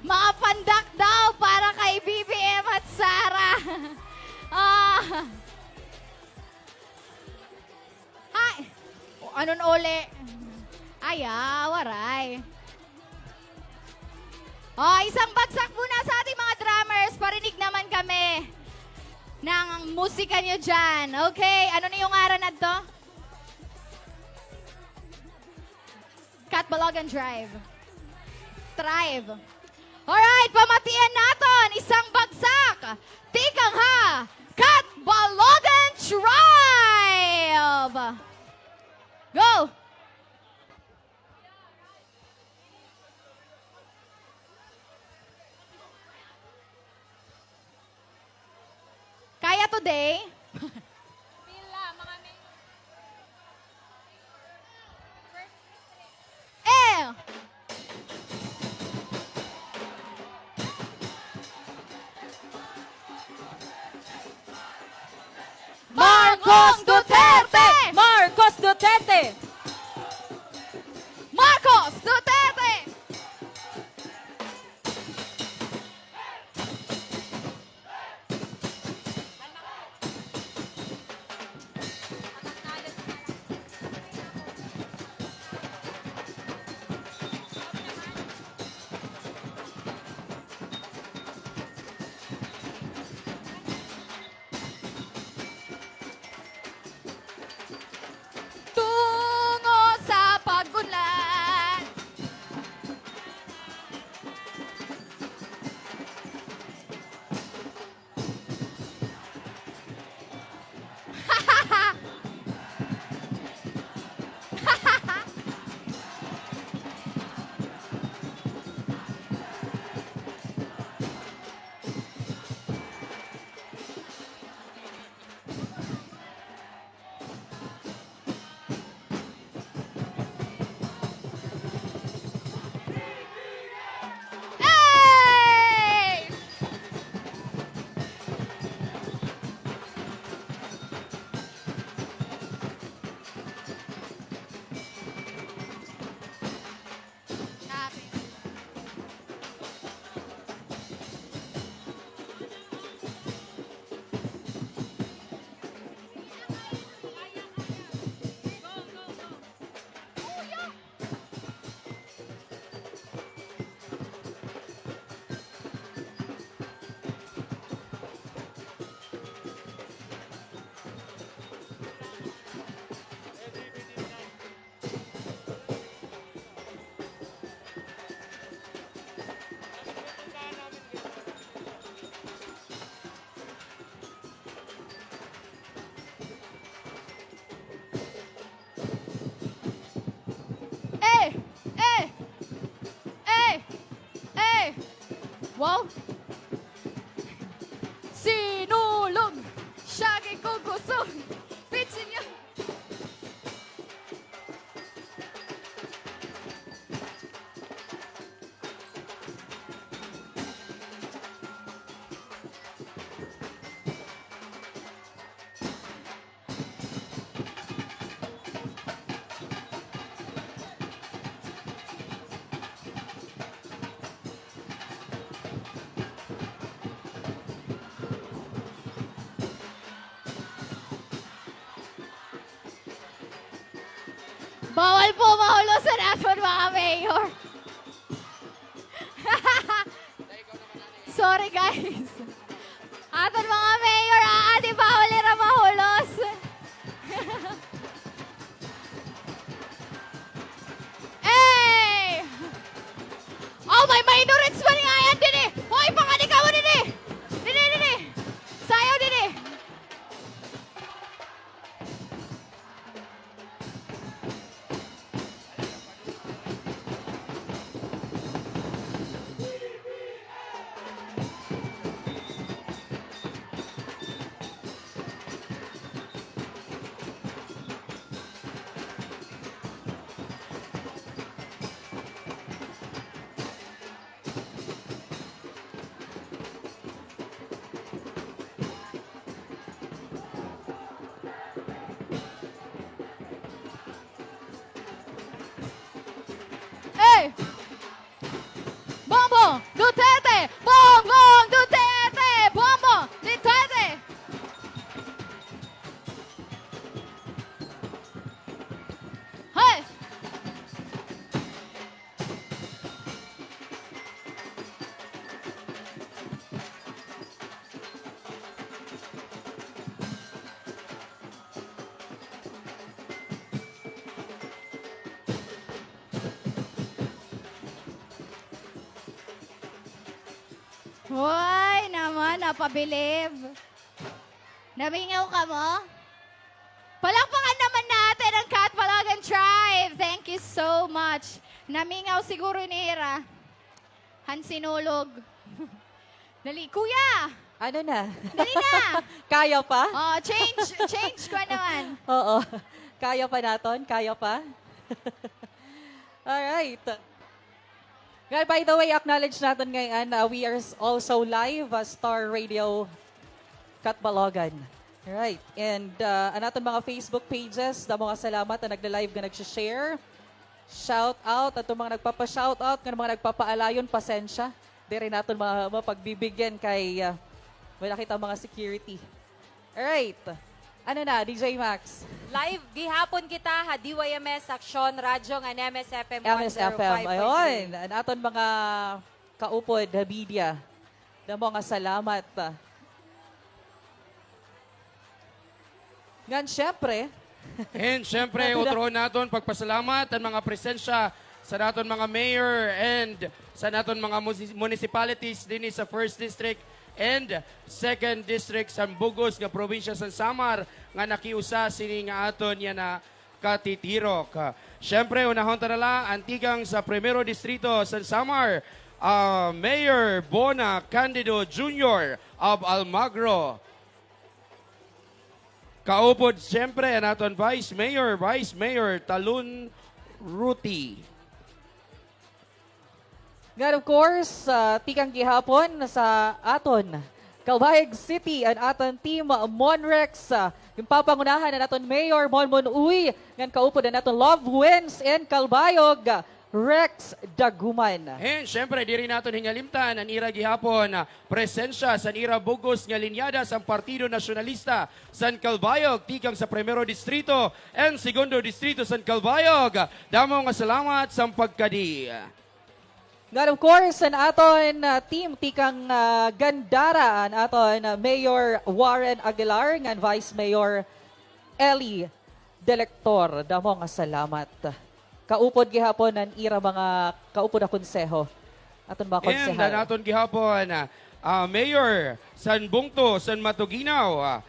Mga pandak daw para kay B B M at Sara. Ah. Ay! O, anon uli? Ay, ah, waray. O, isang bagsak muna sa ating mga drummers. Parinig naman kami ng musika niyo dyan. Okay, ano na iyo ngaran adto? Catbalogan Drive. Thrive. Alright, pamatian naton. Isang bagsak. Tikang ha Catbalogan Thrive. Go! Kaya today? Pila, mga mayor. Eh! Marcos Duterte! Marcos Duterte! Marcos Duterte! Wow! Sinulog! Siya gikukusog! Pitsin niya! Bawal po mahulos an aton mga mayor. Sorry, guys. Aton mga mayor, ah, adi bawal ira mahulos. Ey! Oh, may minorities man nga yan, didi. Hoy, pangadi kamo didi. Didi, didi. Sayaw didi. Hey! Bongbong Duterte! Bongbong Duterte! Bongbong Duterte! Hey! Hoy naman, napabilib. Namingaw kamo? Palakpakan naman natin ang Catbalogan Tribe. Thank you so much. Namingaw siguro ini hira han Sinulog. Dali, kuya! Ano na? Dali na! Kaya pa? Oh, change, change ko naman. Oo. Kaya pa naton? Kaya pa? Alright. Ngan, by the way, acknowledge naton ngay-an, ah, we are s-, also live, ah, Star Radio Catbalogan. Right. And, ah, an aton mga Facebook pages, damo nga salamat an nagla-live nga nagsi-share. Shout out aton mga nagpapa-shout out, ngan mga nagpapaalayon, pasensya. Diri naton ma-, mapagbibigyan kay, ah, wala kita mga security. Alright. Ano na, D J Max? Live gihapon kita ha D Y M S Aksyon Radyo ngan M S F M M S F M, one zero five point three. Ayun. An aton mga kaupod ha media. Damo nga salamat. Ngan, syempre, and syempre, utrohon naton pagpasalamat an mga presensya sa naton mga mayor and sa naton mga musi-, municipalities dinhi sa First District and Second District san bug-os nga probinsya san Samar nga nakiusa sini nga aton yana katitirok. Syempre, unahon ta na la an tikang sa Primero Distrito san Samar, ah, Mayor Bona Candido Junior of Almagro. Kaupod, syempre, an aton Vice Mayor, Vice Mayor Talon Ruti. Ngan, of course, ah, tikang gihapon sa aton Calbayog City, an aton Team Monrex, ah, ginpapangunahan an aton Mayor Monmon Uy, ngan kaupod an aton Love Wins in Calbayog, Rex Daguman. And syempre, diri naton hingalimtan an ira gihapon, ah, presensya san ira bug-os nga linyada san Partido Nasyonalista san Calbayog, tikang sa Primero Distrito and Segundo Distrito san Calbayog. Damo nga salamat san pagkadi. Ngan, of course, an aton, ah, team tikang, ah, Gandara, an aton, ah, Mayor Warren Aguilar ngan Vice Mayor Ellie Delector. Damo nga salamat. Kaupod gihapon an ira mga kaupod a konseho. Aton mga konsehal. And an aton gihapon, ah, Mayor san bungto san Matuguinao, ah,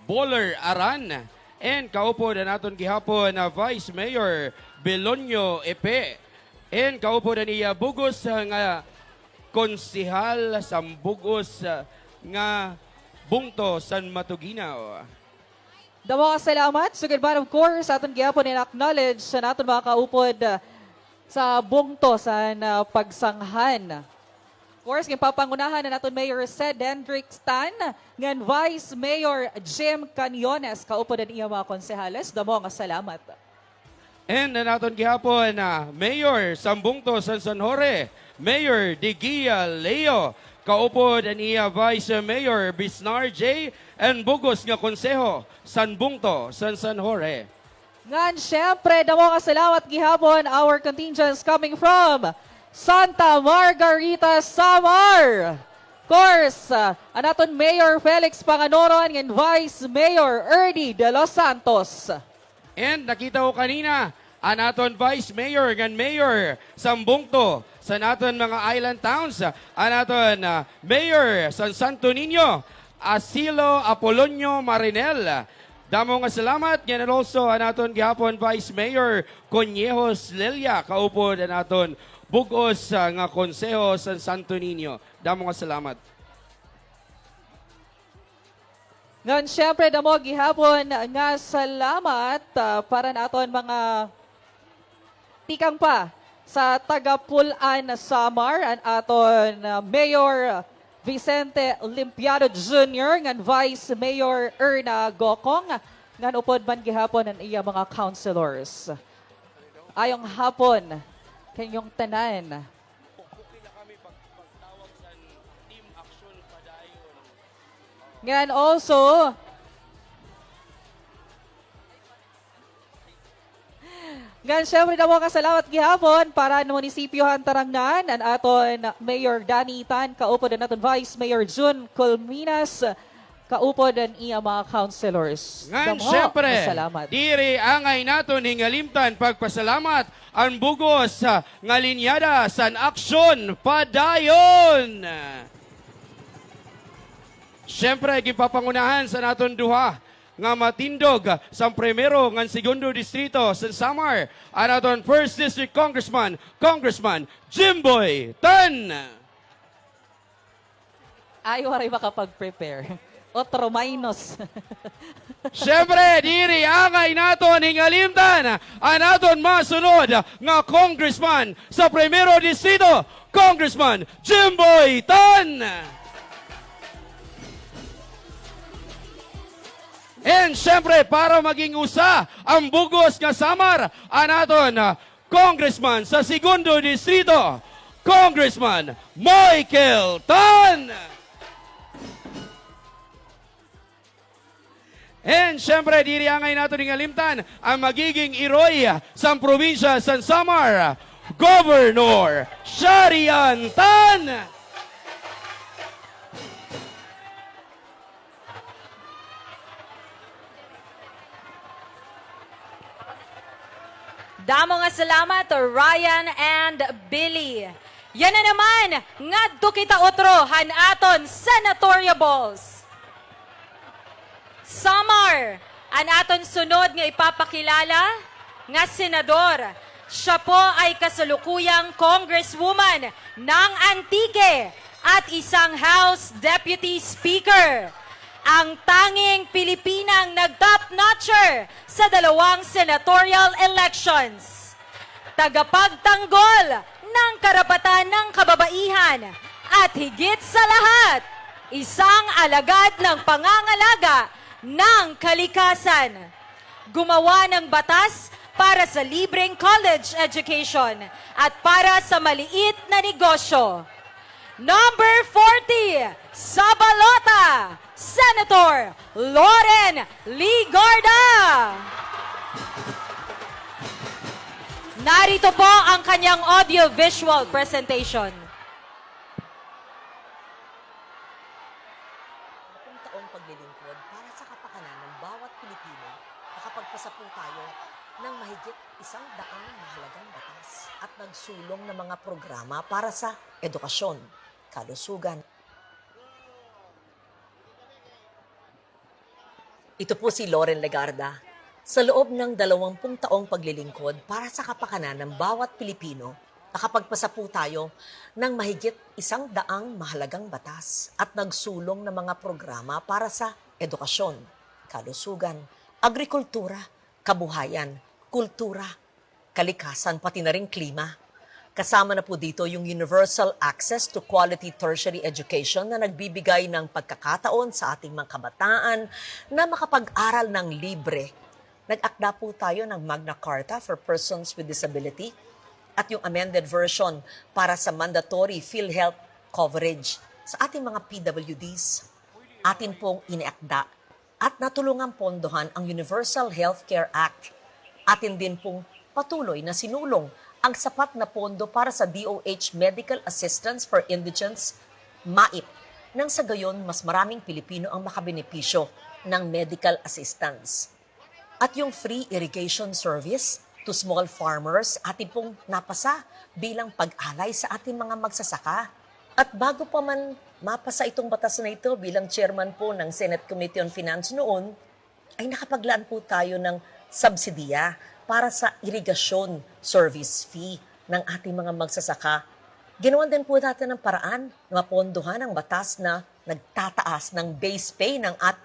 Bowler Aran. And kaupod an aton gihapon, ah, Vice Mayor Belonio Epe. And kaupod an iya bug-os, ah, nga konsehal san bug-os, ah, nga bungto san Matuguinao. Damo nga salamat. Sugad man, of course, aton gihapon in-acknowledge an aton mga kaupod, ah, sa bungto san, ah, pagsanghan. Of course, ginpapangunahan an aton Mayor Sed Hendricks Tan, ngan Vice Mayor Jim Cañones, kaupod an iya mga konsehales. Damo nga salamat. And an aton gihapon, ah, Mayor san bungto san San Jorge, Mayor Digia Leo, kaupod an iya Vice Mayor Bisnar J, and bug-os nga konseho san bungto san San Jorge. Ngan syempre, damo nga salamat gihapon, our contingents coming from Santa Margarita, Samar. Of course, ah, an aton Mayor Felix Panganoron ngan Vice Mayor Ernie De Los Santos. And nakita ko kanina, an aton Vice Mayor ngan Mayor san bungto san aton mga island towns, an aton, ah, Mayor san Santo Niño, Asilo Apolonio Marinel. Damo nga salamat, ngan also an aton gihapon Vice Mayor Conejos Lelia, kaupod an aton bug-os, ah, nga konseho san Santo Niño. Damo nga salamat. Ngan syempre, damo gihapon nga salamat, ah, para an aton mga tikang pa sa taga Pul-an, Samar, an aton, ah, Mayor Vicente Limpiado Junior ngan Vice Mayor Erna Gocong, ngan upod man gihapon an iya mga councilors. Ayong hapon kanyong tanan. Ngan also, ngan syempre, damo nga salamat gihapon para han munisipyo han Tarangnan, an aton Mayor Danny Tan, kaupod an aton Vice Mayor Jun Colminas, kaupod an iya mga councilors. Ngan syempre, diri angay naton hingalimtan pagpasalamat an bug-os, ah, nga linyada san Aksyon Padayon. Syempre, ginpapangunahan san aton duha nga matindog san primero ngan segundo distrito san Samar, an aton First District Congressman, Congressman Jimboy Tan. Ay, waray makapag-prepare. Otro minus. Syempre, diri angay naton hingalimtan an aton masunod nga congressman sa Primero Distrito, Congressman Jimboy Tan. And syempre, para maging usa an bug-os nga Samar, an aton, ah, Congressman sa Segundo Distrito, Congressman Michael Tan. And syempre, diri angay naton hingalimtan an magiging iroy san probinsya san Samar, Governor Sharian Tan. Damo nga salamat, Ryan and Billy. Yana naman, ngadto kita utro han aton senatorial balls. Samar, an aton sunod nga ipapakilala nga senador. Siya po ay kasalukuyang congresswoman ng Antique at isang House Deputy Speaker, ang tanging Pilipinang nag-top notcher sa dalawang senatorial elections. Tagapagtanggol ng karapatan ng kababaihan at higit sa lahat, isang alagad ng pangangalaga ng kalikasan. Gumawa ng batas para sa libreng college education at para sa maliit na negosyo. Number forty, sa balota, Senator Loren Legarda. Narito po ang kanyang audio-visual presentation. Taong paglilingkod para sa kapakanan ng bawat Pilipino, nakapagpasa po tayo ng mahigit isang daang mahalagang batas at nagsulong ng mga programa para sa edukasyon, kalusugan. Ito po si Loren Legarda. Sa loob ng dalawampung taong paglilingkod para sa kapakanan ng bawat Pilipino, Nakapagpasa po tayo ng mahigit isang daang mahalagang batas at nagsulong na mga programa para sa edukasyon, kalusugan, agrikultura, kabuhayan, kultura, kalikasan, pati na rin klima. Kasama na po dito yung universal access to quality tertiary education na nagbibigay ng pagkakataon sa ating mga kabataan na makapag-aral ng libre. Nag-akda po tayo ng Magna Carta for Persons with Disability at yung amended version para sa mandatory PhilHealth coverage sa ating mga P W Ds. Atin pong iniakda at natulungang pondohan ang Universal Healthcare Act. Atin din pong patuloy na sinulong ang sapat na pondo para sa D O H Medical Assistance for Indigents, MAIP, nang sa gayon mas maraming Pilipino ang makabenepisyo ng medical assistance. At yung free irrigation service to small farmers, atin pong napasa bilang pag-alay sa ating mga magsasaka. At bago pa man mapasa itong batas na ito, bilang chairman po ng Senate Committee on Finance noon, ay nakapaglaan po tayo ng subsidiya para sa irigasyon service fee ng ating mga magsasaka. Ginawan din po natin ng paraan na mapondohan ang batas na nagtataas ng base pay ng at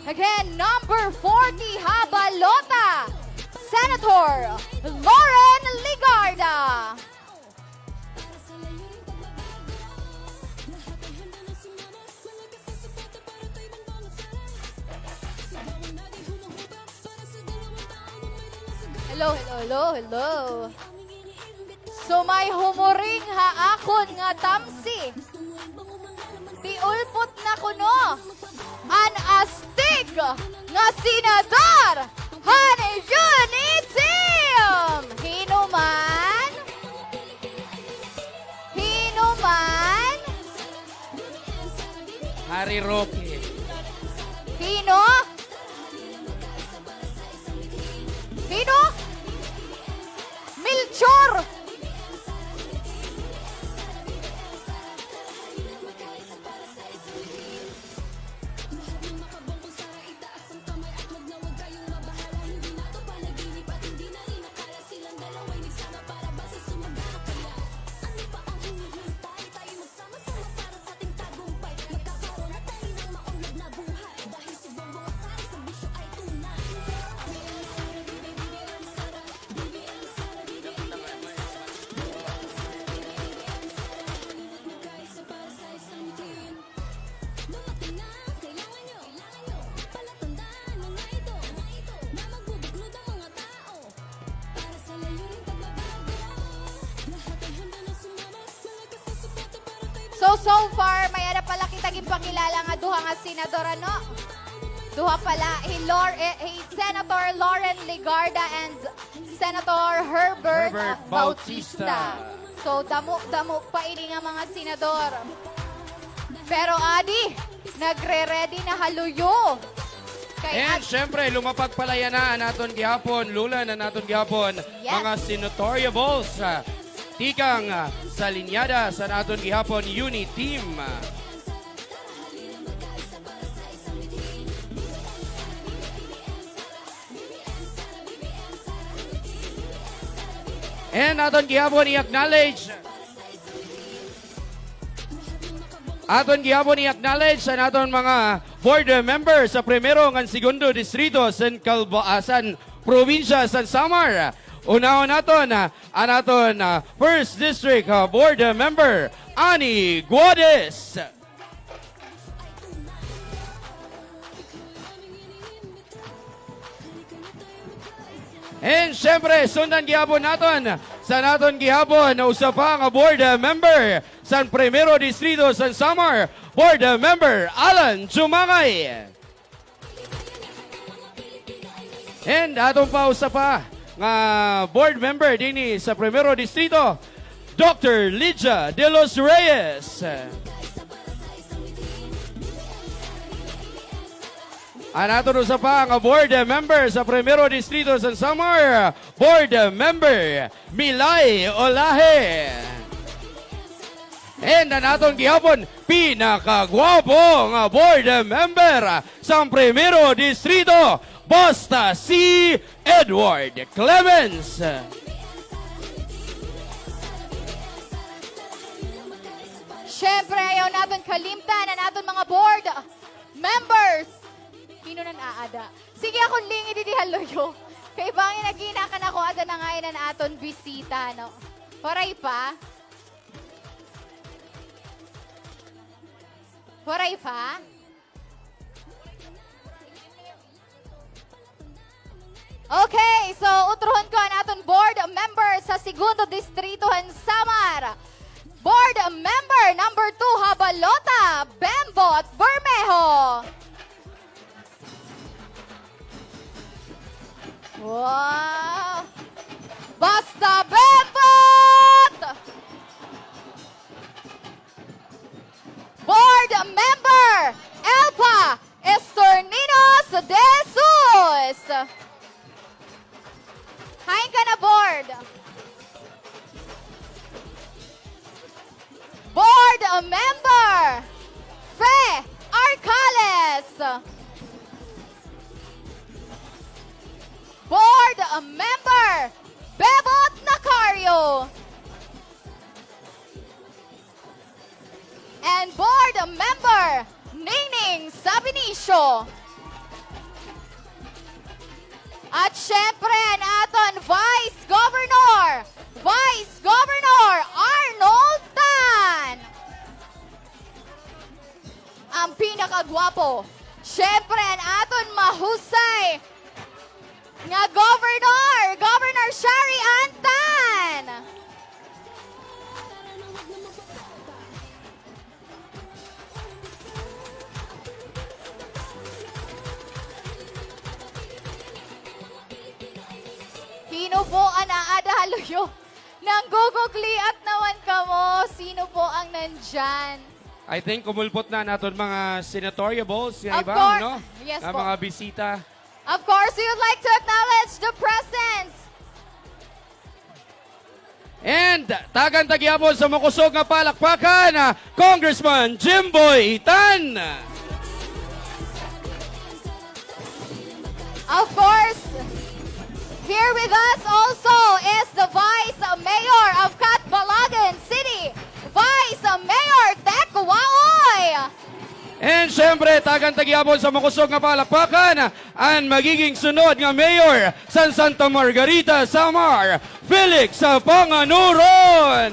Again, number forty ha balota, Senator Loren Legarda. Hello, hello, hello, hello. So may humuring ha akon nga tamsi. Tiulpot na kuno an astig nga senador han Uniteam! Hin-o man? Hin-o man? Harry Roque. Hin-o? Hin-o? Melchor! So, so far, may-ada pala kita ginpakilala nga duha nga senador, ano? Duha pala, hi Lor-, eh, hi Senator Loren Legarda and Senator Herbert, Herbert ah, Bautista. Bautista. So, damo-damo pa ini nga mga senador. Pero, adi, nagre-ready na ha luyo. Kay And at- syempre, lumapag pala yana an aton gihapon, Lulan, an aton gihapon, Yes. mga senatoriables, ah, tikang, ah, sa linyada sa aton gihapon Uniteam. And aton gihapon i-acknowledge. Aton gihapon i-acknowledge an aton mga board member sa primero ngan segundo distrito san Calba-, ah, san probinsya san Samar. Unahon naton, ah, an aton, ah, first district, ah, board member, Ani Guades. And syempre, sundan gihapon naton sa naton gihapon usa pa nga board member san Primero Distrito san Samar, board member Alan Jumangay. And aton pa usa pa nga board member dinhi sa Primero Distrito, Doctor Lydia de los Reyes. An aton usa pa nga board member sa Primero Distrito sa Samar, Board Member Milay Olahe. And an aton gihapon pinakagwapo nga board member sa Primero Distrito, basta si Edward Clemens. Siyempre, ayaw naton kalimtan an aton mga board members. Hin-o nan aada? Sige, akon lingi didi ha luyo. Kay bangin naghinakon ako, ada na ngay-an an aton bisita, no? Waray pa? Waray pa? Okay, so utrohon ko an aton board member sa Segundo Distrito han Samar. Board member number two ha balota, Bembot Bermejo. Wow! Basta Bembot! Board member, Elpa Estorninos de Jesus. Hain ka na, board. Board member, Fe Arcales. Board member, Bebot Nacario. And board member, Ningning Sabinicio. At syempre, an aton Vice Governor, Vice Governor Arnold Tan. An pinakagwapo, syempre, an aton mahusay nga Governor, Governor Shari Ann Tan. Hin-o po an aada ha luyo? Nanggugugliat naman kamo. Sino po ang nandyan? I think kumulpot na an aton mga senatoriables nga iba, no? Yes po. Mga bisita. Of course, we would like to acknowledge the presence. And tagan ta gihapon sa makusog nga palakpakan, ah, Congressman Jimboy Tan. Of course, here with us also is the Vice Mayor of Catbalogan City, Vice Mayor Tek Waoy. And syempre, tagan ta gihapon sa makusog nga palakpakan an magiging sunod nga mayor san Santa Margarita, Samar, Felix Panganuron.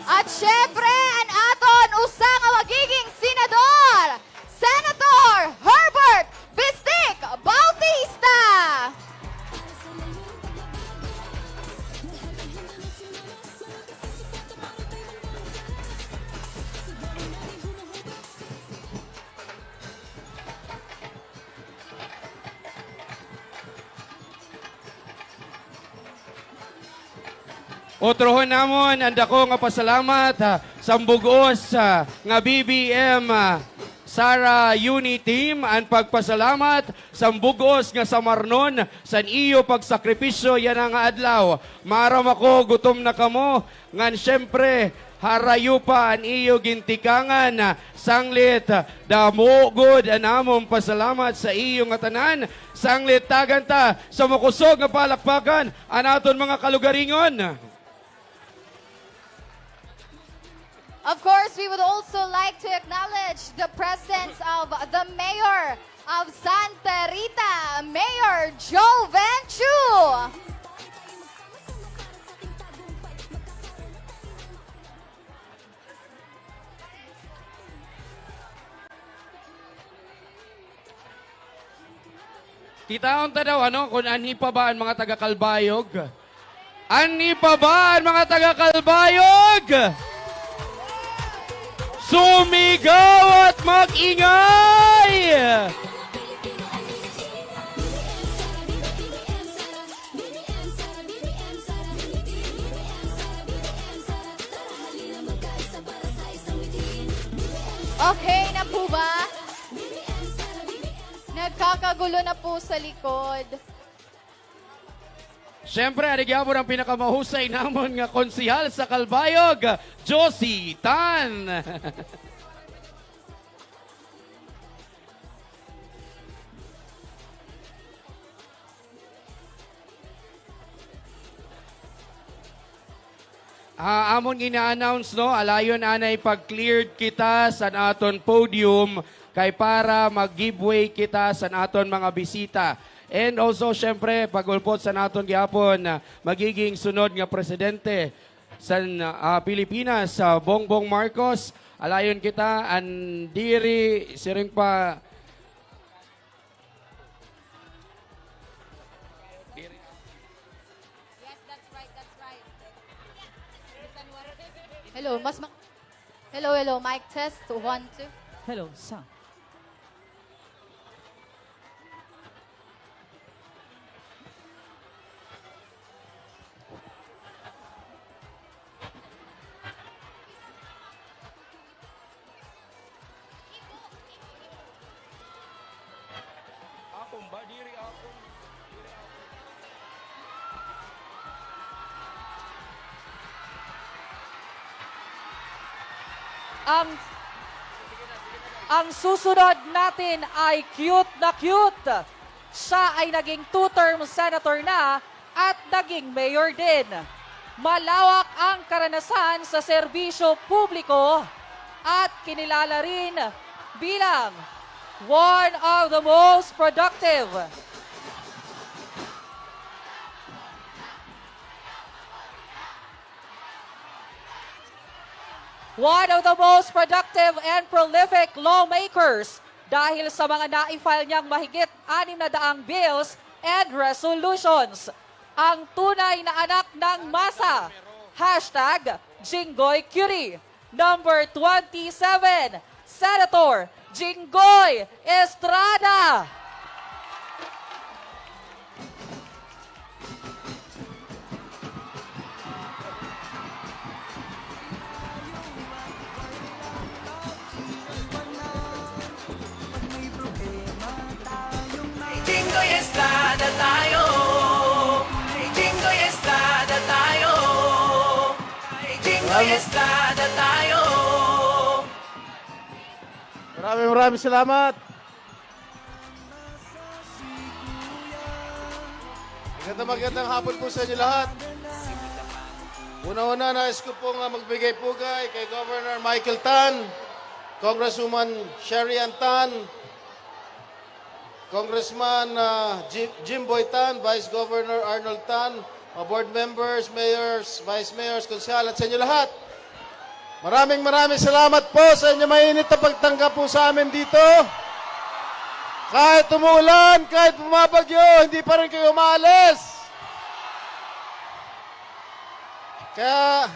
At syempre, an aton usa nga magiging senador, Senator Herbert Bistik Bautista. Utrohon namon an dako nga pasalamat, ah, sa bug-os, ah, nga B B M, ah, Sara Uni Team, an pagpasalamat sa bug-os nga Samarnon san iyo pagsakripisyo yana nga adlaw. Maaram ako, gutom na kamo, ngan syempre, harayo pa an iyo gintikangan, sanglit, damo gud an amon pasalamat sa iyo ngatanan. Sanglit, tagan ta sa makusog nga palakpakan an aton mga kalugaringon. Of course, we would also like to acknowledge the presence of the Mayor of Santa Rita, Mayor Joe Venchu. Kitaon ta daw, ano, kon anhi pa ba an mga taga-Calbayog. Anhi pa ba an mga taga-Calbayog? Sumigaw at mag-ingay! Okay na po ba? Nagkakagulo na po sa likod. Siyempre, ari gihapon ang pinakamahusay namon nga konsehal sa Calbayog, Josie Tan. Ah, amon ina-announce, no, alayon anay pag-cleared kita san aton podium kay para mag-give way kita san aton mga bisita. And also, syempre, pag-ulpot san aton gihapon, ah, magiging sunod nga presidente san, ah, Pilipinas, ah, Bongbong Marcos. Alayon kita, an diri, siring pa, Yes, that's right, that's right. Hello, mas ma-, hello, hello, mic test, one, two. Hello, sound. Akon ba? Diri akon. Diri akon. Ang, ang susunod natin ay cute na cute. Siya ay naging two-term senator na at naging mayor din. Malawak ang karanasan sa serbisyo publiko at kinilala rin bilang one of the most productive, one of the most productive and prolific lawmakers dahil sa mga na-file niyang mahigit anim na daang bills and resolutions. Ang tunay na anak ng masa. Hashtag Jinggoy Cutie. Number twenty-seven, Senator Jinggoy Estrada. May Jinggoy Estrada tayo. May Jinggoy Estrada tayo. May Jinggoy Estrada tayo. Maraming, maraming salamat. Magandang, magandang hapon po sa inyo lahat. Una-una, nais ko pong, ah, magbigay pugay kay Governor Michael Tan, Congresswoman Sherry Ann Tan, Congressman, ah, Jim-, Jimboy Tan, Vice Governor Arnold Tan, mga board members, mayors, vice mayors, konsehal, at sa inyo lahat. Maraming, maraming salamat po sa inyo mainit na pagtanggap po sa amin dito. Kahit umuulan, kahit bumabagyo, hindi pa rin kayo umaalis. Kaya,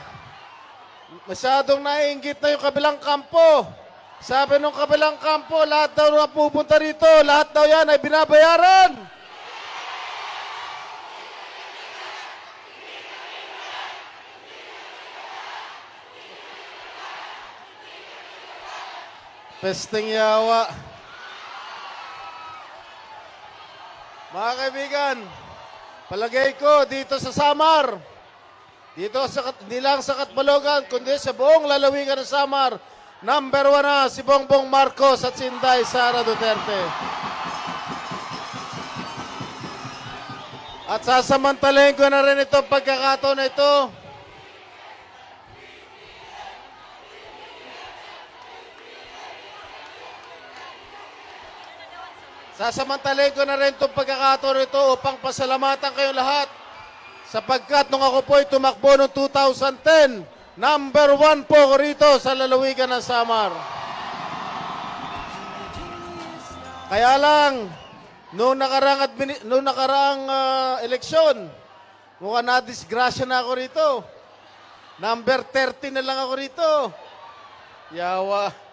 masyadong naiinggit na yung kabilang kampo. Sabi nung kabilang kampo, lahat daw na pupunta rito, lahat daw yan ay binabayaran. Pesteng yawa. Mga kaibigan, palagay ko dito sa Samar, dito sa Cat-, hindi lang sa Catbalogan, kundi sa buong lalawigan ng Samar, number one na si Bongbong Marcos at si Inday Sara Duterte. At sasamantalahin ko na rin itong pagkakataon na ito. Sasamantalahin ko na rin itong pagkakataon ito upang pasalamatan kayong lahat, sapagkat nung ako po'y tumakbo noong two thousand ten, number one po ako rito sa lalawigan ng Samar. Kaya lang, nung nakaraang admini-, nung nakaraang, ah, eleksyon, mukhang nadisgrasya na ako rito. Number thirteen na lang ako rito. Yawa.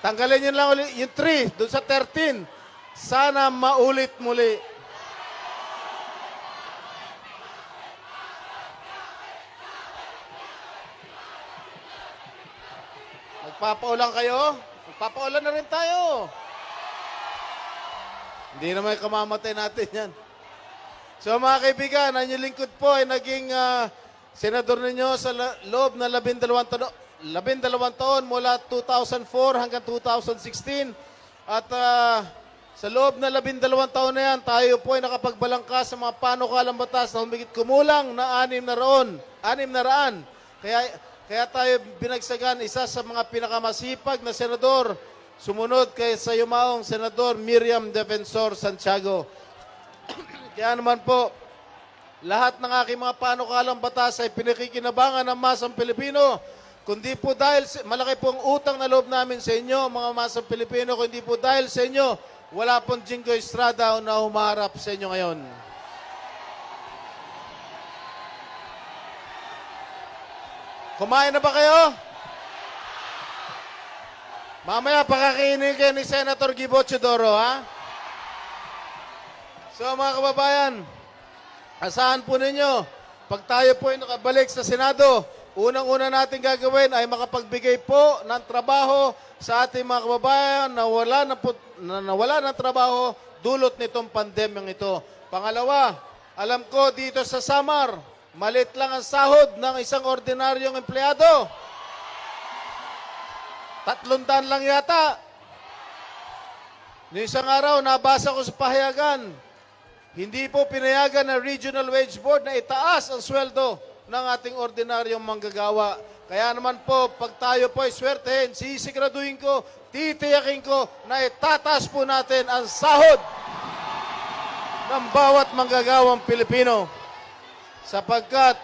Tanggalin niyo lang uli yung three doon sa thirteen. Sana maulit muli. Nag-, Papaulan kayo? Papaulan na rin tayo. Hindi naman kamamatay natin yan. So, mga kaibigan, ang inyong lingkod po ay naging, ah, senador ninyo sa la-, loob ng labindalawang tano-, labindalawang taon mula two thousand four hanggang two thousand sixteen. At, ah, sa loob ng labindalawang taon na yan, tayo po ay nakapagbalangkas sa mga panukalang batas na humigit kumulang na anim na raon, anim na raan. Kaya, kaya tayo binagsagan isa sa mga pinakamasipag na senador, sumunod kay sa yumaong Senador Miriam Defensor Santiago. Kaya naman po, lahat ng aking mga panukalang batas ay pinakikinabangan ng masang Pilipino. Kundi po dahil sa, malaki pong utang na loob namin sa inyo, mga masang Pilipino, kundi po dahil sa inyo, wala pong Jinggoy Estrada na humaharap sa inyo ngayon. Kumain na ba kayo? Mamaya, pakakainin kayo ni Senator Gibo Teodoro, ha? So, mga kababayan, asahan po ninyo, pag tayo po ay nakabalik sa Senado, unang-una natin gagawin ay makapagbigay po ng trabaho sa ating mga kababayan na wala na po, na nawala ng trabaho dulot nitong pandemyang ito. Pangalawa, alam ko dito sa Samar, maliit lang ang sahod ng isang ordinaryong empleyado. Tatlong daan lang yata. Noong isang araw, nabasa ko sa pahayagan, hindi po pinayagan ng Regional Wage Board na itaas ang sweldo ng ating ordinaryong manggagawa. Kaya naman po, pag tayo po ay swertehin, sisiguraduhin ko, titiyakin ko na itataas po natin ang sahod ng bawat manggagawang Pilipino. Sapagkat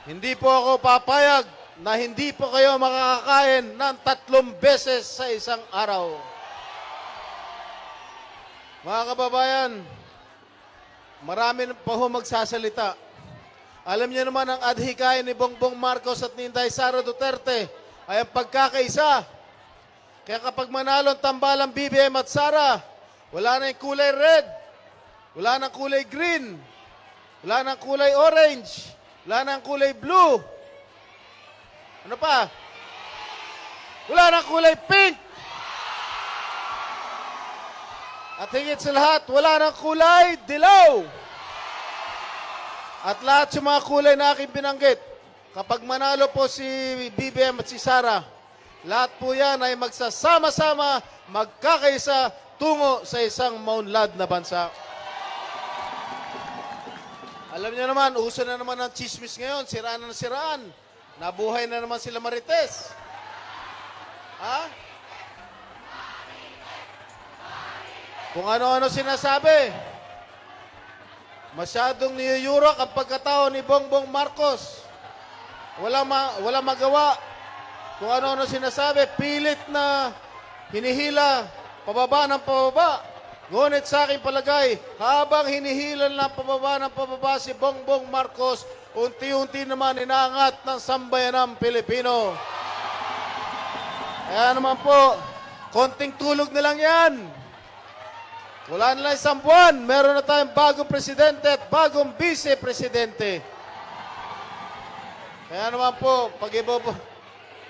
hindi po ako papayag na hindi po kayo makakakain ng tatlong beses sa isang araw. Mga kababayan, marami pa ho magsasalita. Alam niyo naman ang adhikain ni Bongbong Marcos at ni Inday Sara Duterte ay ang pagkakaisa. Kaya kapag manalo ang tambalang B B M at Sara, wala na yung kulay red, wala nang kulay green, wala nang kulay orange, wala nang kulay blue. Ano pa? Wala nang kulay pink. At higit sa lahat, wala nang kulay dilaw. At lahat yung mga kulay na aking binanggit, kapag manalo po si B B M at si Sara, lahat po yan ay magsasama-sama, magkakaisa tungo sa isang maunlad na bansa. Alam niyo naman, uso na naman ang tsismis ngayon, siraan na siraan. Nabuhay na naman sila Marites. Ha? Kung ano-ano sinasabi. Masyadong niyuyurak ang pagkatao ni Bongbong Marcos. Wala ma-, wala magawa. Kung ano-ano sinasabi, pilit na hinihila pababa ng pababa. Ngunit sa aking palagay, habang hinihila na pababa ng pababa si Bongbong Marcos, unti-unti naman inaangat ng sambayanang Pilipino. Kaya naman po, konting tulog na lang yan. Wala na lang isang buwan, meron na tayong bagong presidente at bagong vice-presidente. Kaya naman po, pag ibobo-,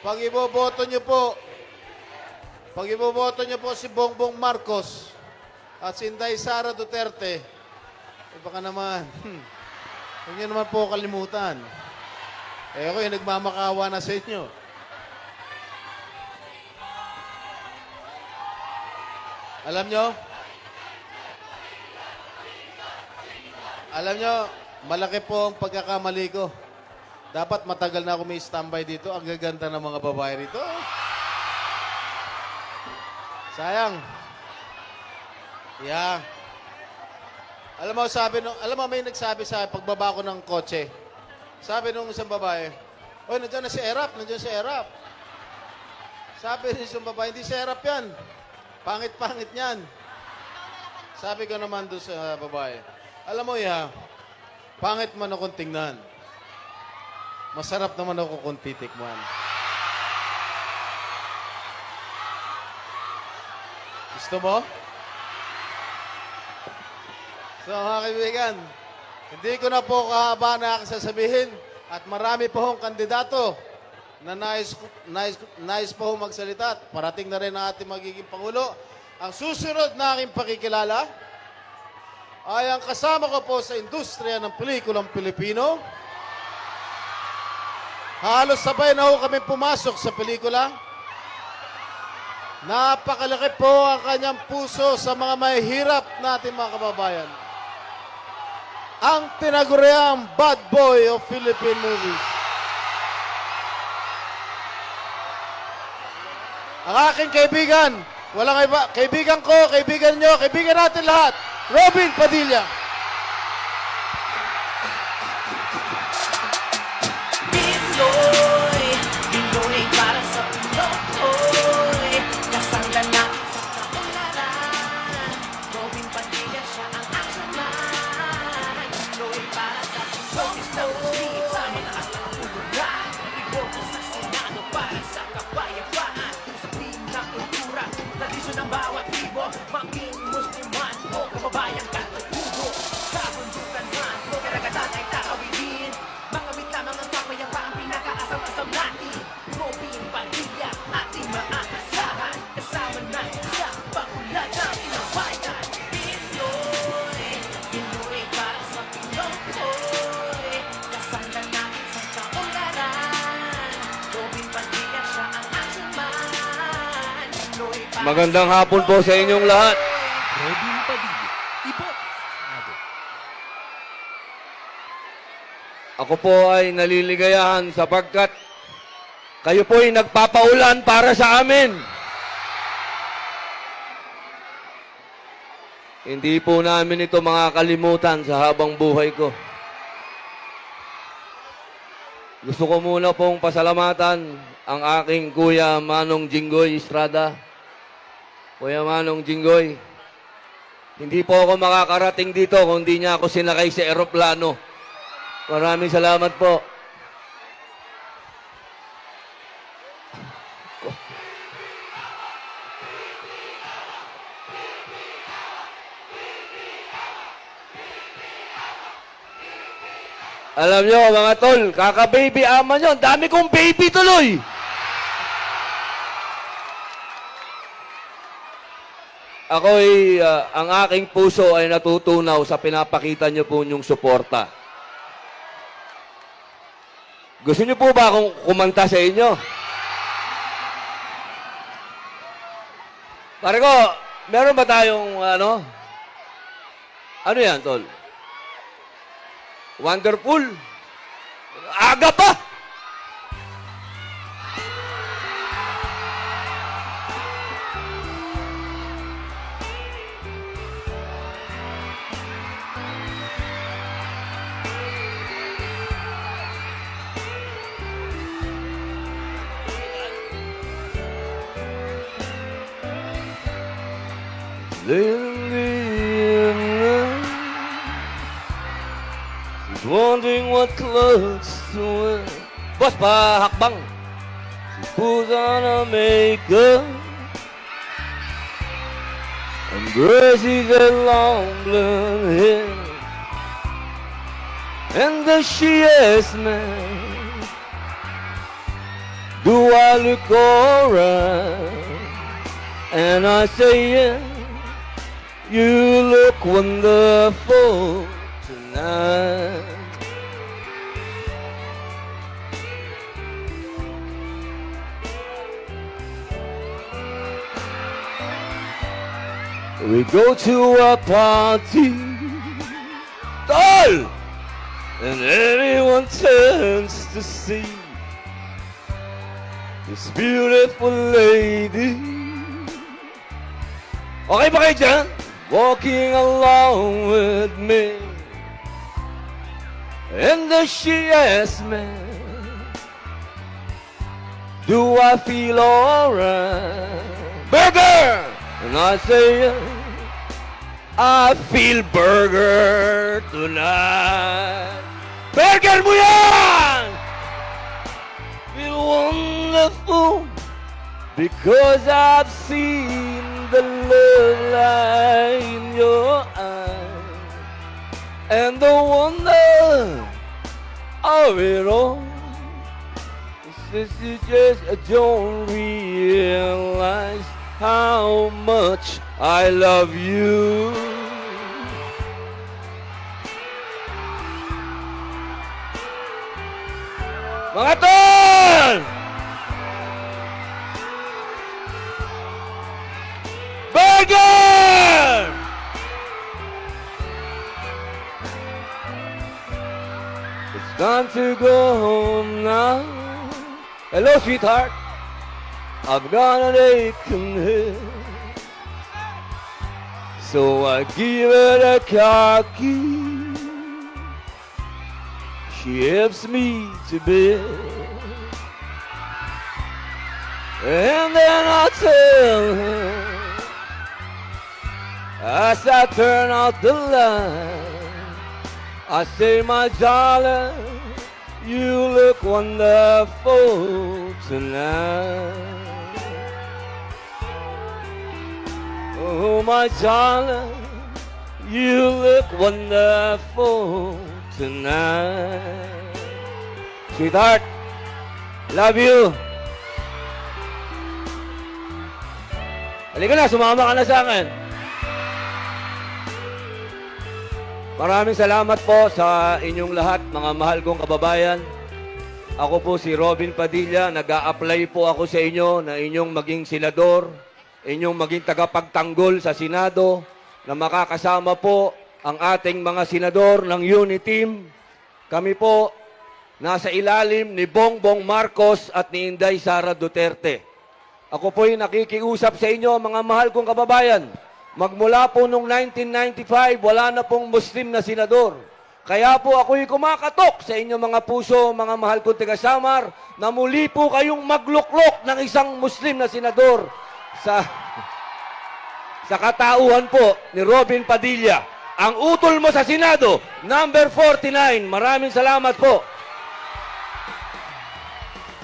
pag iboboto niyo po, pag iboboto niyo po si Bongbong Marcos at si Inday Sara Duterte, eh, baka naman, hmm, huwag niyo naman po kalimutan. Eh, ako yung nagmamakawa na sa inyo. Alam niyo? Alam niyo, malaki po ang pagkakamali ko. Dapat matagal na ako may standby dito. Ang gaganda ng mga babae rito. Sayang. Yeah. Alam mo, sabi nung, alam mo, may nagsabi sa pagbaba ko ng kotse. Sabi nung isang babae, "Oy, nandiyan na si Erap, nandiyan si Erap." Sabi ng isang babae, "Hindi si Erap yan. Pangit-pangit niyan." Sabi ko naman doon sa babae, "Alam mo, Iha, pangit man akong tingnan. Masarap naman ako kung titikman." Gusto mo? So, mga kaibigan, hindi ko na po kahaba na aking sasabihin at marami pa hong kandidato. Na nais, nais, nais pa ho magsalita at parating na rin ang ating magiging Pangulo. Ang susunod na aking pakikilala ay ang kasama ko po sa industriya ng pelikulang Pilipino. Halos sabay na ho kami pumasok sa pelikula. Napakalaki po ang kanyang puso sa mga mahihirap nating mga kababayan. Ang tinaguriang bad boy of Philippine movies. Ang aking kaibigan, walang iba, kaibigan ko, kaibigan nyo, kaibigan natin lahat, Robin Padilla. Pinoy, Pinoy para sa Pinoy. Kasangga na Magandang hapon po sa inyong lahat. Robin Padilla, Ibo, Senado. Ako po ay naliligayahan sapagkat kayo po'y nagpapaulan para sa amin. Hindi po namin ito makakalimutan sa habang buhay ko. Gusto ko muna pong pasalamatan ang aking Kuya Manong Jinggoy Estrada. Kuya Manong Jinggoy, hindi po ako makakarating dito kung di niya ako sinakay sa eroplano. Maraming salamat po. Alam niyo, mga tol, kaka-baby ama niyo, ang dami kong baby tuloy! Ako'y, ah, ang aking puso ay natutunaw sa pinapakita niyo po niyong suporta. Gusto niyo po ba akong kumanta sa inyo? Pare ko, meron ba tayong, ano? Ano yan, tol? Wonderful. Aga pa! Late in the evening, she's wondering what clothes to wear. Boss, pahakbang. She puts on her makeup and brushes her long blonde hair. And then she asks me, "Do I look alright?" And I say, "Yes, you look wonderful tonight." We go to a party, tol! And everyone turns to see this beautiful lady. Okay ba kayo dyan? Walking along with me. And then she asks me, "Do I feel alright?" Burger! And I say, "I feel burger tonight." Burger mo yan! Feel wonderful because I've seen the love light in your eyes. And the wonder of it all is Since you just don't realize how much I love you. Mga tol! Burger! It's time to go home now. Hello, sweetheart. I've got an aching head. So I give her the car key. She helps me to bed. And then I tell her, as I turn out the light, I say, my darling, you look wonderful tonight. Oh, my darling, you look wonderful tonight. Sweetheart, love you. Halika na, sumama ka na sa akin. Maraming salamat po sa inyong lahat, mga mahal kong kababayan. Ako po si Robin Padilla, nag-a-apply po ako sa inyo na inyong maging senador, inyong maging tagapagtanggol sa Senado, na makakasama po ang ating mga senador ng UNITIM. Kami po, nasa ilalim ni Bongbong Marcos at ni Inday Sara Duterte. Ako po'y nakikiusap sa inyo, mga mahal kong kababayan. Magmula po nung nineteen ninety-five, wala na pong Muslim na senador. Kaya po ako'y kumakatok sa inyo, mga puso, mga mahal kong taga-Samar, na muli po kayong magluklok ng isang Muslim na senador sa, sa katauhan po ni Robin Padilla. Ang utol mo sa Senado, number forty-nine. Maraming salamat po.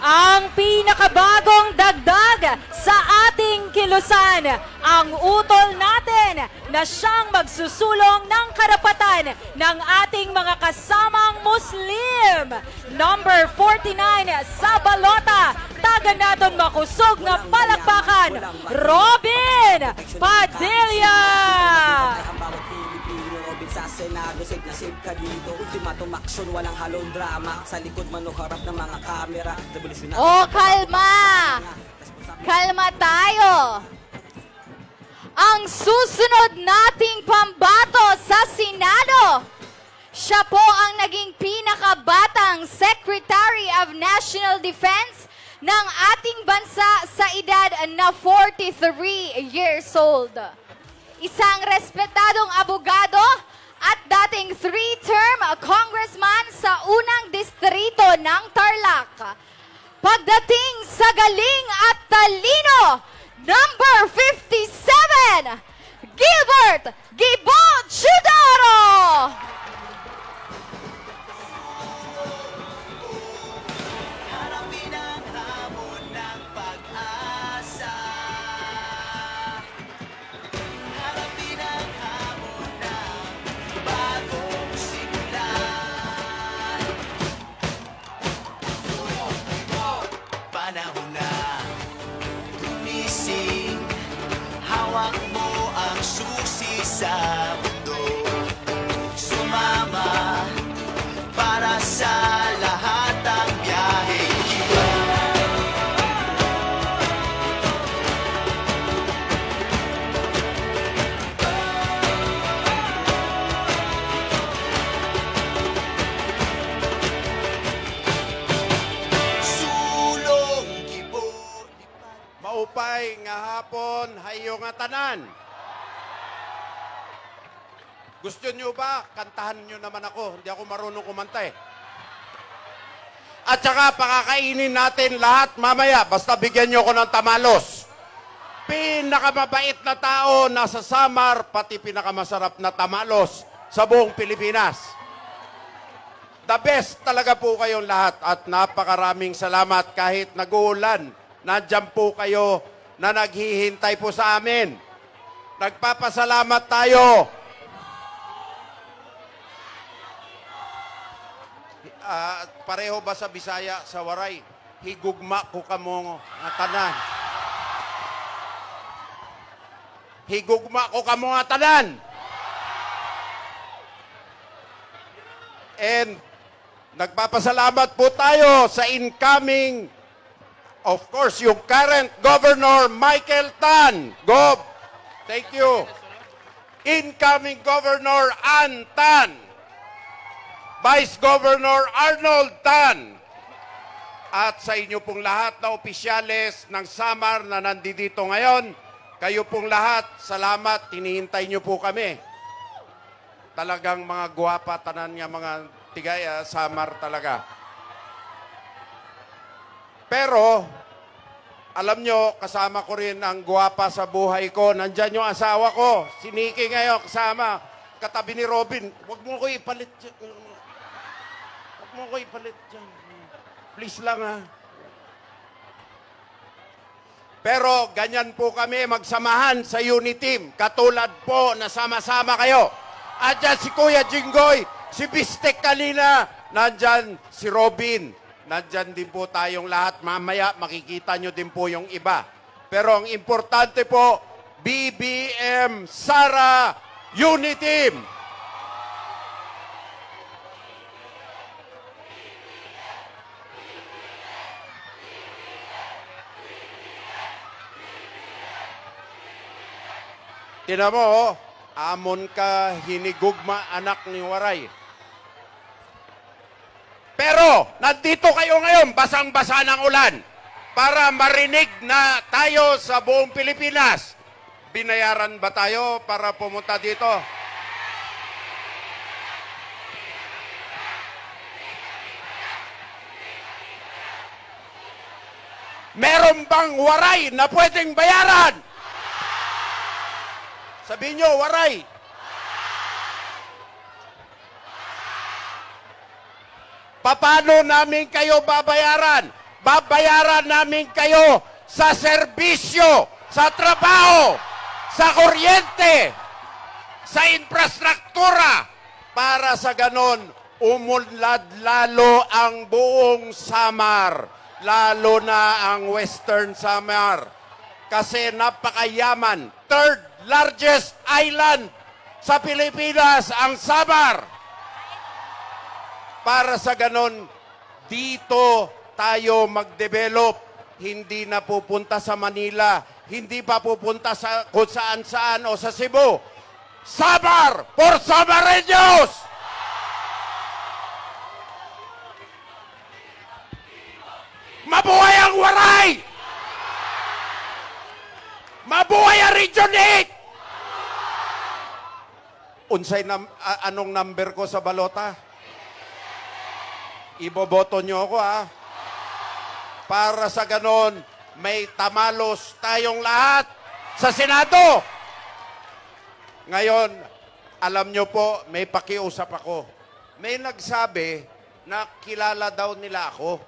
Ang pinakabagong dagdag sa ating kilusan, ang utol natin na siyang magsusulong ng karapatan ng ating mga kasamang Muslim. Number forty-nine sa balota, tagan naton makusog nga palakpakan, Robin Padilla! Ang bawat Pilipino, Robin, sa Senado, safe na safe ka dito. Ultimatum action, walang halong drama. Sa likod man o harap ng mga kamera, revolusyon na. Oh, kalma! Kalma tayo! Ang susunod nating pambato sa Senado, siya po ang naging pinakabatang Secretary of National Defense ng ating bansa sa edad na forty-three years old. Isang respetadong abogado at dating three-term congressman sa unang distrito ng Tarlac. Pagdating sa galing at talino, number fifty-seven, Gilbert Gibo Teodoro! Harapin ang hamon ng pag-asa. Harapin ang hamon ng bagong simulan. Panahon na gumising, hawak mo ang susi sa mundo. Sumama para sa lahat ang biyaheng iba. Sulong Gibo. Maupay nga hapon ha iyo ngatanan. Gusto niyo ba? Kantahan niyo naman ako. Hindi ako marunong kumanta eh. At saka pakakainin natin lahat mamaya. Basta bigyan niyo ako ng tamalos. Pinakamabait na tao nasa Samar, pati pinakamasarap na tamalos sa buong Pilipinas. The best talaga po kayong lahat at napakaraming salamat kahit nag-uulan. Nandiyan po kayo na naghihintay po sa amin. Nagpapasalamat tayo. Ah, pareho ba sa Bisaya, sa Waray? Higugma ko kamo nga tanan. Higugma ko kamo nga tanan. And nagpapasalamat po tayo sa incoming, of course, yung current Governor Michael Tan. Gov, thank you. Incoming Governor Ann Tan, Vice Governor Arnold Tan, at sa inyo pong lahat na opisyales ng Samar na nandito ngayon, kayo pong lahat, salamat, hinihintay niyo po kami. Talagang mga gwapa, tanan nga mga tigay, ah, Samar talaga. Pero, alam nyo, kasama ko rin ang gwapa sa buhay ko. Nandyan yung asawa ko, si Nikki ngayon, kasama. Katabi ni Robin, "Wag mo ko ipalit dyan. Wag mo ko ipalit dyan. Please lang, ha." Pero ganyan po kami magsamahan sa Uniteam. Katulad po na sama-sama kayo. Andyan si Kuya Jinggoy, si Bistek kanina, nandyan si Robin. Nandyan din po tayong lahat. Mamaya makikita nyo din po yung iba. Pero ang importante po, B B M Sara Uniteam. Tingnan mo, oh. Amon ka hinigugma, anak ni Waray. Pero nandito kayo ngayon, basang-basa ng ulan, para marinig na tayo sa buong Pilipinas. Binayaran ba tayo para pumunta dito? Meron bang Waray na pwedeng bayaran? Sabihin nyo, Waray. Papaano namin kayo babayaran? Babayaran namin kayo sa serbisyo, sa trabaho, sa kuryente, sa infrastruktura, para sa ganon, umunlad lalo ang buong Samar, lalo na ang Western Samar. Kasi napakayaman, third largest island sa Pilipinas ang Samar. Para sa ganon, dito tayo mag-develop. Hindi na pupunta sa Manila, hindi pa pupunta sa kung saan-saan o sa Cebu. Samar for Samareños! Mabuhay ang Waray! Mabuhay ang Region eight! Unsay nam-, a-, anong number ko sa balota? Iboboto niyo ako, ha? Para sa ganon, may tamalos tayong lahat sa Senado. Ngayon, alam niyo po, may pakiusap ako. May nagsabi na kilala daw nila ako.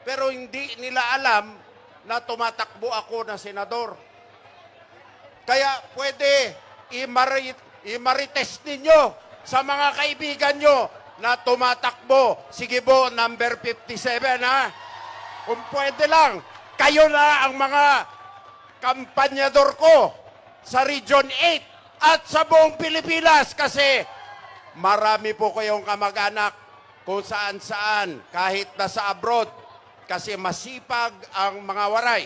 Pero hindi nila alam na tumatakbo ako na senador. Kaya pwede i-mari-, i-marites ninyo sa mga kaibigan nyo na tumatakbo. Sige po, number fifty-seven, ha? Kung pwede lang, kayo na ang mga kampanyador ko sa Region eight at sa buong Pilipinas kasi marami po kayong kamag-anak kung saan-saan, kahit nasa abroad, kasi masipag ang mga Waray.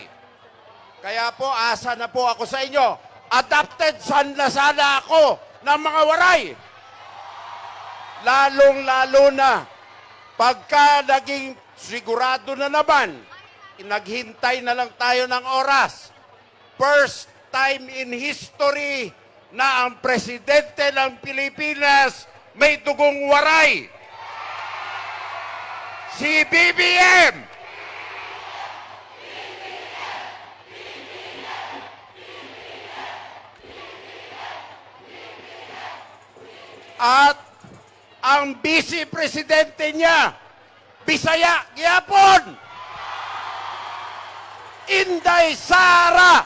Kaya po, asa na po ako sa inyo? Adopted son na sana ako ng mga Waray. Lalong-lalo na pagka naging sigurado na naman, naghintay na lang tayo ng oras. First time in history na ang presidente ng Pilipinas may dugong Waray. Si B B M! At ang vice presidente niya, Bisaya gihapon! Inday Sara!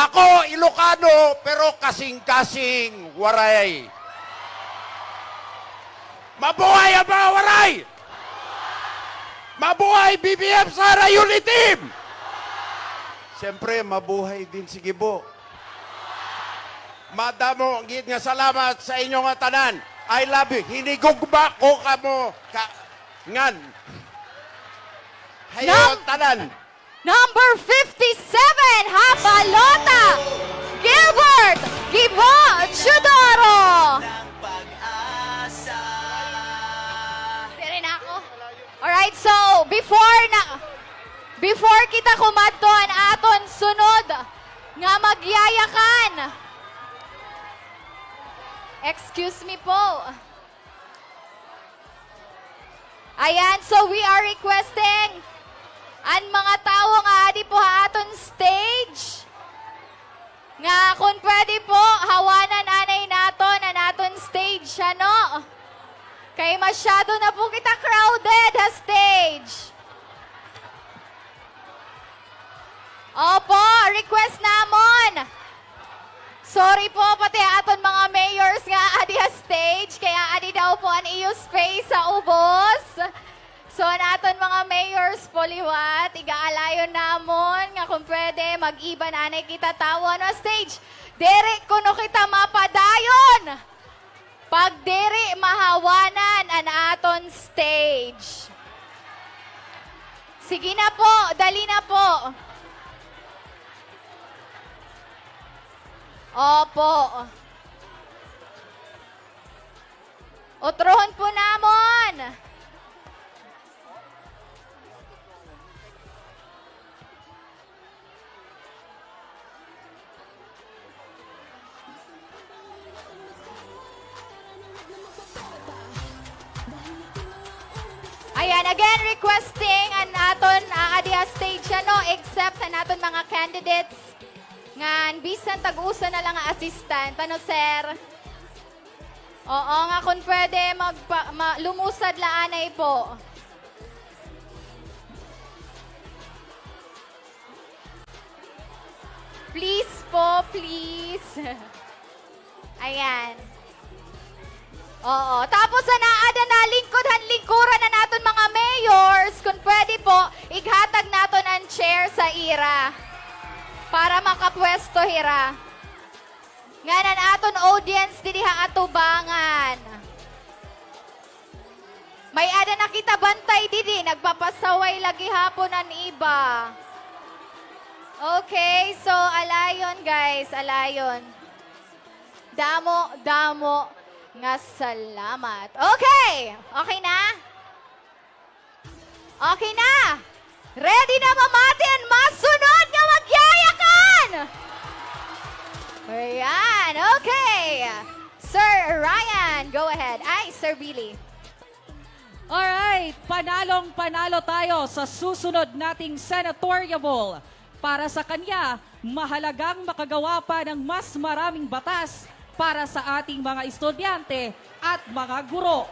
Ako, Ilocano, pero kasing-kasing Waray. Mabuhay ang mga Waray! Mabuhay B B F Sara Unity Team! Siyempre, mabuhay din si Gibo. Madamo gid nga salamat sa inyo nga tanan. I love you. Hinigugma ko kamo ka-, ngan. Hayo, tanan. Number fifty-seven, Hapalota, Gilbert Gibo Teodoro. Diri na ako. Alright, so before na, before kita kumadto an aton sunod nga magyayakan. Excuse me po. Ayan, so we are requesting an mga tawo nga adi po ha aton stage nga kun pwede po, hawanan anay naton an aton stage, ano? Kay masyado na po kita crowded ha stage. Opo, request namon. Sorry po, pati aton mga mayors nga adi ha stage, kay aadi daw po an iyo space sa ubos. So, an aton mga mayors po liwat, igaalayon namon nga kung pwede, mag-iban anay kita tawo, ano, stage. Diri kuno kita mapadayon. Pag diri mahawanan an aton stage. Sige na po, dali na po. Opo. Utrohon po namon. Ayan, again, requesting an aton, ah, adi ha stage, ano, except an aton mga candidates. Ngan, bisan tag-usa na lang nga assistant. Ano, sir? Oo nga, kung pwede, magpa-, ma-, lumusad la anay po. Please po, please. Ayan. Oo. Tapos, an aada na lingkod han lingkuran han aton mga mayors, kung pwede po, ighatag naton an chair sa ira para makapwesto hira. Ngan an aton audience didi ha atubangan. May-ada na kita bantay didi, nagpapasaway la gihapon an iba. Okay, so alayon, guys, alayon. Damo, damo nga salamat. Okay, okay na? Okay na! Ready na mamati an masunod nga magyayakan! Ayan, okay. Sir Ryan, go ahead. Ay, Sir Billy. Alright, panalong-panalo tayo sa susunod nating senatorial bowl. Para sa kanya, mahalagang makagawa pa ng mas maraming batas para sa ating mga estudyante at mga guro,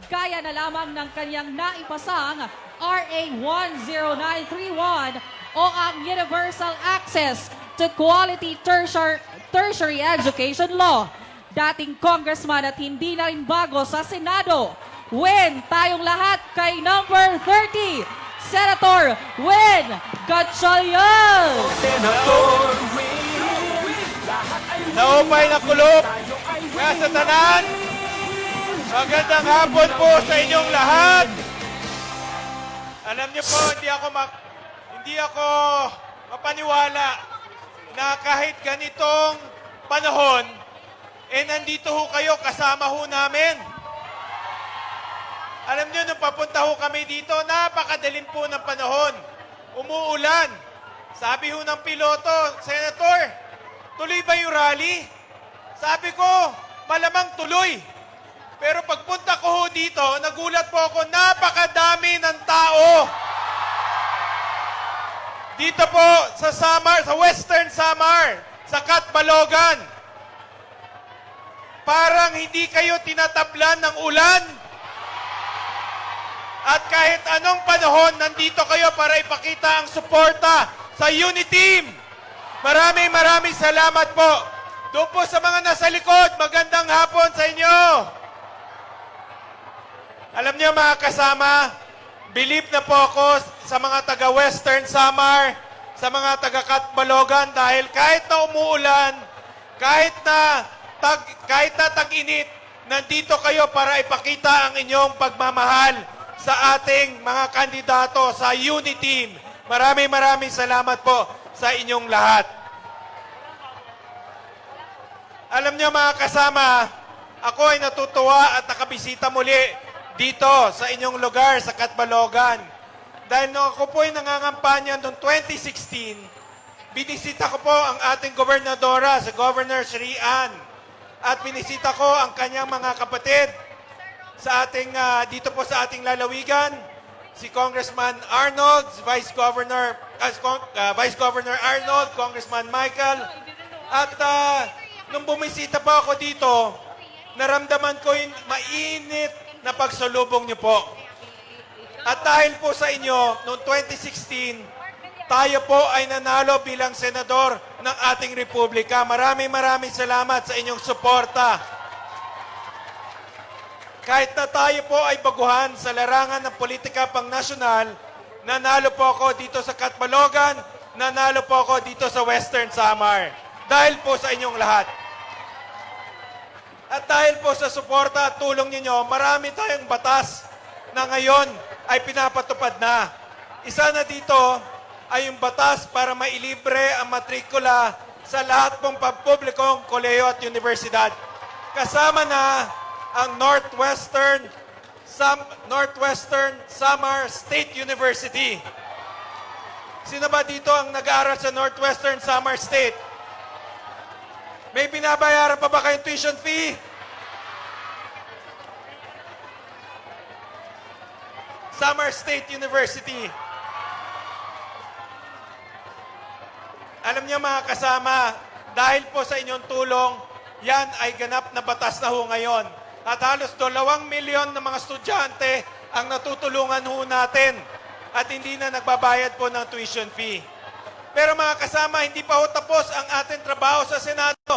gaya na lamang ng kanyang naipasang R A one zero nine three one o ang Universal Access to Quality Tertiar-, Tertiary Education Law. Dating congressman at hindi na rin bago sa Senado, win tayong lahat kay number thirty, Senator Win Gatchalian! Naupay na kulop nga sa tanan. Magandang hapon po sa inyong lahat. Alam niyo po, hindi ako ma-, hindi ako mapaniwala na kahit ganitong panahon, eh, nandito ho kayo, kasama ho namin. Alam niyo, nung papunta ho kami dito, napakadilim po ng panahon. Umuulan. Sabi ho ng piloto, "Senator, tuloy ba yung rally?" Sabi ko, "Malamang tuloy." Pero pagpunta ko ho dito, nagulat po ako, napakadami ng tao. Dito po sa Samar, sa Western Samar, sa Catbalogan. Parang hindi kayo tinatablan ng ulan. At kahit anong panahon, nandito kayo para ipakita ang suporta sa Uniteam. Maraming, maraming salamat po. Doon po sa mga nasa likod, magandang hapon sa inyo. Alam niyo, mga kasama, believe na po ako sa mga taga Western Samar, sa mga taga Catbalogan, dahil kahit na umuulan, kahit na tag-, kahit na tag-init, nandito kayo para ipakita ang inyong pagmamahal sa ating mga kandidato sa Uniteam. Maraming, maraming salamat po sa inyong lahat. Alam niyo, mga kasama, ako ay natutuwa at nakabisita muli dito sa inyong lugar, sa Catbalogan. Dahil nung ako po ay nangangampanya noong twenty sixteen, binisita ko po ang ating gobernadora, si Governor Sheree Ann. At binisita ko ang kanyang mga kapatid sa ating, ah, dito po sa ating lalawigan, si Congressman Arnold, si Vice Governor, ah, si Con-, ah, Vice Governor Arnold, Congressman Michael. At, ah, nung bumisita po ako dito, naramdaman ko yung mainit na pagsalubong niyo po. At dahil po sa inyo, noong twenty sixteen, tayo po ay nanalo bilang senador ng ating republika. Maraming, maraming salamat sa inyong suporta. Kahit na tayo po ay baguhan sa larangan ng politika pangnasyonal, nanalo po ako dito sa Catbalogan, nanalo po ako dito sa Western Samar. Dahil po sa inyong lahat. At dahil po sa suporta at tulong ninyo, marami tayong batas na ngayon ay pinapatupad na. Isa na dito ay yung batas para mailibre ang matrikula sa lahat pong pampublikong kolehiyo at unibersidad. Kasama na ang Northwestern Sam-, Northwestern Samar State University. Sino ba dito ang nag-aaral sa Northwestern Samar State? May binabayaran pa ba kayong tuition fee? Samar State University. Alam niyo, mga kasama, dahil po sa inyong tulong, yan ay ganap na batas na ho ngayon. At halos dalawang milyon na mga estudyante ang natutulungan ho natin at hindi na nagbabayad po ng tuition fee. Pero, mga kasama, hindi pa ho tapos ang ating trabaho sa Senado.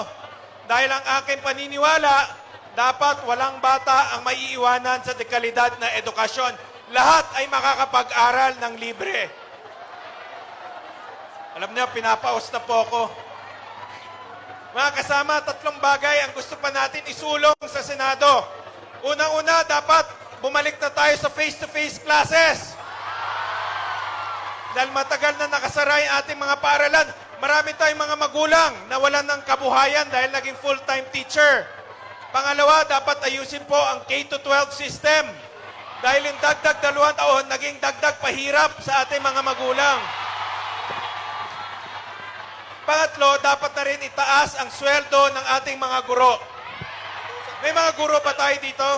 Dahil ang aking paniniwala, dapat walang bata ang maiiwanan sa dekalidad na edukasyon. Lahat ay makakapag-aral ng libre. Alam niyo, pinapaos na po ako. Mga kasama, tatlong bagay ang gusto pa natin isulong sa Senado. Unang-una, dapat bumalik na tayo sa face-to-face classes. Dahil matagal na nakasara yung ating mga paaralan. Marami tayong mga magulang na wala ng kabuhayan dahil naging full-time teacher. Pangalawa, dapat ayusin po ang K to twelve system. Dahil yung dagdag dalawang taon, naging dagdag pahirap sa ating mga magulang. Pangatlo, dapat na rin itaas ang sweldo ng ating mga guro. May mga guro ba tayo dito?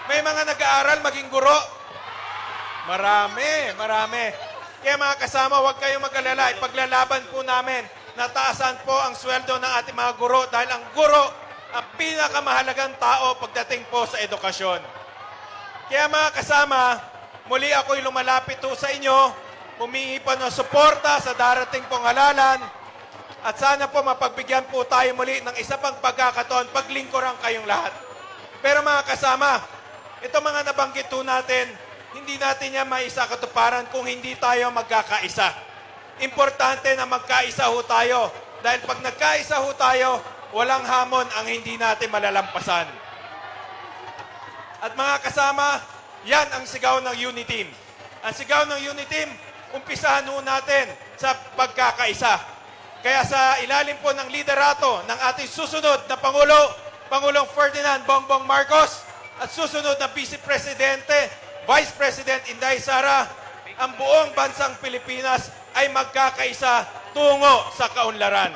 May mga nag-aaral maging guro? Marami, marami. Kaya, mga kasama, huwag kayong mag-alala. Ipaglalaban po namin na taasan po ang sweldo ng ating mga guro dahil ang guro ang pinakamahalagang tao pagdating po sa edukasyon. Kaya, mga kasama, muli ako'y lumalapit ho sa inyo, humihingi po ng suporta sa darating pong halalan, at sana po mapagbigyan po tayo muli ng isa pang pagkakataon paglingkuran kayong lahat. Pero, mga kasama, itong mga nabanggit ho natin, hindi natin yan maisakatuparan kung hindi tayo magkakaisa. Importante na magkaisa ho tayo. Dahil pag nagkaisa ho tayo, walang hamon ang hindi natin malalampasan. At, mga kasama, yan ang sigaw ng Uniteam. Ang sigaw ng Uniteam, umpisahan ho natin sa pagkakaisa. Kaya sa ilalim po ng liderato ng ating susunod na Pangulo, Pangulong Ferdinand Bongbong Marcos, at susunod na Vice Presidente, Vice President Inday Sara, ang buong bansang Pilipinas ay magkakaisa tungo sa kaunlaran.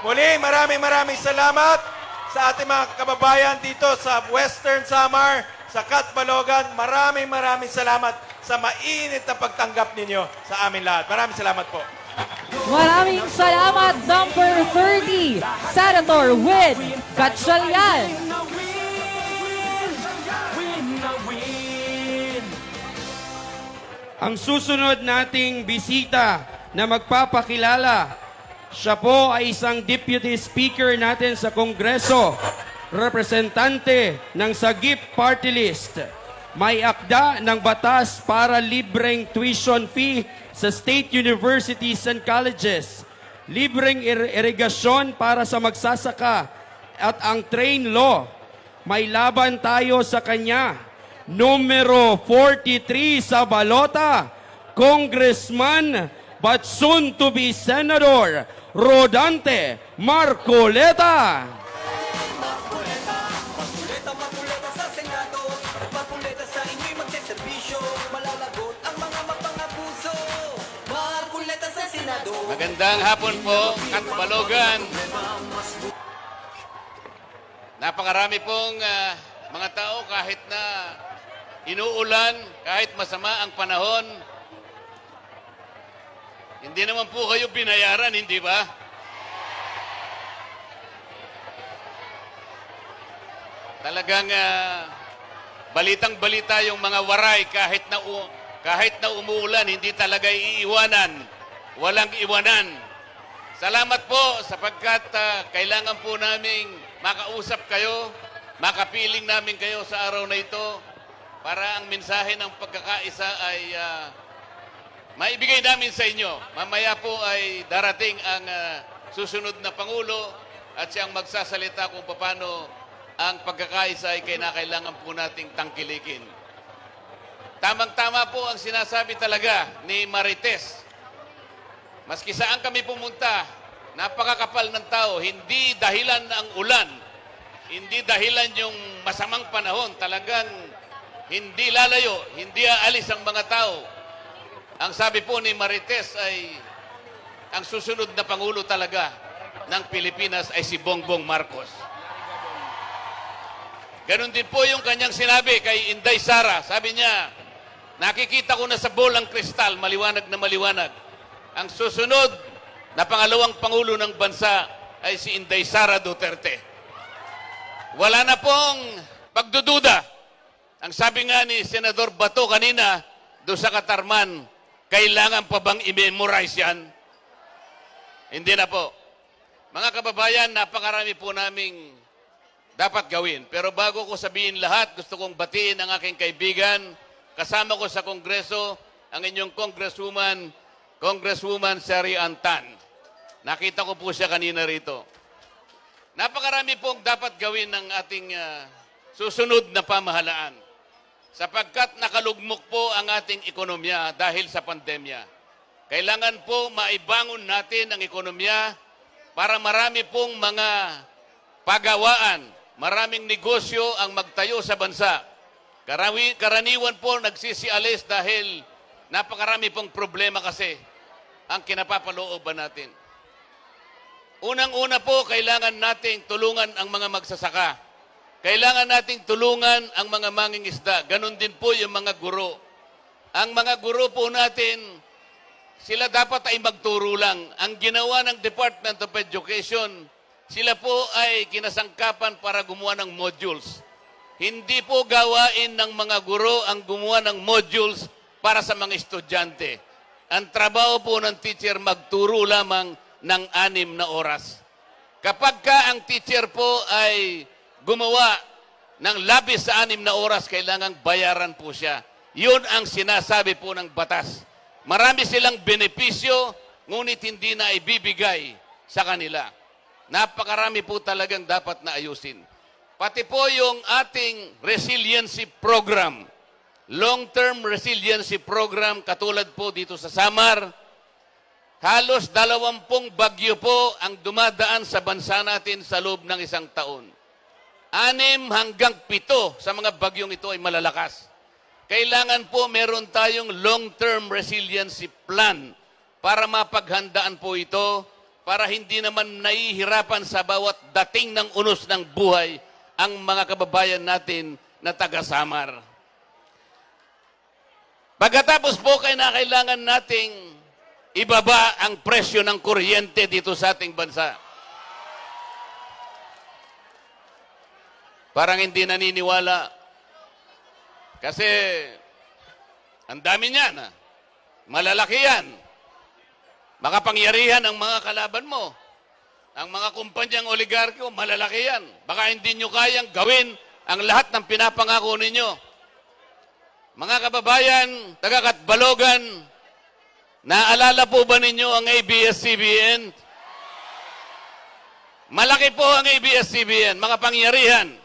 Muli, maraming, maraming salamat sa ating mga kababayan dito sa Western Samar, sa Catbalogan. Maraming, maraming salamat sa mainit na pagtanggap ninyo sa amin lahat. Maraming salamat po. Maraming salamat, number thirty, Senator Win Gatchalian. Ang susunod nating bisita na magpapakilala Siya po ay isang Deputy Speaker natin sa Kongreso, representante ng Sagip Party List. May akda ng batas para libreng tuition fee sa state universities and colleges, libreng ir-, irigasyon para sa magsasaka, at ang train law. May laban tayo sa kanya. Numero forty-three sa balota, Congressman but soon to be Senador Rodante Marcoleta. Magandang hapon po, Catbalogan. Napakarami pong, ah, mga tao, kahit na inuulan, kahit masama ang panahon, hindi naman po kayo binayaran, hindi ba? Talagang, ah, balitang-balita yung mga Waray, kahit na u-, kahit na umuulan, hindi talaga iiwanan. Walang iwanan. Salamat po sapagkat, ah, kailangan po naming makausap kayo, makapiling namin kayo sa araw na ito para ang mensahe ng pagkakaisa ay, ah, maibigay namin sa inyo. Mamaya po ay darating ang, ah, susunod na Pangulo at siyang magsasalita kung paano ang pagkakaisa ay kinakailangan po nating tangkilikin. Tamang-tama po ang sinasabi talaga ni Marites. Maski saan kami pumunta, napakakapal ng tao. Hindi dahilan ang ulan, hindi dahilan yung masamang panahon. Talagang hindi lalayo, hindi aalis ang mga tao. Ang sabi po ni Marites ay, ang susunod na Pangulo talaga ng Pilipinas ay si Bongbong Marcos. Ganun din po yung kanyang sinabi kay Inday Sara. Sabi niya, "Nakikita ko na sa bolang kristal, maliwanag na maliwanag. Ang susunod na pangalawang pangulo ng bansa ay si Inday Sara Duterte." Wala na pong pagdududa. Ang sabi nga ni Senador Bato kanina, do sa Catarman, kailangan pa bang i-memorize yan? Hindi na po. Mga kababayan, napakarami po naming dapat gawin. Pero bago ko sabihin lahat, gusto kong batiin ang aking kaibigan, kasama ko sa Kongreso, ang inyong Congresswoman, Congresswoman Sherry Ann Tan. Nakita ko po siya kanina rito. Napakarami pong dapat gawin ng ating, ah, susunod na pamahalaan, sapagkat nakalugmok po ang ating ekonomiya dahil sa pandemya. Kailangan po maibangon natin ang ekonomiya para marami pong mga pagawaan, maraming negosyo ang magtayo sa bansa. Karawi-, karaniwan po nagsisialis dahil napakarami pong problema kasi ang kinapapalooban natin. Unang-una po, kailangan nating tulungan ang mga magsasaka. Kailangan nating tulungan ang mga mangingisda. Ganun din po yung mga guro. Ang mga guro po natin, sila dapat ay magturo lang. Ang ginawa ng Department of Education, sila po ay kinasangkapan para gumawa ng modules. Hindi po gawain ng mga guro ang gumawa ng modules para sa mga estudyante. Ang trabaho po ng teacher, magturo lamang ng anim na oras. Kapag ka ang teacher po ay gumawa ng labis sa anim na oras, kailangang bayaran po siya. Yun ang sinasabi po ng batas. Marami silang benepisyo, ngunit hindi na ibibigay sa kanila. Napakarami po talagang dapat na ayusin. Pati po yung ating resiliency program, long-term resiliency program, katulad po dito sa Samar, halos dalawampung bagyo po ang dumadaan sa bansa natin sa loob ng isang taon. Anim hanggang pito sa mga bagyong ito ay malalakas. Kailangan po meron tayong long-term resiliency plan para mapaghandaan po ito, para hindi naman nahihirapan sa bawat dating ng unos ng buhay ang mga kababayan natin na taga Samar. Pagkatapos po, kinakailangan nating ibaba ang presyo ng kuryente dito sa ating bansa. Parang hindi naniniwala. Kasi, ang dami niyan, ah. Malalaki yan. Makapangyarihan ang mga kalaban mo. Ang mga kumpanyang oligarko, malalaki yan. Baka hindi nyo kayang gawin ang lahat ng pinapangako ninyo. Mga kababayan, taga Catbalogan, naalala po ba ninyo ang A B S C B N? Malaki po ang A B S C B N, makapangyarihan.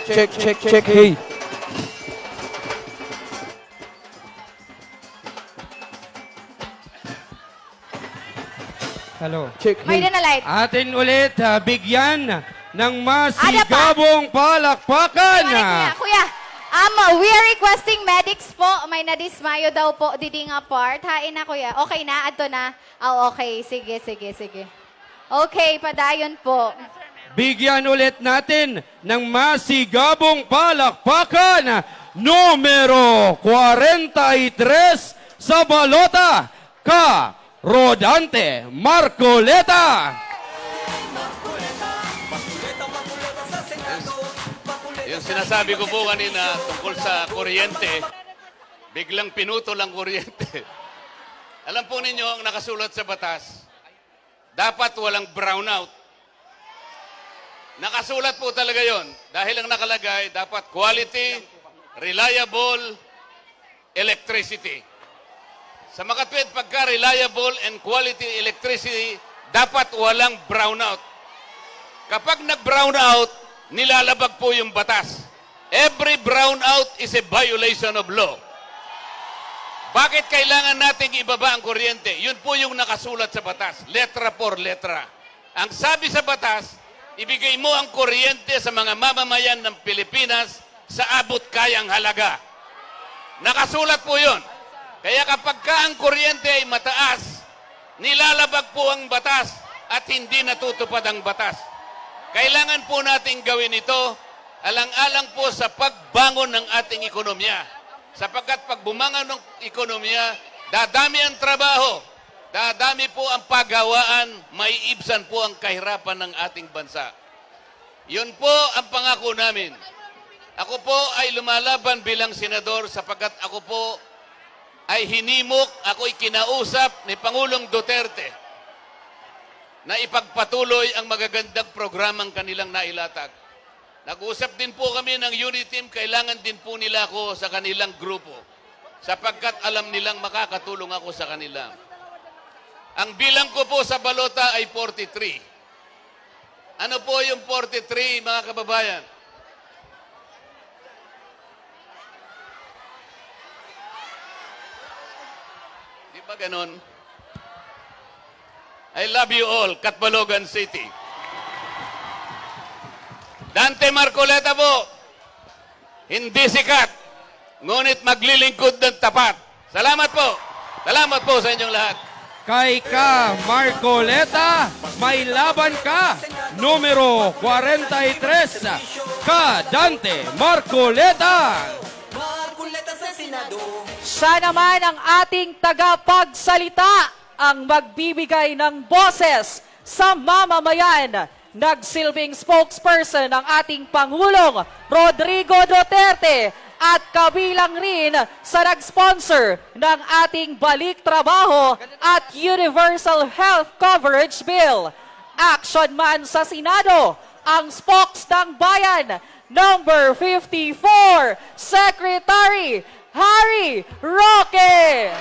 Check, check, check, hey. Hello. Check, hey. May na light. Atin ulit, ah, bigyan ng masigabong palakpakan. Kuya, kuya. Ma'am, we are requesting medics po. May nadismayo daw po didi nga part. Hain na, kuya? Okay na? Adto na? Ah, okay. Sige, sige, sige. Okay, padayon po. Bigyan ulit natin ng masigabong palakpakan, numero kwarenta y tres sa balota, Ka Rodante Marcoleta. Yung sinasabi ko po kanina tungkol sa kuryente, biglang pinutol ang kuryente. Alam po ninyo, ang nakasulat sa batas, dapat walang brownout. Nakasulat po talaga yon. Dahil ang nakalagay, dapat quality, reliable, electricity. Sa makatwid, pagka reliable and quality electricity, dapat walang brownout. Kapag nag-brownout, nilalabag po yung batas. Every brownout is a violation of law. Bakit kailangan nating ibaba ang kuryente? Yun po yung nakasulat sa batas, letra por letra. Ang sabi sa batas, ibigay mo ang kuryente sa mga mamamayan ng Pilipinas sa abot kayang halaga. Nakasulat po yun. Kaya kapag ka ang kuryente ay mataas, nilalabag po ang batas at hindi natutupad ang batas. Kailangan po nating gawin ito alang-alang po sa pagbangon ng ating ekonomiya. Sapagkat pag bumangon ang ekonomiya, dadami ang trabaho, dadami po ang paggawaan, maiibsan po ang kahirapan ng ating bansa. Yun po ang pangako namin. Ako po ay lumalaban bilang senador sapagkat ako po ay hinimok, ako'y kinausap ni Pangulong Duterte na ipagpatuloy ang magagandang programang kanilang nailatag. Nag-usap din po kami ng UNITIM, kailangan din po nila ako sa kanilang grupo, sapagkat alam nilang makakatulong ako sa kanila. Ang bilang ko po sa balota ay forty-three. Ano po yung forty-three, mga kababayan? Di ba ganon? I love you all, Catbalogan City. Dante Marcoleta po, hindi sikat, ngunit maglilingkod ng tapat. Salamat po. Salamat po sa inyong lahat. Kay Ka Marcoleta, may laban ka. Numero kwarenta y tres, Ka Dante Marcoleta. Siya naman ang ating tagapagsalita, ang magbibigay ng boses sa mamamayan. Nagsilbing spokesperson ang ating Pangulong Rodrigo Duterte at kabilang rin sa nag-sponsor ng ating Balik Trabaho at Universal Health Coverage Bill. Action man sa Senado, ang spokes ng bayan, number fifty-four, Secretary Harry Roque.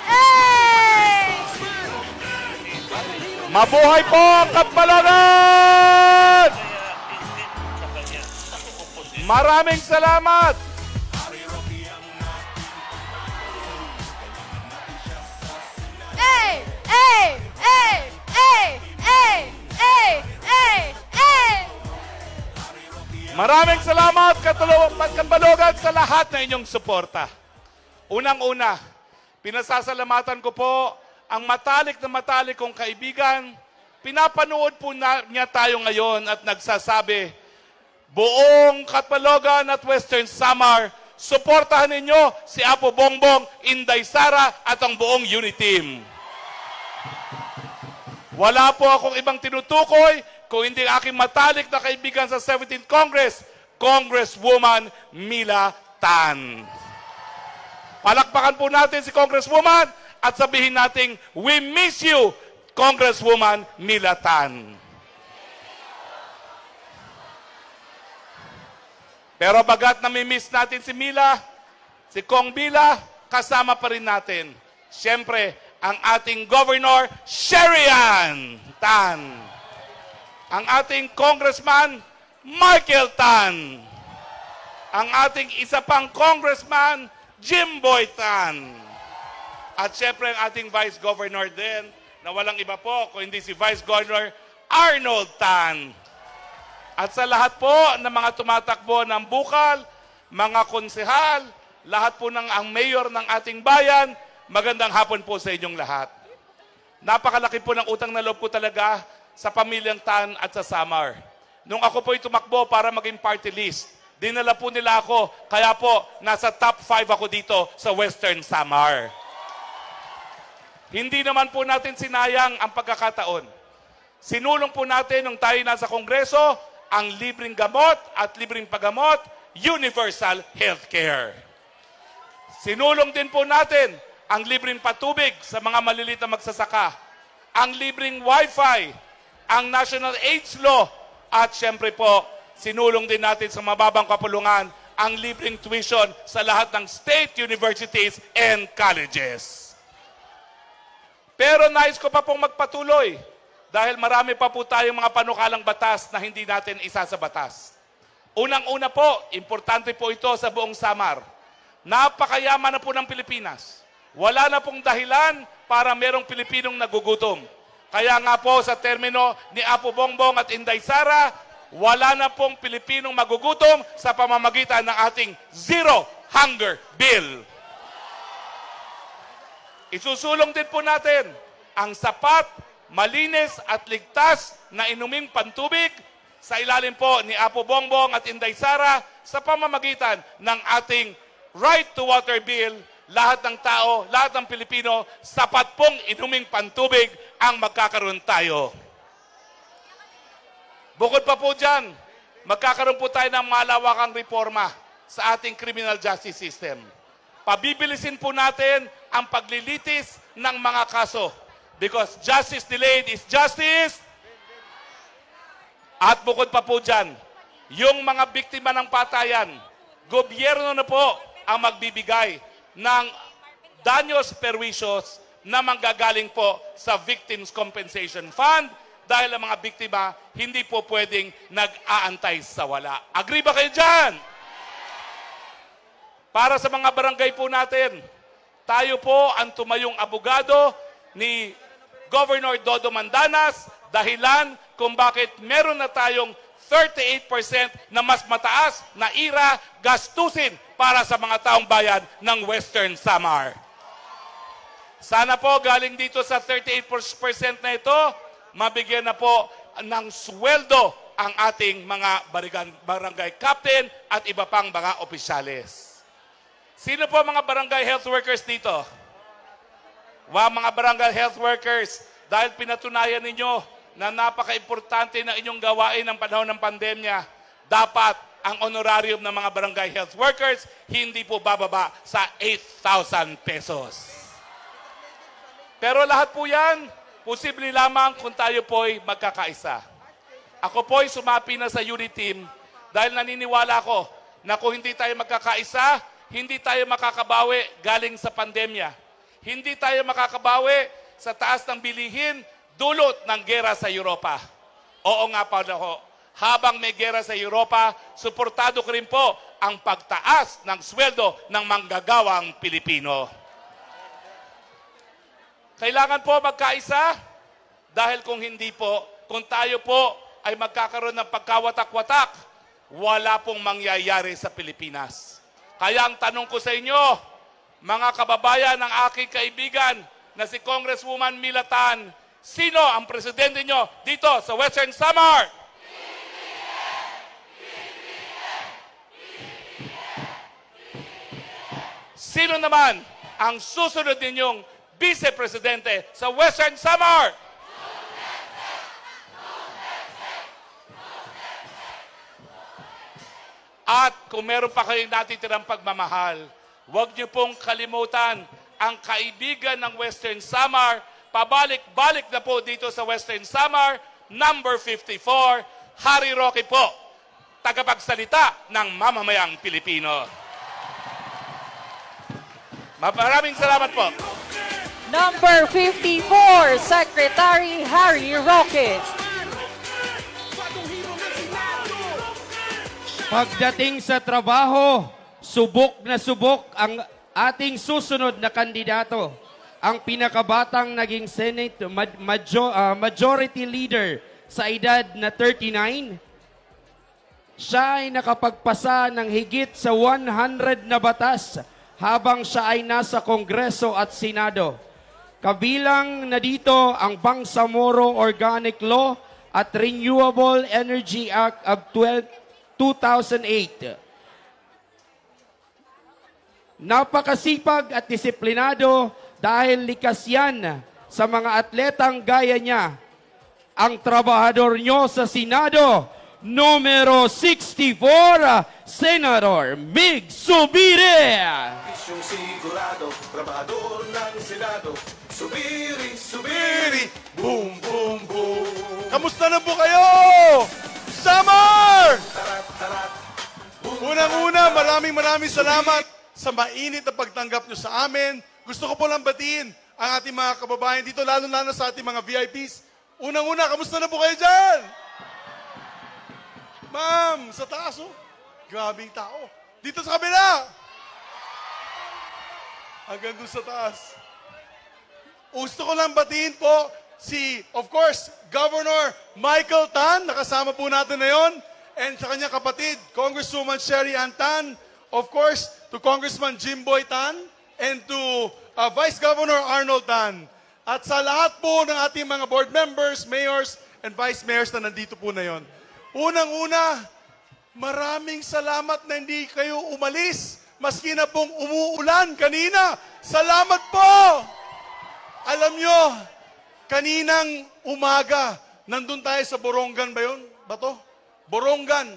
Hey! Mabuhay po ang Catbalogan! Maraming salamat! Hey! Hey! Maraming salamat, Catbalogan, sa lahat ng inyong suporta. Unang-una, pinasasalamatan ko po ang matalik na matalik kong kaibigan. Pinapanood po na, niya tayo ngayon at nagsasabi, "Buong Catbalogan at Western Samar, suportahan ninyo si Apo Bongbong, Inday Sara at ang buong UNITIM." Wala po akong ibang tinutukoy kung hindi aking matalik na kaibigan sa seventeenth Congress, Congresswoman Mila Tan. Palakpakan po natin si Congresswoman at sabihin natin, "We miss you, Congresswoman Mila Tan." Pero baga't nami-miss natin si Mila, si Cong Mila, kasama pa rin natin, siyempre, ang ating Governor, Sherry Ann Tan. Ang ating Congressman, Michael Tan. Ang ating isa pang Congressman, Jimboy Tan. At syempre ang ating Vice Governor din, na walang iba po kung hindi si Vice Governor Arnold Tan. At sa lahat po ng mga tumatakbo ng bukal, mga konsehal, lahat po ng ang mayor ng ating bayan, magandang hapon po sa inyong lahat. Napakalaki po ng utang na loob ko talaga sa pamilyang Tan at sa Samar. Nung ako po'y tumakbo para maging party list, dinala po nila ako, kaya po nasa top five ako dito sa Western Samar. Hindi naman po natin sinayang ang pagkakataon. Sinulong po natin nung tayo nasa Kongreso ang libreng gamot at libreng paggamot, universal healthcare. Sinulong din po natin ang libreng patubig sa mga maliliit na magsasaka, ang libreng wifi, ang National AIDS Law, at siyempre po, sinulong din natin sa mababang kapulungan ang libreng tuition sa lahat ng state universities and colleges. Pero nais ko pa pong magpatuloy dahil marami pa po tayong mga panukalang batas na hindi natin isa sa batas. Unang-una po, importante po ito sa buong Samar. Napakayaman na po ng Pilipinas. Wala na pong dahilan para merong Pilipinong nagugutom. Kaya nga po sa termino ni Apo Bongbong at Inday Sara, wala na pong Pilipinong magugutom sa pamamagitan ng ating Zero Hunger Bill. Isusulong din po natin ang sapat, malinis at ligtas na inuming pantubig sa ilalim po ni Apo Bongbong at Inday Sara sa pamamagitan ng ating Right to Water Bill. Lahat ng tao, lahat ng Pilipino, sapat pong inuming pantubig ang magkakaroon tayo. Bukod pa po dyan, magkakaroon po tayo ng malawakang reforma sa ating criminal justice system. Pabibilisin po natin ang paglilitis ng mga kaso because justice delayed is justice. At bukod pa po dyan, yung mga biktima ng patayan, gobyerno na po ang magbibigay ng daños perjuicios na manggagaling po sa Victims Compensation Fund dahil ang mga biktima hindi po pwedeng nag-aantay sa wala. Agree ba kayo dyan? Para sa mga barangay po natin, tayo po ang tumayong abogado ni Governor Dodo Mandanas, dahilan kung bakit meron na tayong thirty-eight percent na mas mataas na ira gastusin para sa mga taong bayan ng Western Samar. Sana po galing dito sa thirty-eight percent na ito, mabigyan na po ng sweldo ang ating mga barigan-, barangay captain at iba pang mga opisyales. Sino po mga barangay health workers dito? Wa, mga barangay health workers, dahil pinatunayan ninyo na napaka-importante ng inyong gawain ng panahon ng pandemya, dapat ang honorarium ng mga barangay health workers hindi po bababa sa eight thousand pesos. Pero lahat po yan, posible lamang kung tayo po'y magkakaisa. Ako po'y sumapi na sa unit team dahil naniniwala ako na kung hindi tayo magkakaisa, hindi tayo makakabawi galing sa pandemya. Hindi tayo makakabawi sa taas ng bilihin, dulot ng gera sa Europa. Oo nga pala ho, habang may gera sa Europa, suportado ko rin po ang pagtaas ng sweldo ng manggagawang Pilipino. Kailangan po magkaisa dahil kung hindi po, kung tayo po ay magkakaroon ng pagkawatak-watak, wala pong mangyayari sa Pilipinas. Kaya ang tanong ko sa inyo, mga kababayan ng aking kaibigan na si Congresswoman Mila Tan, sino ang presidente nyo dito sa Western Samar? Sino naman ang susunod ninyong vice presidente sa Western Samar? At kung meron pa kayong natitirang pagmamahal, huwag niyo pong kalimutan ang kaibigan ng Western Samar. Pabalik-balik na po dito sa Western Samar, number fifty-four, Harry Roque po, tagapagsalita ng mamamayang Pilipino. Ma-, maraming salamat po. Number fifty-four, Secretary Harry Roque. Pagdating sa trabaho, subok na subok ang Ating susunod na kandidato, ang pinakabatang naging Senate maj-, majo-, ah, Majority Leader sa edad na thirty-nine. Siya ay nakapagpasa ng higit sa one hundred na batas habang siya ay nasa Kongreso at Senado. Kabilang na dito ang Bangsamoro Organic Law at Renewable Energy Act of twelve, two thousand eight. Napakasipag at disiplinado dahil likas yan sa mga atletang gaya niya. Ang trabahador nyo sa Senado, numero sixty-four, Senator Mig Zubiri. Isyong sigurado, trabahador ng Senado, Zubiri, Zubiri, boom, boom, boom. Kamusta na po kayo? Samar! Unang-una, maraming, maraming salamat sa mainit na pagtanggap niyo sa amin. Gusto ko po lang batiin ang ating mga kababayan dito, lalo-lalo sa ating mga V I Ps. Unang-una, kamusta na po kayo diyan? Ma'am, sa taas, oh. Grabeng tao. Dito sa kabila. Hanggang doon sa taas. Gusto ko lang batiin po si, of course, Governor Michael Tan, nakasama po natin ngayon, and sa kanyang kapatid, Congresswoman Sherry Ann Tan, of course, to Congressman Jimboy Tan, and to, uh, Vice Governor Arnold Tan. At sa lahat po ng ating mga board members, mayors, and vice mayors na nandito po ngayon. Unang-una, maraming salamat na hindi kayo umalis, maski na pong umuulan kanina. Salamat po! Alam nyo, kaninang umaga, nandun tayo sa Borongan ba yun? Bato? Borongan.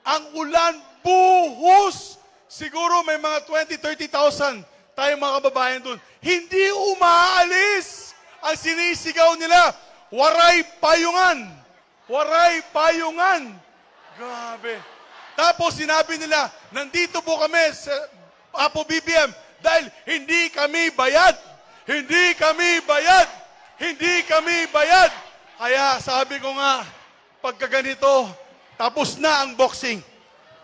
Ang ulan, buhos! Siguro may mga twenty, thirty thousand tayong mga kababayan dun. Hindi umaalis! Ang sinisigaw nila, "Waray payungan!" Waray payungan. Grabe. Tapos sinabi nila, "Nandito po kami sa Apo B B M dahil hindi kami bayad. Hindi kami bayad. Hindi kami bayad." Kaya sabi ko nga, pagka ganito, tapos na ang boxing.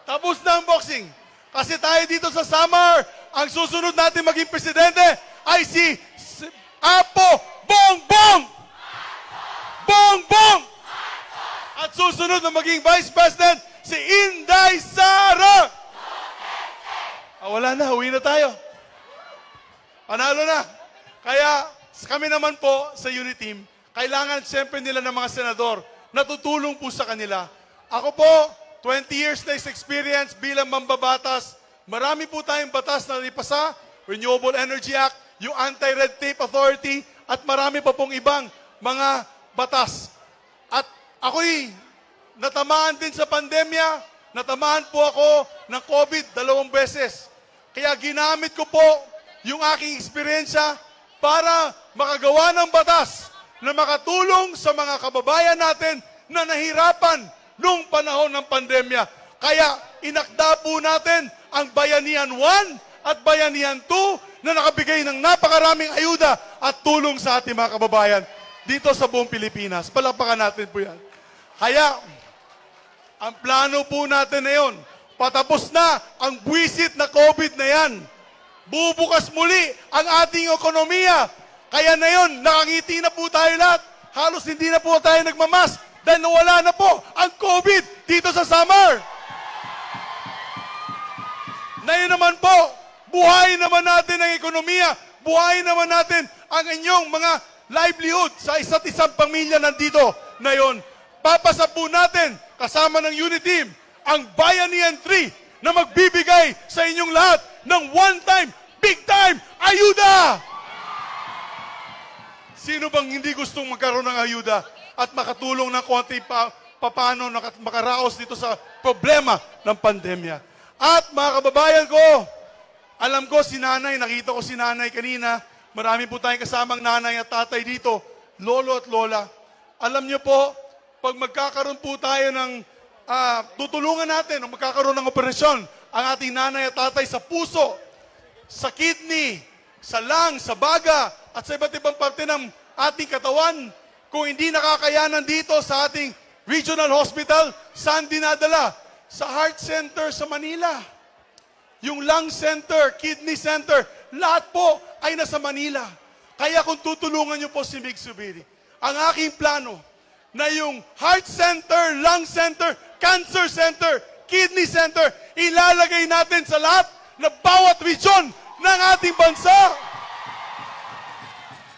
Tapos na ang boxing. Kasi tayo dito sa Samar, ang susunod natin maging presidente ay si, si Apo Bongbong! Bongbong! At susunod na maging vice president, si Inday Sara! Ah, wala na, uwi na tayo. Panalo na. Kaya, s-, kami naman po sa Uniteam, kailangan siyempre nila ng mga senador na tutulong po sa kanila. Ako po, twenty years na experience bilang mambabatas. Marami po tayong batas na ipasa, Renewable Energy Act, yung Anti-Red Tape Authority, at marami pa pong ibang mga batas. At ako'y natamaan din sa pandemya, natamaan po ako ng COVID dalawang beses. Kaya ginamit ko po yung aking eksperyensya para makagawa ng batas na makatulong sa mga kababayan natin na nahirapan nung panahon ng pandemya. Kaya inakda po natin ang Bayanihan one at Bayanihan two na nakabigay ng napakaraming ayuda at tulong sa ating mga kababayan dito sa buong Pilipinas. Palakpakan natin po yan. Kaya, ang plano po natin ngayon, patapos na ang buwisit na COVID na yan. Bubukas muli ang ating ekonomiya. Kaya ngayon, nakangiti na po tayo lahat. Halos hindi na po tayo nagmamask dahil nawala na po ang COVID dito sa Samar. Ngayon naman po, buhayin naman natin ang ekonomiya. Buhayin naman natin ang inyong mga livelihood sa isa't isang pamilya nandito ngayon. Papasa po natin, kasama ng Uniteam, ang Bayanihan three na magbibigay sa inyong lahat ng one-time, big-time ayuda! Sino bang hindi gustong magkaroon ng ayuda at makatulong ng konti pa, papaano naka-, makaraos dito sa problema ng pandemya? At mga kababayan ko, alam ko si nanay, nakita ko si nanay kanina, marami po tayong kasamang nanay at tatay dito, lolo at lola. Alam niyo po, pag magkakaroon po tayo ng, ah, tutulungan natin o magkakaroon ng operasyon ang ating nanay at tatay sa puso, sa kidney, sa lung, sa baga, at sa iba't ibang parte ng ating katawan, kung hindi nakakayanan dito sa ating regional hospital, saan dinadala? Sa heart center sa Manila. yung lung center, kidney center, lahat po ay nasa Manila. Kaya kung tutulungan niyo po si Mig Zubiri, ang aking plano na yung heart center, lung center, cancer center, kidney center, ilalagay natin sa lahat na bawat region ng ating bansa.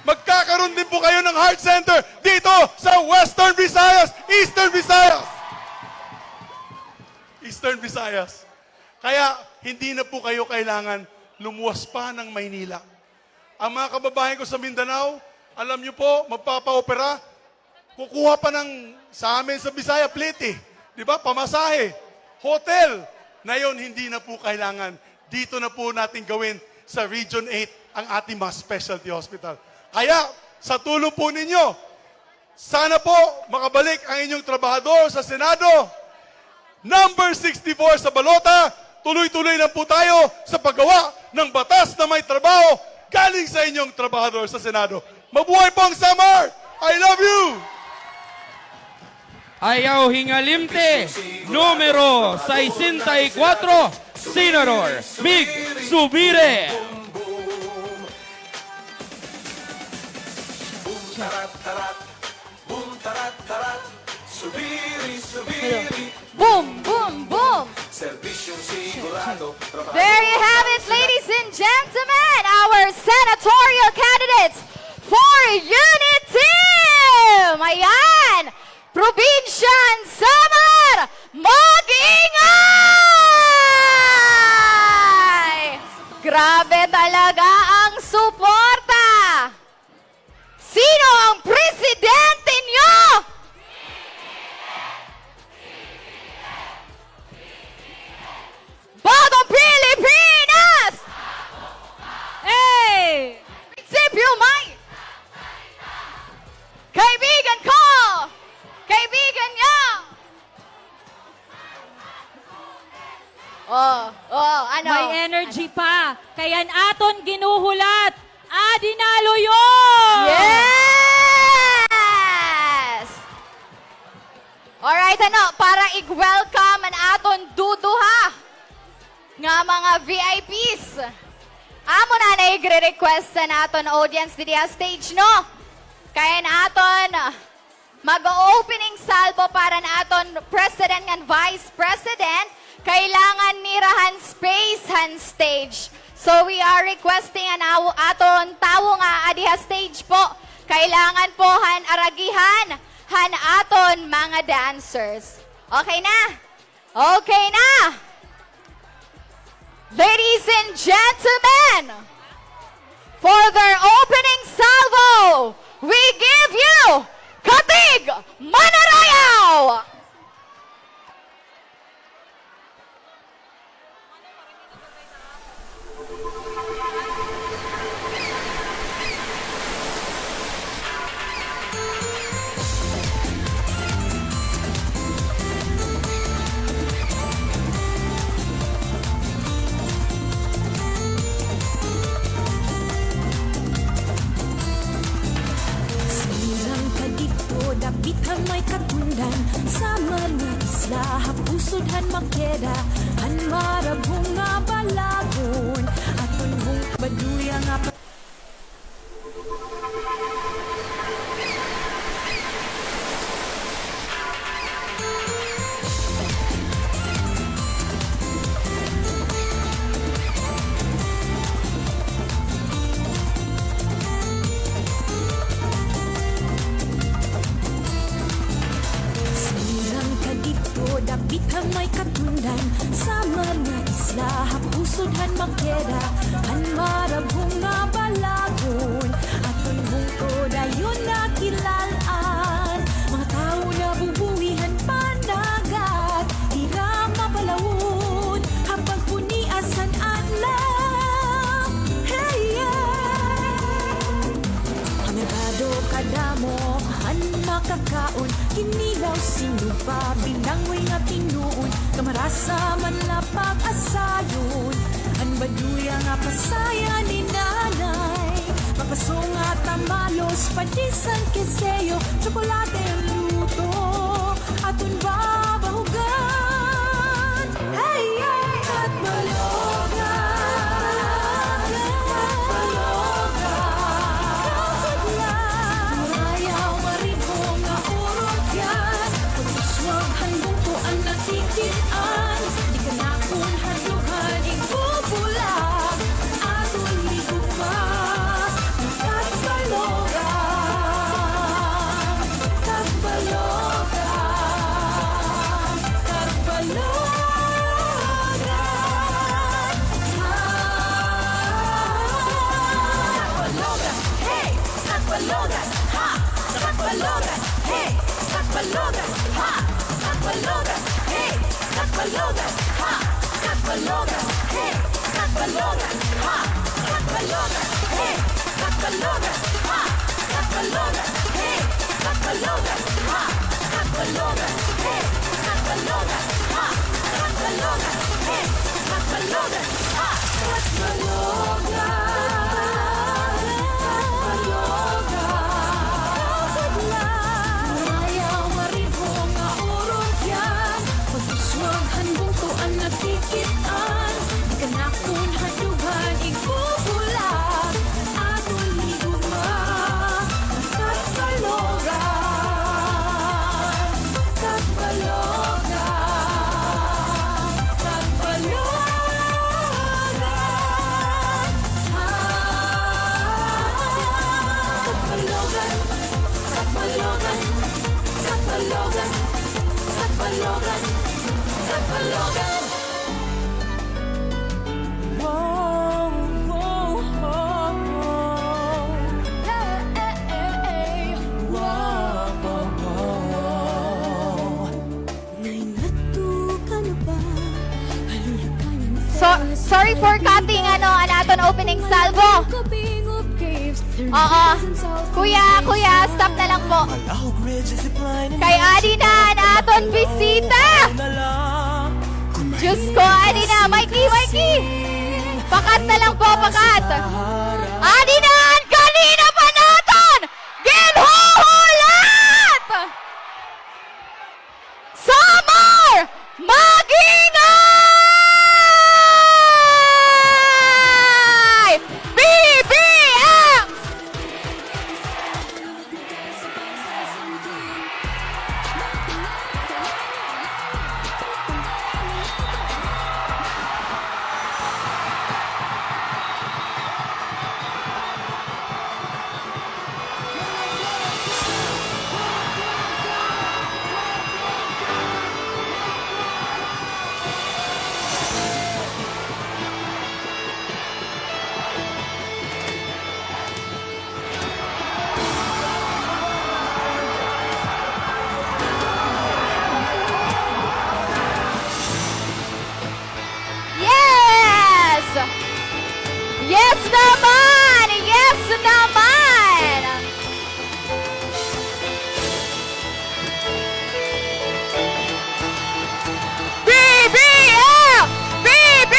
Magkakaroon din po kayo ng heart center dito sa Western Visayas, Eastern Visayas. Eastern Visayas. Kaya hindi na po kayo kailangan lumuwas pa ng Maynila. Ang mga kababayan ko sa Mindanao, alam niyo po, magpapa-opera, kukuha pa ng, sa amin sa Bisaya, plete, di ba? Pamasahe, hotel. Ngayon, hindi na po kailangan. Dito na po natin gawin sa Region eight ang ating mga specialty hospital. Kaya, sa tulong po ninyo, sana po makabalik ang inyong trabahador sa Senado. Number sixty-four sa balota, tuloy-tuloy lang po tayo sa paggawa ng batas na may trabaho galing sa inyong trabahador sa Senado. Mabuhay po ang Samar! I love you! Ayaw hingalimti, numero sesenta y cuatro, Senador Mig Zubiri. Boom, boom, boom! There you have it, ladies and gentlemen, our senatorial candidates for Unity Team! Ayan! Probinsya han Samar, mag-ingay! Grabe talaga ang suporta! Sino ang presidente niyo? Bagong Pilipinas! Hey! Prinsipyo may kaibigan ko! Kaibigan niya! Oh, oh, ano? May energy pa. Kay an aton ginhuhulat, adi na luyo! Yes! Alright, ano, para ig-welcome an aton duduha nga mga V I Ps. Amo na an igre-request han aton audience didi ha stage, no? Kay an aton mag-opening salvo para han aton president ngan vice president, kailangan nira han space han stage. So we are requesting an aw-, aton tawo nga adi ha stage po, kailangan po han aragihan han aton mga dancers. Okay na? Okay na! Ladies and gentlemen, for their opening salvo, we give you Katig Manarayaw! Sirang kadidto, dapit han may katundan, Samar nga isla, ha pusod han Maqueda, han marabhong nga balagon, aton bungto, Baduya nga pa- Sirang kadidto, dapit han may katundan, Samar nga isla, ha pusod han Maqueda, han marabhong nga balagon, aton bungto dayon nakilal-an. Mga tawo nabubuhi han panagat, dira mapalawon, ha pagpunias han adlaw. Hey, yeah! Merkado kadamo an makakaon, kinilaw, sinupa, binangoy nga tinuon, kamarasa man la pag-asayon, an Baduya nga pasaya ni Nanay, papaso nga tamalos, padisan, quesillo, tsokolate, luto, aton babahugan. Hey, hey, at malog So, sorry for cutting, ano, an aton opening salvo. Oo. Kuya, kuya, stop na lang po. Kay adi na an aton bisita. Diyos ko, adi na. Mikey, Mikey. Pakat na lang po, pakat. Adi na an kanina pa naton ginhuhulat! Samar Mag-ingay! B B M! Yes! Yes naman! Yes naman! B B M! B B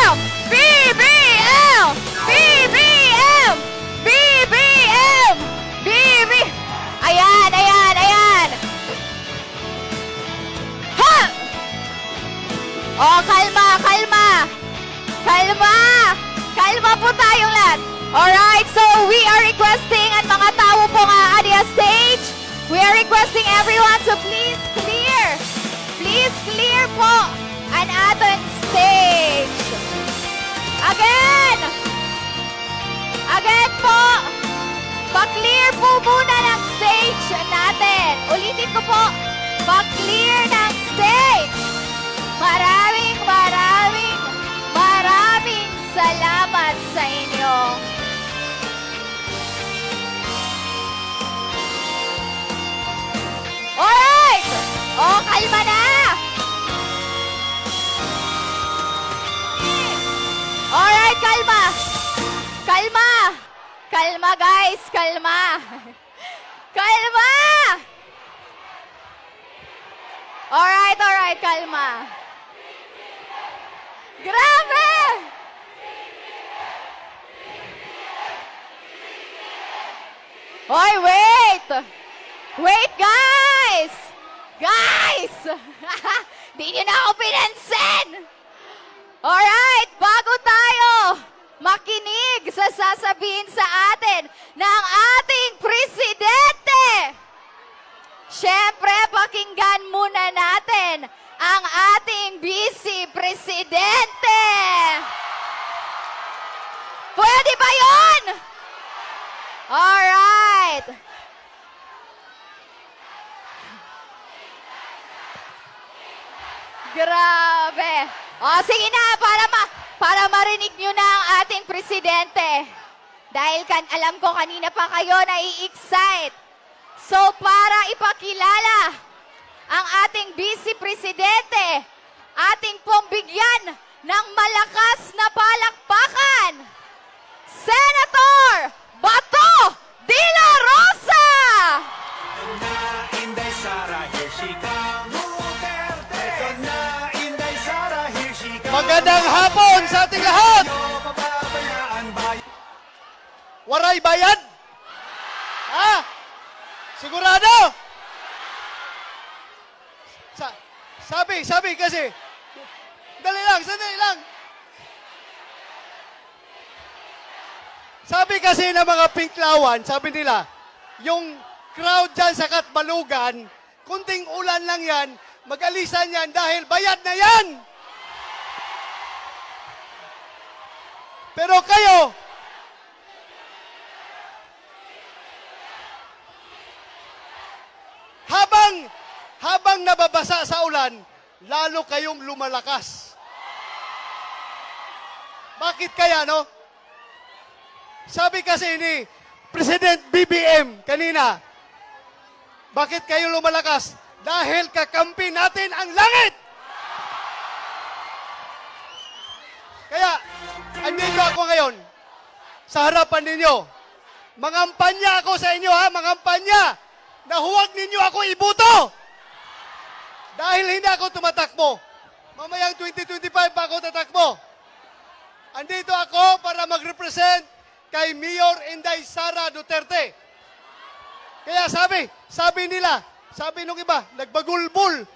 M! B B M! B B M! B B M! B B! Ayan, ayan, ayan! Ha! Oh, kalma, kalma! Kalma! Kalma po tayong lahat. Alright, so we are requesting an mga tawo po nga aadi ha stage. We are requesting everyone to please clear. Please clear po an aton stage. Again! Again po, pa-clear po muna ng stage natin. Ulitin ko po, pa-clear ng stage. Maraming, maraming, maraming salamat sa inyo. Alright! Oh, kalma na! Alright, kalma! Kalma! Kalma, guys! Kalma! Kalma! Alright, alright, kalma. Grabe! Hoy, wait! Wait, guys! Guys! Di niyo na ako pinansin! Alright, bago tayo makinig sa sasabihin sa atin ng ating presidente, siyempre, pakinggan muna natin ang ating vice presidente. Pwede ba yun? Alright. Grabe. O, sige na, para ma-, para marinig niyo na ang ating presidente. Dahil kan-, alam ko kanina pa kayo nai-excite. So, para ipakilala ang ating vice presidente, Atin pong bigyan ng malakas na palakpakan, Senator Bato de la Rosa! Magandang hapon sa ating lahat! Waray bayad? Ha? Sigurado? Sa-, sabi, sabi kasi, dali lang, sandali lang. Sabi kasi ng mga Pinklawan, sabi nila, yung crowd dyan sa Catbalogan, konting ulan lang yan, mag-alisan yan dahil bayad na yan. Pero kayo, habang, habang nababasa sa ulan, lalo kayong lumalakas. Bakit kaya, no? Sabi kasi ni President B B M kanina, bakit kayo lumalakas? Dahil kakampi natin ang langit! Kaya, andito ako ngayon sa harapan ninyo. Mangampanya ako sa inyo, ha? Mangampanya na huwag ninyo ako iboto. Dahil hindi ako tumatakbo. Mamayang twenty twenty-five pa ako tatakbo. Andito ako para mag-represent kay Mayor Inday Sara Duterte. Kaya sabi, sabi nila, sabi nung iba, nagbagulbol.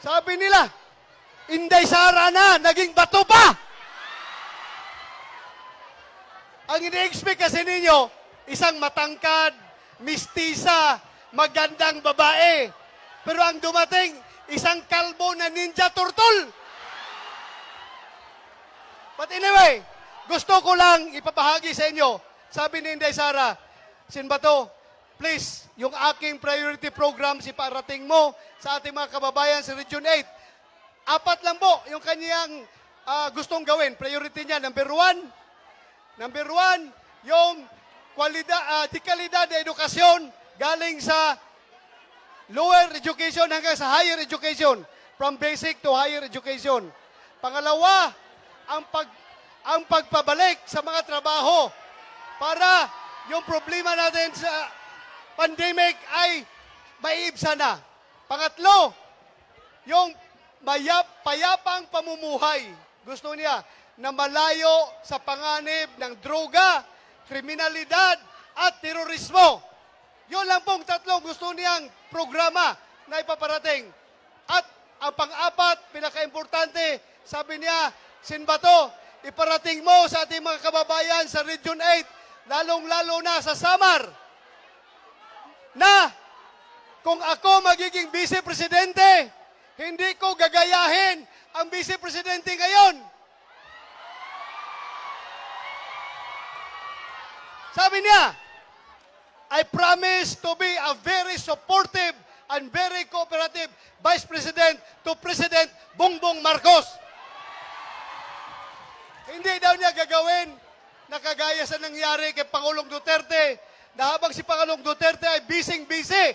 Sabi nila, Inday Sara na, naging bato pa! Ang ini-expect kasi ninyo, isang matangkad, mistisa, magandang babae. Pero ang dumating, isang kalbo na Ninja Turtle. But anyway, gusto ko lang ipabahagi sa inyo, sabi ni Inday Sara, Sen Bato, please, yung aking priority programs iparating mo sa ating mga kababayan sa Region eight. Apat lang po yung kanyang, ah, gustong gawin. Priority niya, number one, number one, yung kwalida-, ah, dekalidad na edukasyon galing sa lower education hanggang sa higher education, from basic to higher education. Pangalawa, ang pag-, ang pagpabalik sa mga trabaho para yung problema natin sa pandemic ay maiibsan na. Pangatlo, yung mayap-, payapang pamumuhay. Gusto niya na malayo sa panganib ng droga, kriminalidad, at terorismo. Yun lang pong tatlong gusto niyang programa na ipaparating. At ang pang-apat, pinakaimportante, sabi niya, Sen Bato, iparating mo sa ating mga kababayan sa Region eight, lalong-lalo na sa Samar, na kung ako magiging vice presidente, hindi ko gagayahin ang vice presidente ngayon. Sabi niya, "I promise to be a very supportive and very cooperative Vice President to President Bongbong Marcos." Hindi daw niya gagawin na kagaya sa nangyari kay Pangulong Duterte, na habang si Pangulong Duterte ay busy-busy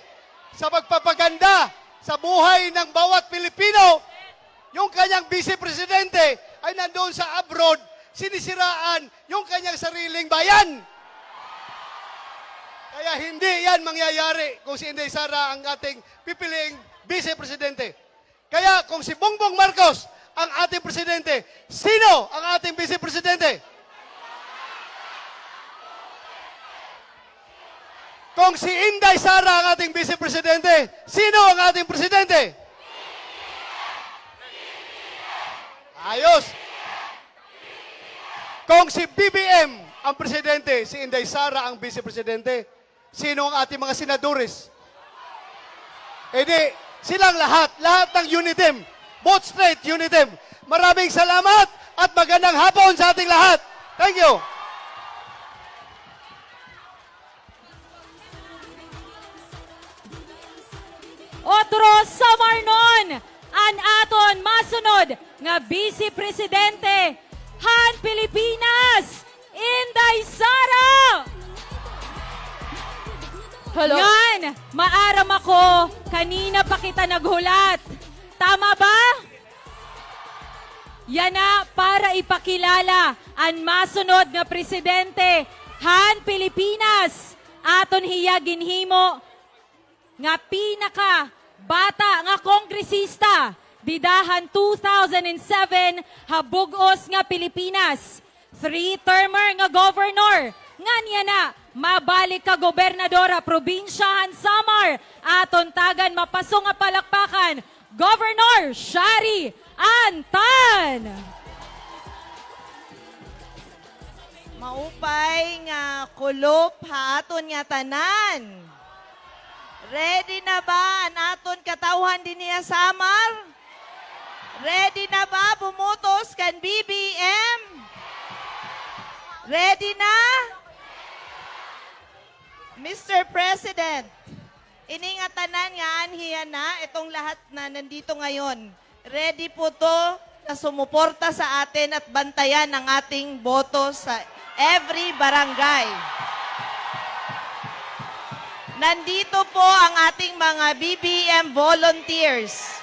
sa pagpapaganda sa buhay ng bawat Pilipino, yung kanyang vice presidente ay nandoon sa abroad, sinisiraan yung kanyang sariling bayan. Kaya hindi yan mangyayari kung si Inday Sara ang ating pipiliing vice presidente. Kaya kung si Bongbong Marcos ang ating presidente, sino ang ating vice presidente? Kung si Inday Sara ang ating vice presidente, sino ang ating presidente? Ayos. Kung si B B M ang presidente, si Inday Sara ang vice presidente, sino ang ating mga senadores? Eh di, silang lahat, lahat ng UNITEM, both straight UNITEM. Maraming salamat at magandang hapon sa ating lahat. Thank you. Otro Samarnon, an aton masunod nga Vice Presidente han Pilipinas, Inday Sara! Hello. Ngan, maaram ako, kanina pa kita naghulat. Tama ba? Yana para ipakilala an masunod nga presidente han Pilipinas. Aton hiya ginhimo nga pinakabata nga kongresista dida han two thousand and seven ha bug-os nga Pilipinas. Three-termer nga governor, ngan yana mabalik ka gobernador ha probinsya han Samar. Aton tagan mapaso nga palakpakan, Governor Shari Antan. Maupay nga kulop ha aton ngatanan. Ready na ba an aton katawhan dinhi ha Samar? Ready na ba bumotos kan B B M? Ready na? Mister President, ini ngatanan nga anhi yana, itong lahat na nandito ngayon, ready po 'to na sumuporta sa atin at bantayan ang ating boto sa every barangay. Nandito po ang ating mga B B M volunteers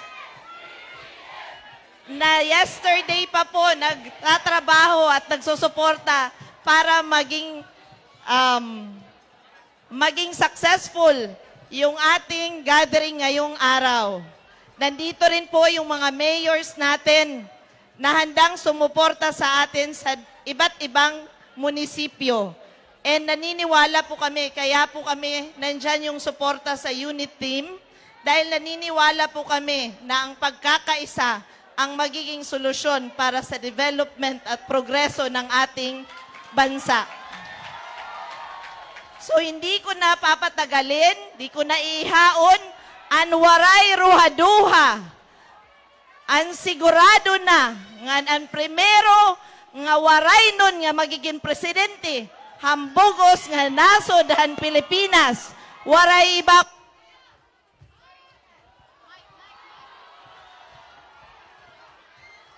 na yesterday pa po nagtatrabaho at nagsusuporta para maging, um, maging successful yung ating gathering ngayong araw. Nandito rin po yung mga mayors natin na handang sumuporta sa atin sa iba't ibang munisipyo. And naniniwala po kami, kaya po kami nandyan yung suporta sa unit team, dahil naniniwala po kami na ang pagkakaisa ang magiging solusyon para sa development at progreso ng ating bansa. So, hindi ko na papatagalin, di ko na ihaon, an Waray Ruhaduha, an sigurado na nga an primero nga Waraynon nga magiging presidente han bug-os nga nasod han Pilipinas, waray iba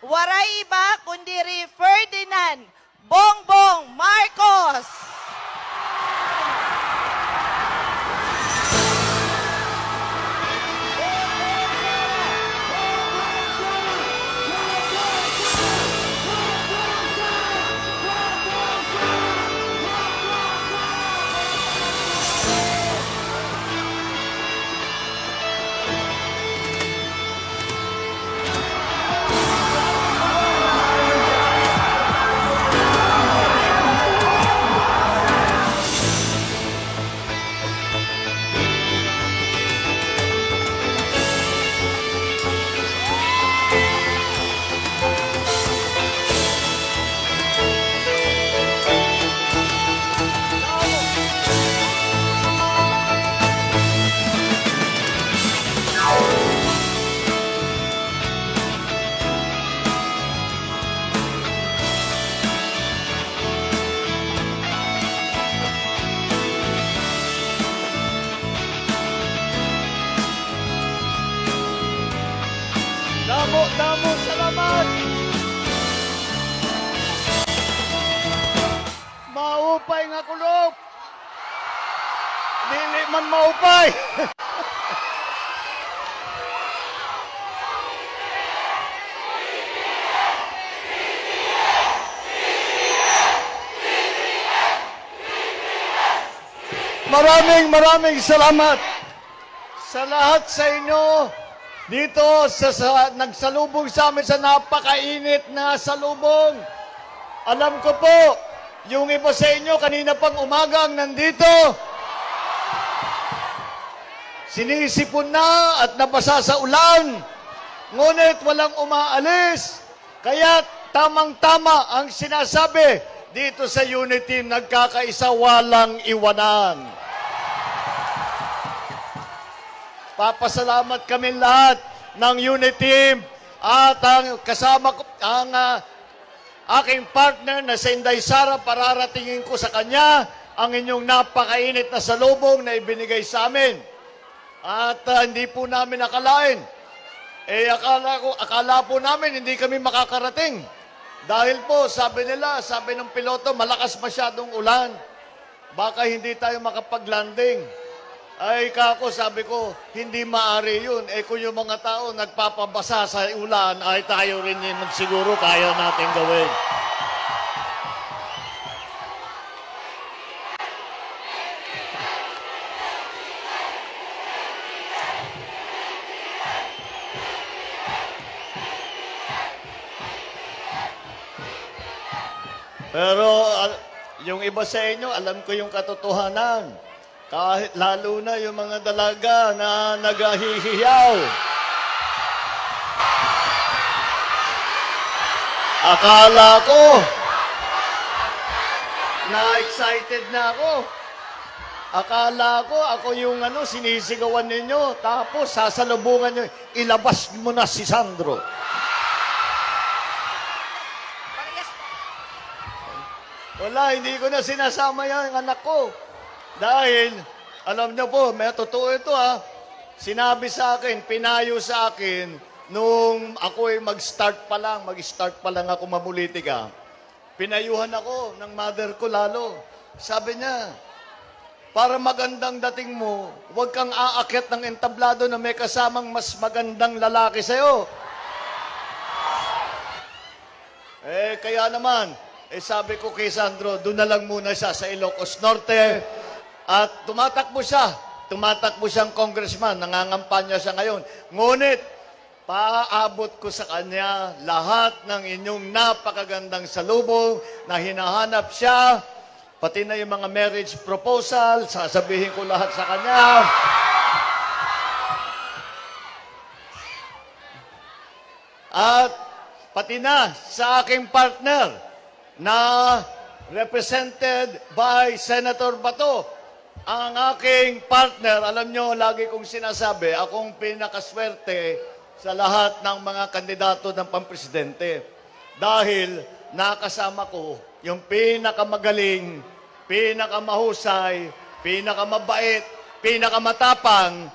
Waray iba kundiri Ferdinand Bongbong Marcos. Damo, damo salamat. Maupay nga kulop. Dili man maupay. Maraming, maraming salamat sa lahat sa inyo dito sa, sa nagsalubong sa amin sa napakainit na salubong. Alam ko po, yung iba sa inyo kanina pang umaga ang nandito. Sinisipon na at nabasa sa ulan. Ngunit walang umaalis. Kaya tamang-tama ang sinasabi dito sa Unity, nagkakaisa, walang iwanan. Papasalamat kami lahat ng Unity at ang kasama ko, ang, ah, aking partner na si Inday Sara, pararatingin ko sa kanya ang inyong napakainit na salubong na ibinigay sa amin. At, ah, hindi po namin akalain. Eh, akala ko, akala po namin hindi kami makakarating. Dahil po, sabi nila, sabi ng piloto, malakas masyadong ulan. Baka hindi tayo makapag-landing. Ay, kako, sabi ko, hindi maaari yun. Eh, kung yung mga tao nagpapabasa sa ulan, ay tayo rin yun siguro kaya natin gawin. Pero, al-, yung iba sa inyo, alam ko yung katotohanan. Kahit lalo na yung mga dalaga na naghahihiyaw. Akala ko, na-excited na ako. Akala ko, ako yung ano, sinisigawan ninyo. Tapos, sasalubungan nyo, ilabas mo na si Sandro. Parehas po. Wala, hindi ko na sinasama yan, ang anak ko. Dahil, alam niyo po, may totoo ito, ha. Sinabi sa akin, pinayo sa akin, nung ako'y mag-start pa lang, mag-start pa lang ako mamulitika, pinayuhan ako ng mother ko lalo. Sabi niya, "Para magandang dating mo, huwag kang aakyat ng entablado na may kasamang mas magandang lalaki sa'yo." Eh, kaya naman, eh, sabi ko kay Sandro, doon na lang muna siya sa Ilocos Norte. At tumatakbo siya. Tumatakbo siyang congressman. Nangangampanya siya ngayon. Ngunit, paabot ko sa kanya lahat ng inyong napakagandang salubong na hinahanap siya, pati na yung mga marriage proposal, sasabihin ko lahat sa kanya. At pati na sa aking partner na represented by Senator Bato, ang aking partner, alam nyo, lagi kong sinasabi, akong pinakaswerte sa lahat ng mga kandidato ng pampresidente. Dahil nakasama ko yung pinakamagaling, pinakamahusay, pinakamabait, pinakamatapang,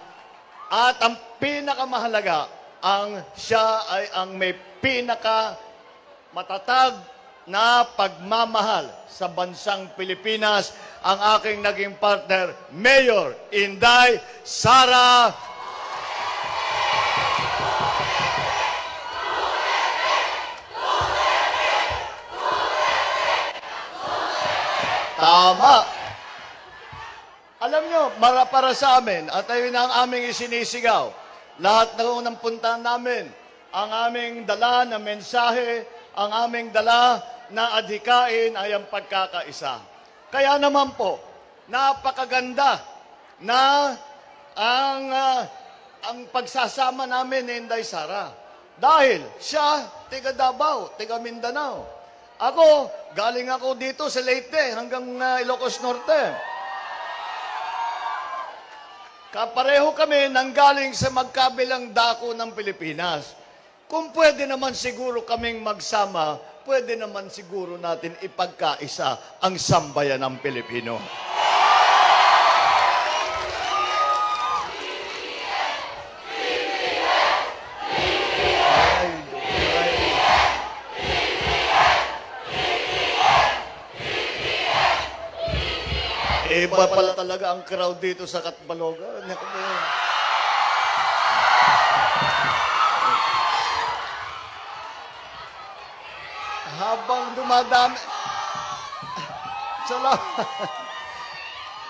at ang pinakamahalaga, ang siya ay ang may pinakamatatag na pagmamahal sa bansang Pilipinas, ang aking naging partner, Mayor Inday Sara. Tama. Alam nyo, mara-, para sa amin, at ayun ang aming isinisigaw, lahat na ng puntahan namin, ang aming dala na mensahe, ang aming dala na adhikain ay ang pagkakaisa. Kaya naman po, napakaganda na ang, ah, ang pagsasama namin ni Inday Sara. Dahil siya, tiga Davao, tiga Mindanao. Ako, galing ako dito sa Leyte hanggang, ah, Ilocos Norte. Kapareho kami nanggaling sa magkabilang dako ng Pilipinas. Kung pwede naman siguro kaming magsama, pwede naman siguro natin ipagkaisa ang sambayanang Pilipino. Iba pala talaga ang crowd dito sa Catbalogan. Habang dumadami, salamat.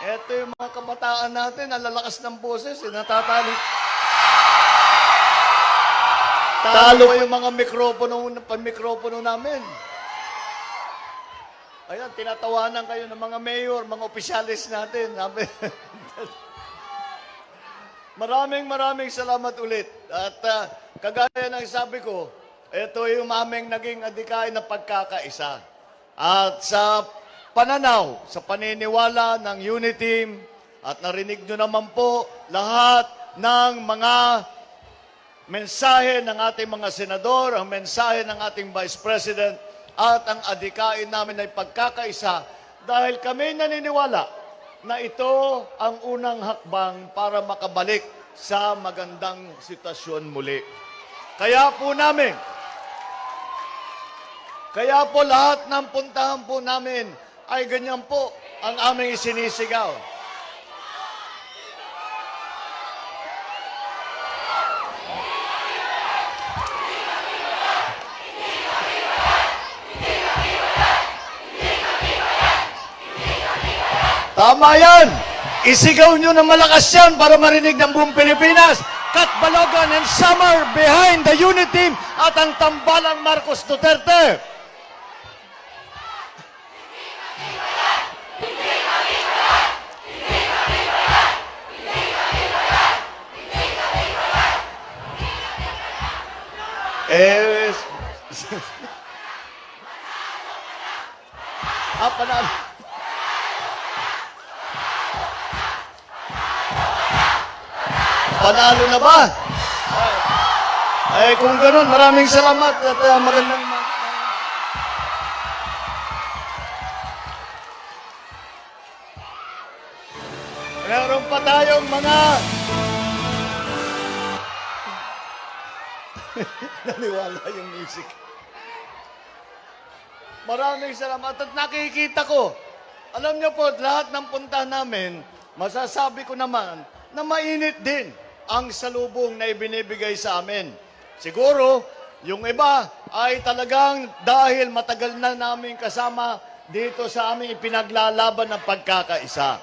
Eto yung mga kabataan natin, ang lalakas ng boses, eh, natatalo. Talo pa yung mga mikropono, panmikropono namin. Ayan, tinatawanan kayo ng mga mayor, mga opisyales natin. Sabi, maraming, maraming salamat ulit. At, ah, kagaya ng sabi ko, ito yung aming naging adhikain na pagkakaisa. At sa pananaw, sa paniniwala ng UniTeam, at narinig nyo naman po lahat ng mga mensahe ng ating mga senador, ang mensahe ng ating Vice President, at ang adhikain namin ay pagkakaisa dahil kami naniniwala na ito ang unang hakbang para makabalik sa magandang sitwasyon muli. Kaya po namin, kaya po lahat ng puntahan po namin ay ganyan po ang aming isinisigaw. Tama yan! Isigaw niyo na malakas yan para marinig ng buong Pilipinas. Catbalogan and Samar behind the unit team at ang tambalang Marcos Duterte. Eh, ah, panalo. Panalo na ba? Ay, kung ganun, maraming salamat at, ah, magandang ma-, meron pa tayong mga naniwala yung music. Maraming salamat at nakikita ko. Alam niyo po, lahat ng punta namin, masasabi ko naman na mainit din ang salubong na ibinibigay sa amin. Siguro, yung iba ay talagang dahil matagal na namin kasama dito sa aming ipinaglalaban ng pagkakaisa.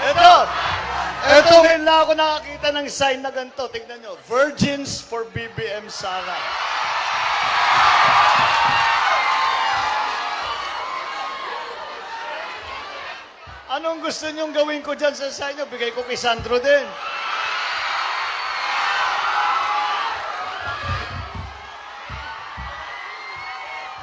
Ito, ito, ngayon lang ako nakakita ng sign na ganito. Tignan nyo, Virgins for B B M Sara. Anong gusto niyong gawin ko dyan sa, sa inyo? Bigay ko kay Sandro din.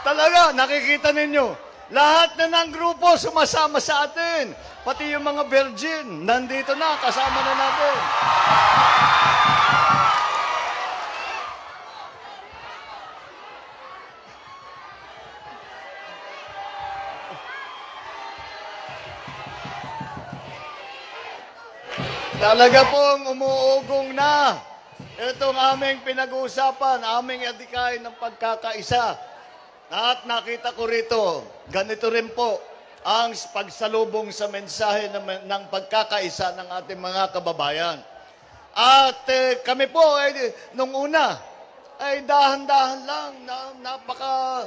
Talaga, nakikita ninyo, lahat na ng grupo sumasama sa atin. Pati yung mga virgin, nandito na, kasama na natin. Talaga pong umuugong na itong aming pinag-uusapan, aming adikain ng pagkakaisa. At nakita ko rito, ganito rin po ang pagsalubong sa mensahe ng, ng pagkakaisa ng ating mga kababayan. At, eh, kami po, eh, nung una, ay dahan-dahan lang, na, napaka,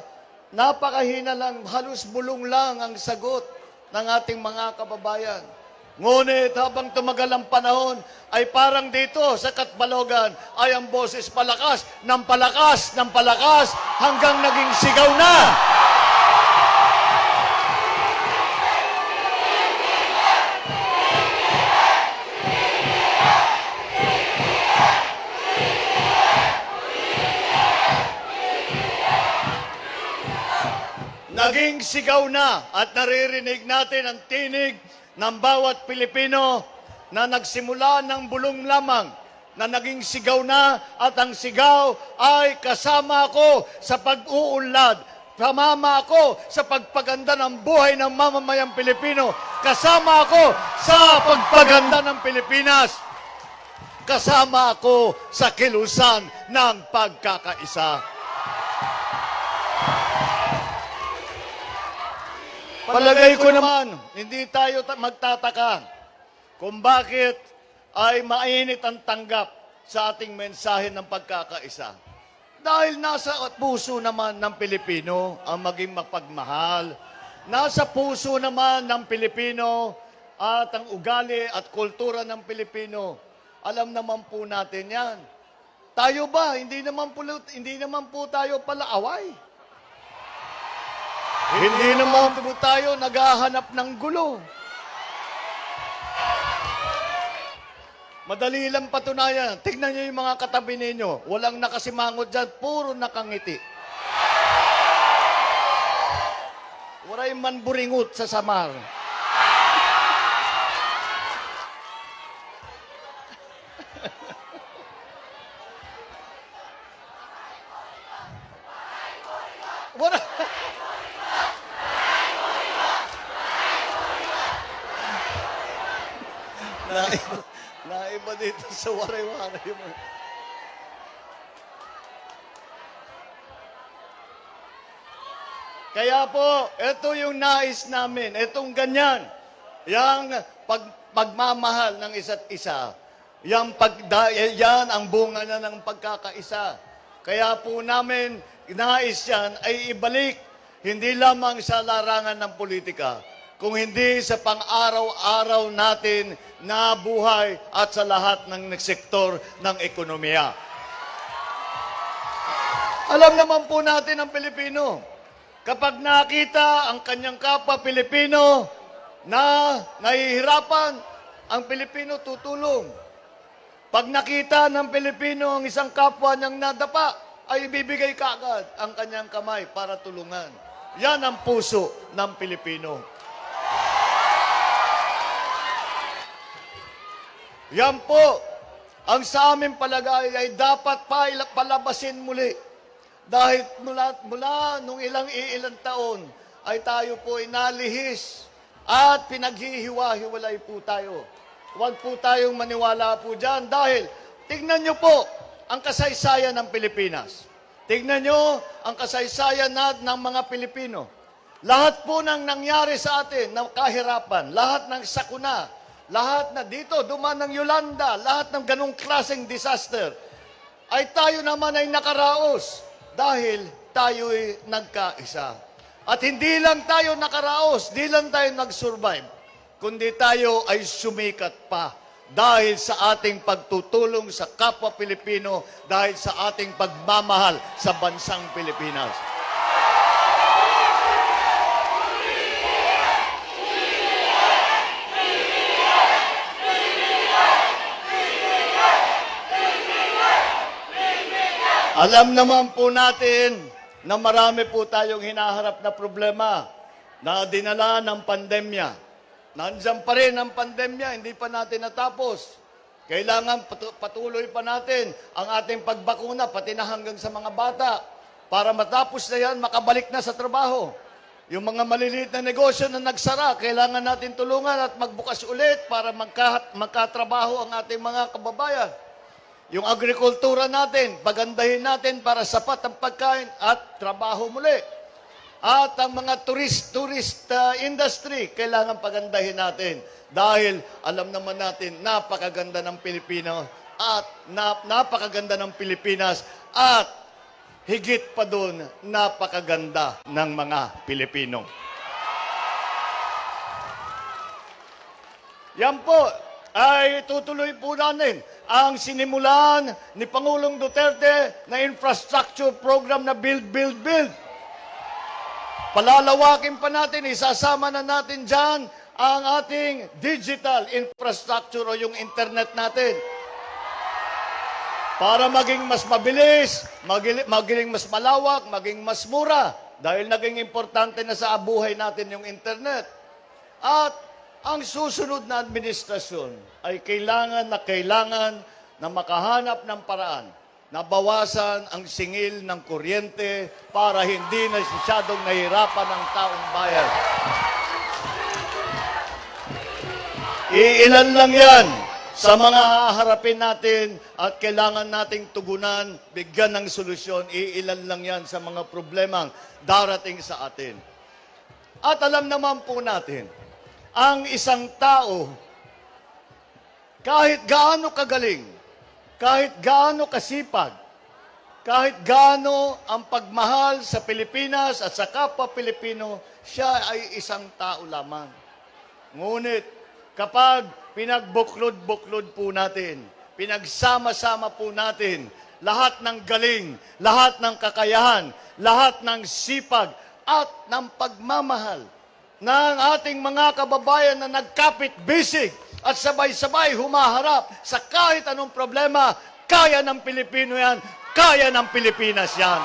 napakahina lang, halos bulong lang ang sagot ng ating mga kababayan. Ngunit habang tumagal ang panahon, ay parang dito sa Catbalogan ay ang boses palakas ng palakas ng palakas hanggang naging sigaw na. Naging sigaw na at naririnig natin ang tinig ng bawat Pilipino na nagsimula ng bulong lamang na naging sigaw na, at ang sigaw ay, "Kasama ako sa pag-uunlad, kasama ako sa pagpaganda ng buhay ng mamamayang Pilipino, kasama ako sa pagpaganda ng Pilipinas, kasama ako sa kilusan ng pagkakaisa." Palagay ko naman, hindi tayo ta-, magtataka kung bakit ay mainit ang tanggap sa ating mensahe ng pagkakaisa. Dahil nasa puso naman ng Pilipino ang maging mapagmahal. Nasa puso naman ng Pilipino at ang ugali at kultura ng Pilipino. Alam naman po natin 'yan. Tayo ba, hindi naman po, hindi naman po tayo palaaway. Hindi naman po tayo naghahanap ng gulo. Madali lang patunayan. Tignan niyo yung mga katabi ninyo. Walang nakasimangot diyan, puro nakangiti. Waray man buringot sa Samar. Wala. Naiba, naiba dito sa Waray-Waray mo. Kaya po, ito yung nais namin, itong ganyan, yang pag-, pagmamahal ng isa't isa. Yan, pag, da, yan ang bunga na ng pagkakaisa. Kaya po namin nais yan ay ibalik, hindi lamang sa larangan ng politika, kung hindi sa pang-araw-araw natin na buhay at sa lahat ng sektor ng ekonomiya. Alam naman po natin ang Pilipino, kapag nakita ang kanyang kapwa Pilipino na nahihirapan, ang Pilipino tutulong. Pag nakita ng Pilipino ang isang kapwa niyang nadapa, ay ibibigay kaagad ang kanyang kamay para tulungan. Yan ang puso ng Pilipino. Yan po ang sa aming palagay ay dapat pa ila-, palabasin muli. Dahil mula, mula nung ilang iilang taon ay tayo po ay nalihis at pinaghihiwa-hiwalay po tayo. Huwag po tayong maniwala po diyan dahil tignan niyo po ang kasaysayan ng Pilipinas. Tignan niyo ang kasaysayan na, ng mga Pilipino. Lahat po ng nangyari sa atin na kahirapan, lahat ng sakuna, lahat na dito, dumaan ng Yolanda, lahat ng ganong klaseng disaster, ay tayo naman ay nakaraos dahil tayo'y nagkaisa. At hindi lang tayo nakaraos, di lang tayo nag-survive, kundi tayo ay sumikat pa dahil sa ating pagtutulong sa kapwa Pilipino, dahil sa ating pagmamahal sa bansang Pilipinas. Alam naman po natin na marami po tayong hinaharap na problema na dinala ng pandemya. Nandiyan pa rin ang pandemya, hindi pa natin natapos. Kailangan patu-, patuloy pa natin ang ating pagbakuna, pati na hanggang sa mga bata, para matapos na yan, makabalik na sa trabaho. Yung mga maliliit na negosyo na nagsara, kailangan natin tulungan at magbukas ulit para magka-, magkatrabaho ang ating mga kababayan. Yung agrikultura natin, pagandahin natin para sapat ang pagkain at trabaho muli. At ang mga tourist, tourist, ah, industry, kailangan pagandahin natin. Dahil alam naman natin, napakaganda ng Pilipino at na-, napakaganda ng Pilipinas at higit pa dun, napakaganda ng mga Pilipino. Yan po ay tutuloy po namin ang sinimulan ni Pangulong Duterte na infrastructure program na build, build, build. Palalawakin pa natin, isasama na natin dyan ang ating digital infrastructure o yung internet natin. Para maging mas mabilis, magili-, maging mas malawak, maging mas mura. Dahil naging importante na sa buhay natin yung internet. At ang susunod na administrasyon ay kailangan na kailangan na makahanap ng paraan na bawasan ang singil ng kuryente para hindi na masyadong nahihirapan ang taong bayan. Iilan lang yan sa mga haharapin natin at kailangan nating tugunan, bigyan ng solusyon. Iilan lang yan sa mga problemang darating sa atin. At alam naman po natin, ang isang tao, kahit gaano kagaling, kahit gaano kasipag, kahit gaano ang pagmahal sa Pilipinas at sa kapwa Pilipino, siya ay isang tao lamang. Ngunit kapag pinagbuklod-buklod po natin, pinagsama-sama po natin lahat ng galing, lahat ng kakayahan, lahat ng sipag at ng pagmamahal ng ating mga kababayan na nagkapit-bisig at sabay-sabay humaharap sa kahit anong problema, kaya ng Pilipino yan, kaya ng Pilipinas yan.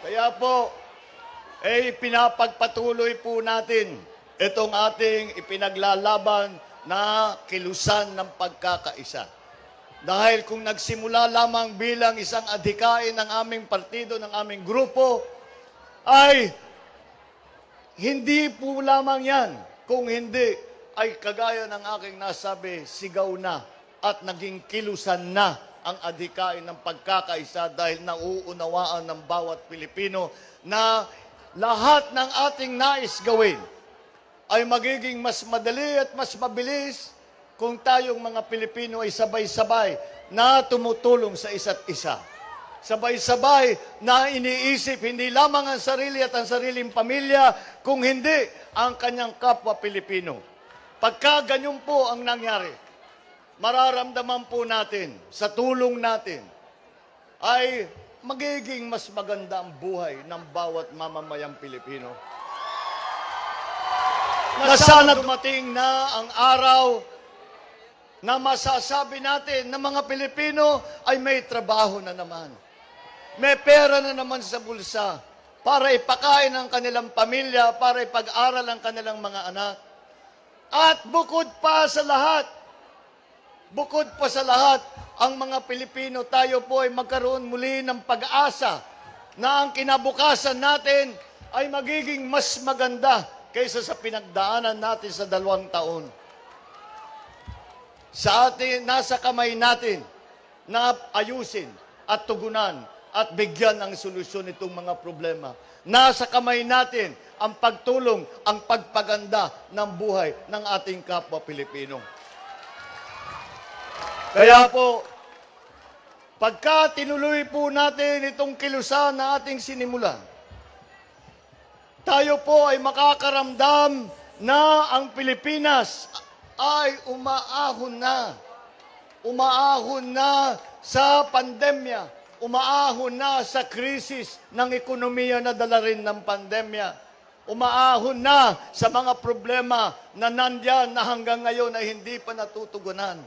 Kaya po, eh, pinapagpatuloy po natin itong ating ipinaglalaban na kilusan ng pagkakaisa. Dahil kung nagsimula lamang bilang isang adhikain ng aming partido, ng aming grupo, ay hindi po lamang yan, kung hindi ay kagaya ng aking nasabi, sigaw na at naging kilusan na ang adhikain ng pagkakaisa dahil nauunawaan ng bawat Pilipino na lahat ng ating nais gawin ay magiging mas madali at mas mabilis kung tayong mga Pilipino ay sabay-sabay na tumutulong sa isa't isa. Sabay-sabay na iniisip hindi lamang ang sarili at ang sariling pamilya, kung hindi ang kanyang kapwa Pilipino. Pagka ganyan po ang nangyari, mararamdaman po natin sa tulong natin ay magiging mas maganda ang buhay ng bawat mamamayang Pilipino. Na sana dumating na ang araw na masasabi natin na mga Pilipino ay may trabaho na naman. May pera na naman sa bulsa para ipakain ang kanilang pamilya, para ipag-aral ang kanilang mga anak. At bukod pa sa lahat, bukod pa sa lahat, ang mga Pilipino, tayo po ay magkaroon muli ng pag-asa na ang kinabukasan natin ay magiging mas maganda kaysa sa pinagdaanan natin sa dalawang taon. Sa atin, nasa kamay natin na ayusin at tugunan at bigyan ng solusyon itong mga problema. Nasa kamay natin ang pagtulong, ang pagpaganda ng buhay ng ating kapwa Pilipino. Kaya po, pagka tinuloy po natin itong kilusan na ating sinimulan, tayo po ay makakaramdam na ang Pilipinas ay umaahon na. Umaahon na sa pandemya, umaahon na sa krisis ng ekonomiya na dala rin ng pandemya. Umaahon na sa mga problema na nandiyan na hanggang ngayon ay hindi pa natutugunan.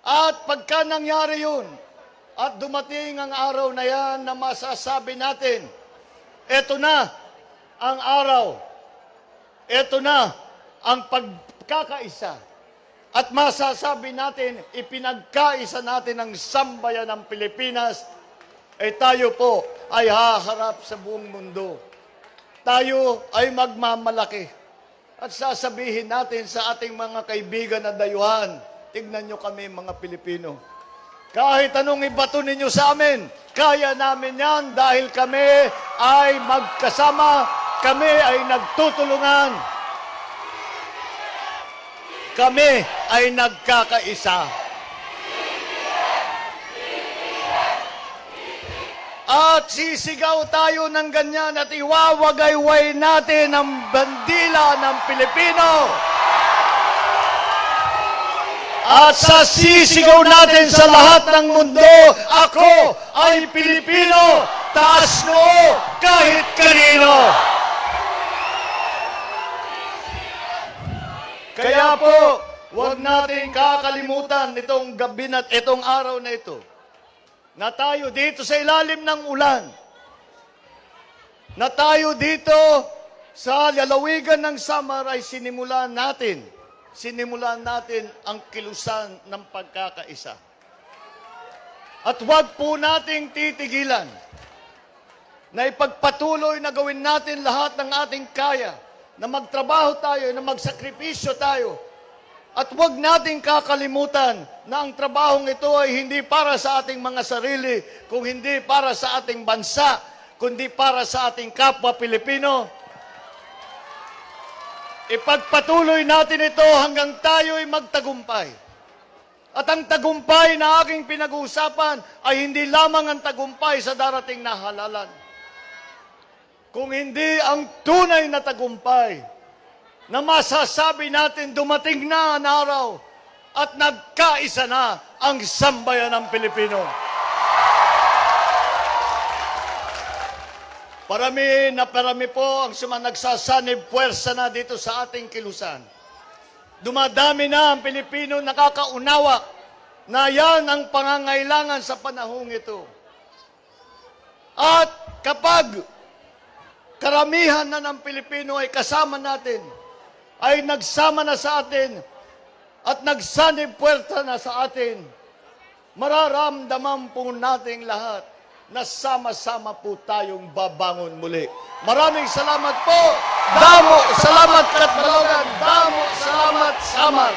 At pagka nangyari yun, at dumating ang araw na yan na masasabi natin, eto na ang araw, eto na ang pagkakaisa, at masasabi natin, ipinagkaisa natin ang sambayan ng Pilipinas, eh tayo po ay haharap sa buong mundo. Tayo ay magmamalaki. At sasabihin natin sa ating mga kaibigan na dayuhan, tignan niyo kami, mga Pilipino. Kahit anong ibato ninyo sa amin, kaya namin yan dahil kami ay magkasama, kami ay nagtutulungan, kami ay nagkakaisa. At sisigaw tayo ng ganyan at iwawagayway natin ang bandila ng Pilipino. At sasisigaw natin sa lahat ng mundo, "Ako ay Pilipino, taas noo kahit kanino." Kaya po, huwag natin kakalimutan itong gabi na, itong araw na ito, na tayo dito sa ilalim ng ulan, na tayo dito sa lalawigan ng Samar ay sinimulan natin, sinimulan natin ang kilusan ng pagkakaisa. At huwag po nating titigilan na ipagpatuloy na gawin natin lahat ng ating kaya, na magtrabaho tayo, na magsakripisyo tayo. At huwag nating kakalimutan na ang trabahong ito ay hindi para sa ating mga sarili, kung hindi para sa ating bansa, kundi para sa ating kapwa Pilipino. Ipagpatuloy natin ito hanggang tayo'y magtagumpay. At ang tagumpay na aking pinag-uusapan ay hindi lamang ang tagumpay sa darating na halalan, kung hindi ang tunay na tagumpay na masasabi natin dumating na ang araw at nagkaisa na ang sambayan ng Pilipino. Parami na parami po ang suma-, nagsasanib puwersa na dito sa ating kilusan. Dumadami na ang Pilipino nakakaunawa na yan ang pangangailangan sa panahong ito. At kapag karamihan na ng Pilipino ay kasama natin, ay nagsama na sa atin, at nagsanib puwersa na sa atin, mararamdaman po nating lahat na sama-sama po tayong babangon muli. Maraming salamat po. Damo salamat, Catbalogan. Damo salamat, Samar.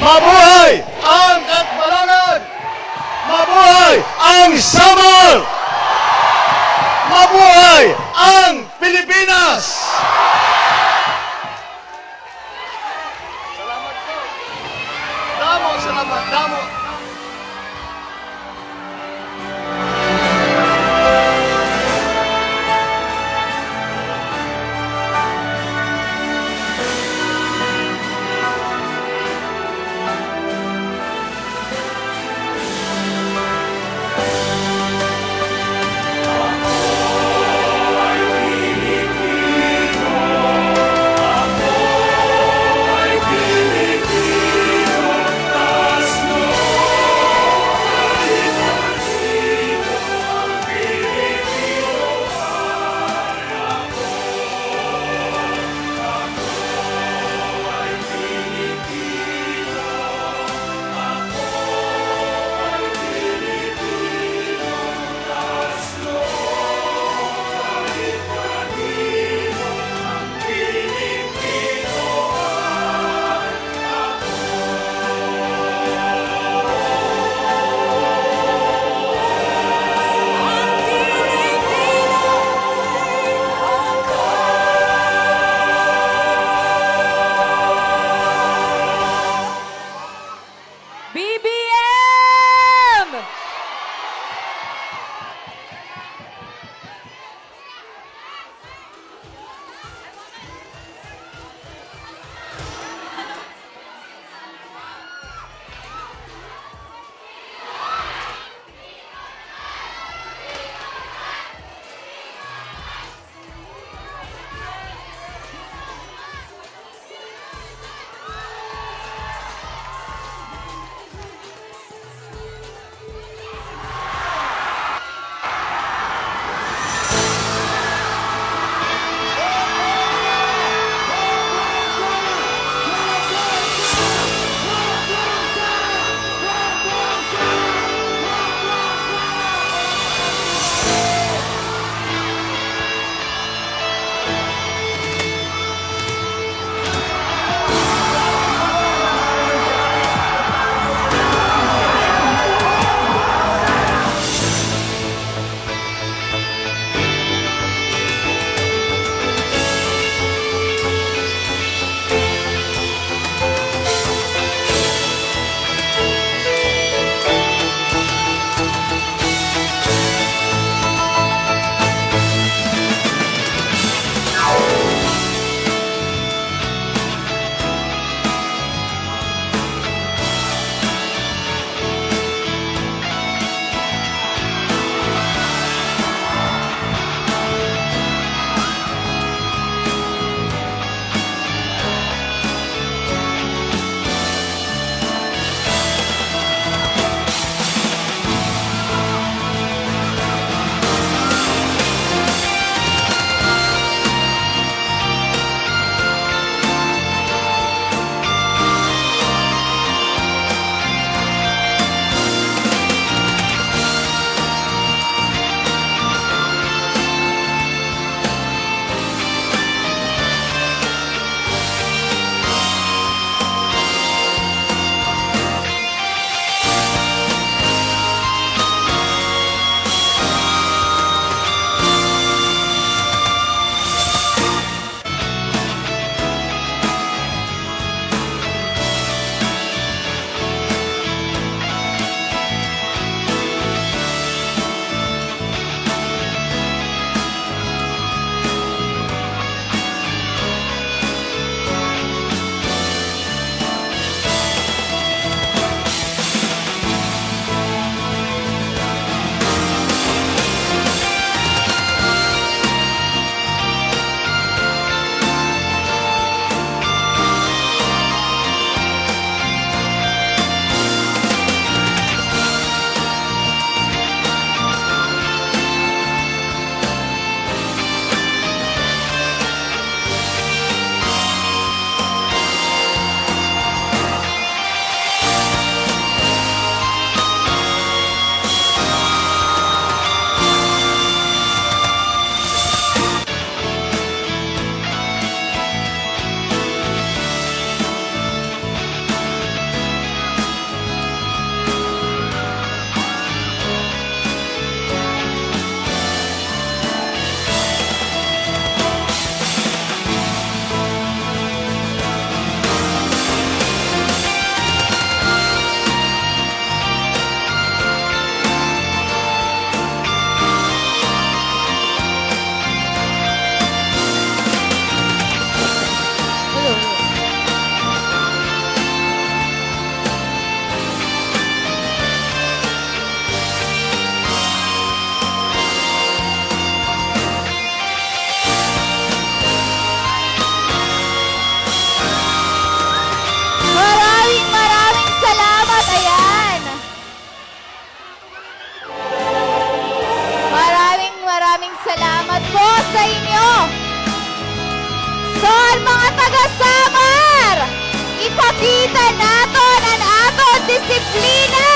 Mabuhay ang Catbalogan! Mabuhay ang Samar! Mabuhay ang Pilipinas! Salamat po. Damo, salamat, damo. Kita naton an aton disiplina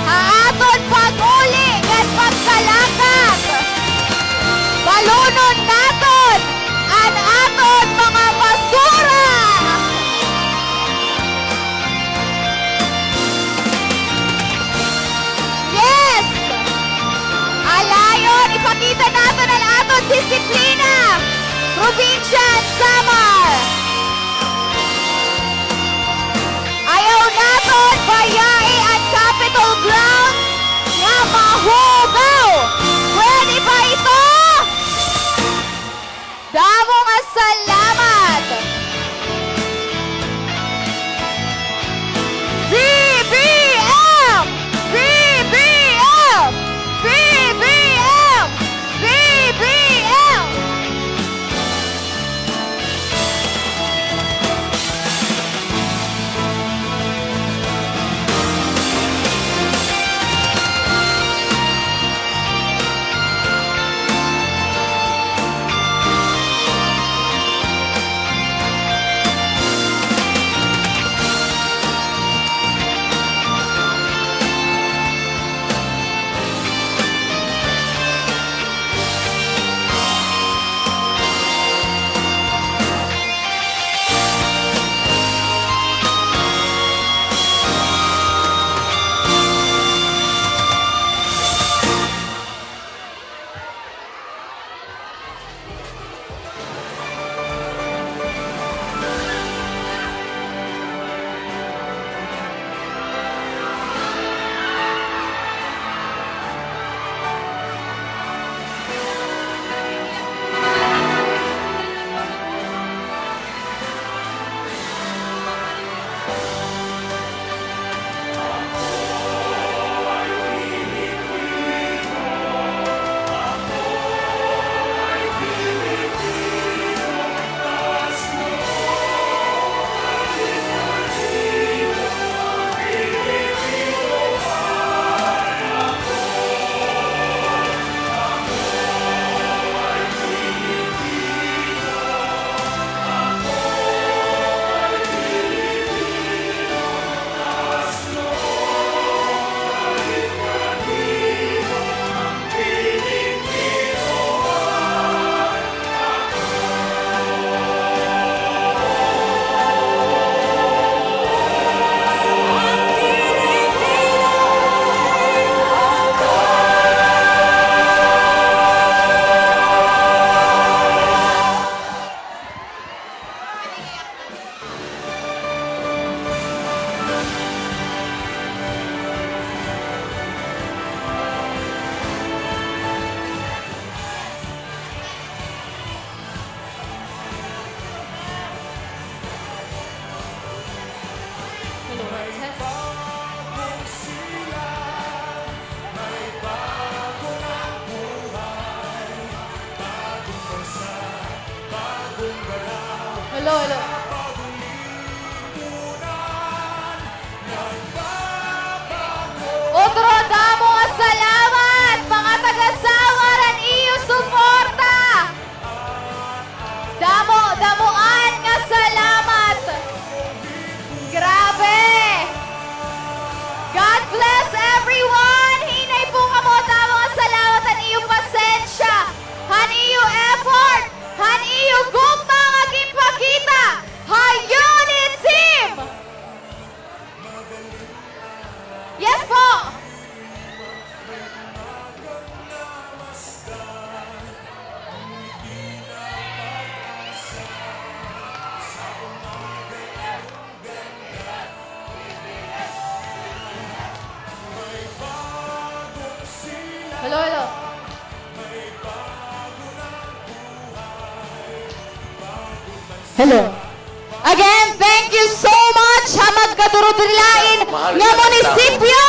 ha aton pag-uli ngan pagkalakat. Balunon naton an aton mga basura. Yes! Alayon, ipakita naton an aton disiplina. Provincial Samar. Ayaw naton bayai an Capitol grounds nga mahugaw. Pwede ba ito? Damo nga salamat! B B M! B B M! B B M! B B M! Hello, hello. Otro damo nga salamat, mga taga-Samar, han iyo suporta. Damo, damoan nga salamat. Grabe. God bless everyone. Hinay po kamo, damo nga salamat han iyo pasensya, han iyo effort, han iyo gugma nga ginpakita ha Unit Team. Yes po! Hello, hello. Hello. Again, thank you so much ha magkadurudrilain nga munisipyo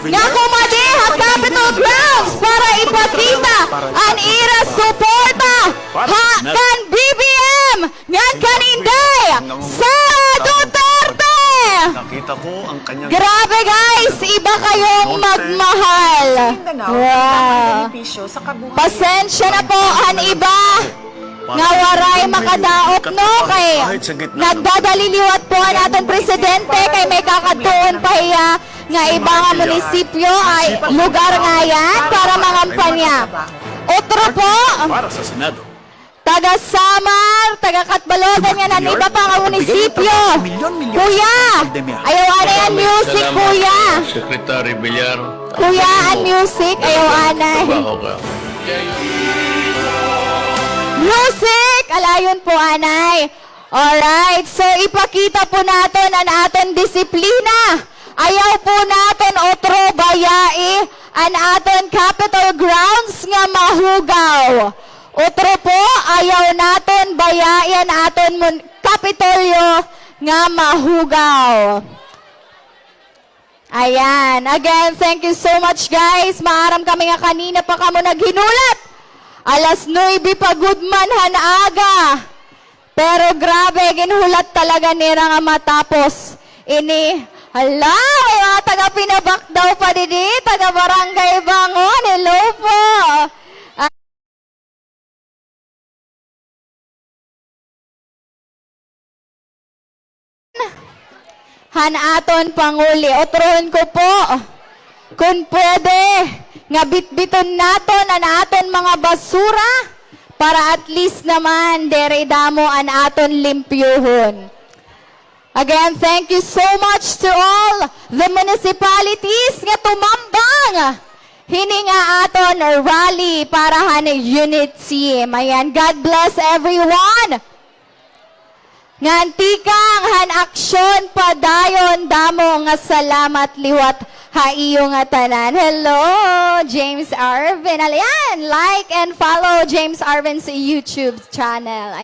nga kumadi ha Capitol Grounds para ipakita an ira suporta ha kan B B M ngan kan Inday Sara Duterte. Nakita ko ang kanyang... Grabe, guys, iba kayong magmahal. Wow. Pasensya na po han iba. Nga waray makadaot, no, kay nagdadali liwat po an aton presidente, kay may kakadtuon pa hiya nga iba nga munisipyo ay lugar ngayan para mangampanya. Otro po, taga Samar, taga Catbalogan, ngan an iba pa nga munisipyo. Kuya, ayaw anay an music, kuya. Secretary Villar. Kuya, an music, ayaw anay. Music! Alayon po anay. Alright, so ipakita po naton an aton disiplina. Ayaw po naton otro bayai an aton Capitol grounds nga mahugaw. Otro po, ayaw naton bayai an aton mun-, Kapitolyo nga mahugaw. Ayan. Again, thank you so much, guys. Maaram kami nga kanina pa kamo naghinulat. Alas nuebe pa gud man han aga. Pero grabe, ginhulat talaga nira nga matapos ini. Hala, may mga taga Pinabak daw pa didi, taga Barangay Bangon. Hello po. Han aton panguli. Otrohon ko po, kon pwede, nga bitbiton naton an aton mga basura para at least naman diri damo an aton limpyohon. Again, thank you so much to all the municipalities nga tumambang hini nga aton rally para han unit team. Ayan, God bless everyone. Ngan tikang han aksyon padayon, damo nga salamat liwat ha iyo ngatanan. Hello, James Arvin. Ayan, like and follow James Arvin's YouTube channel.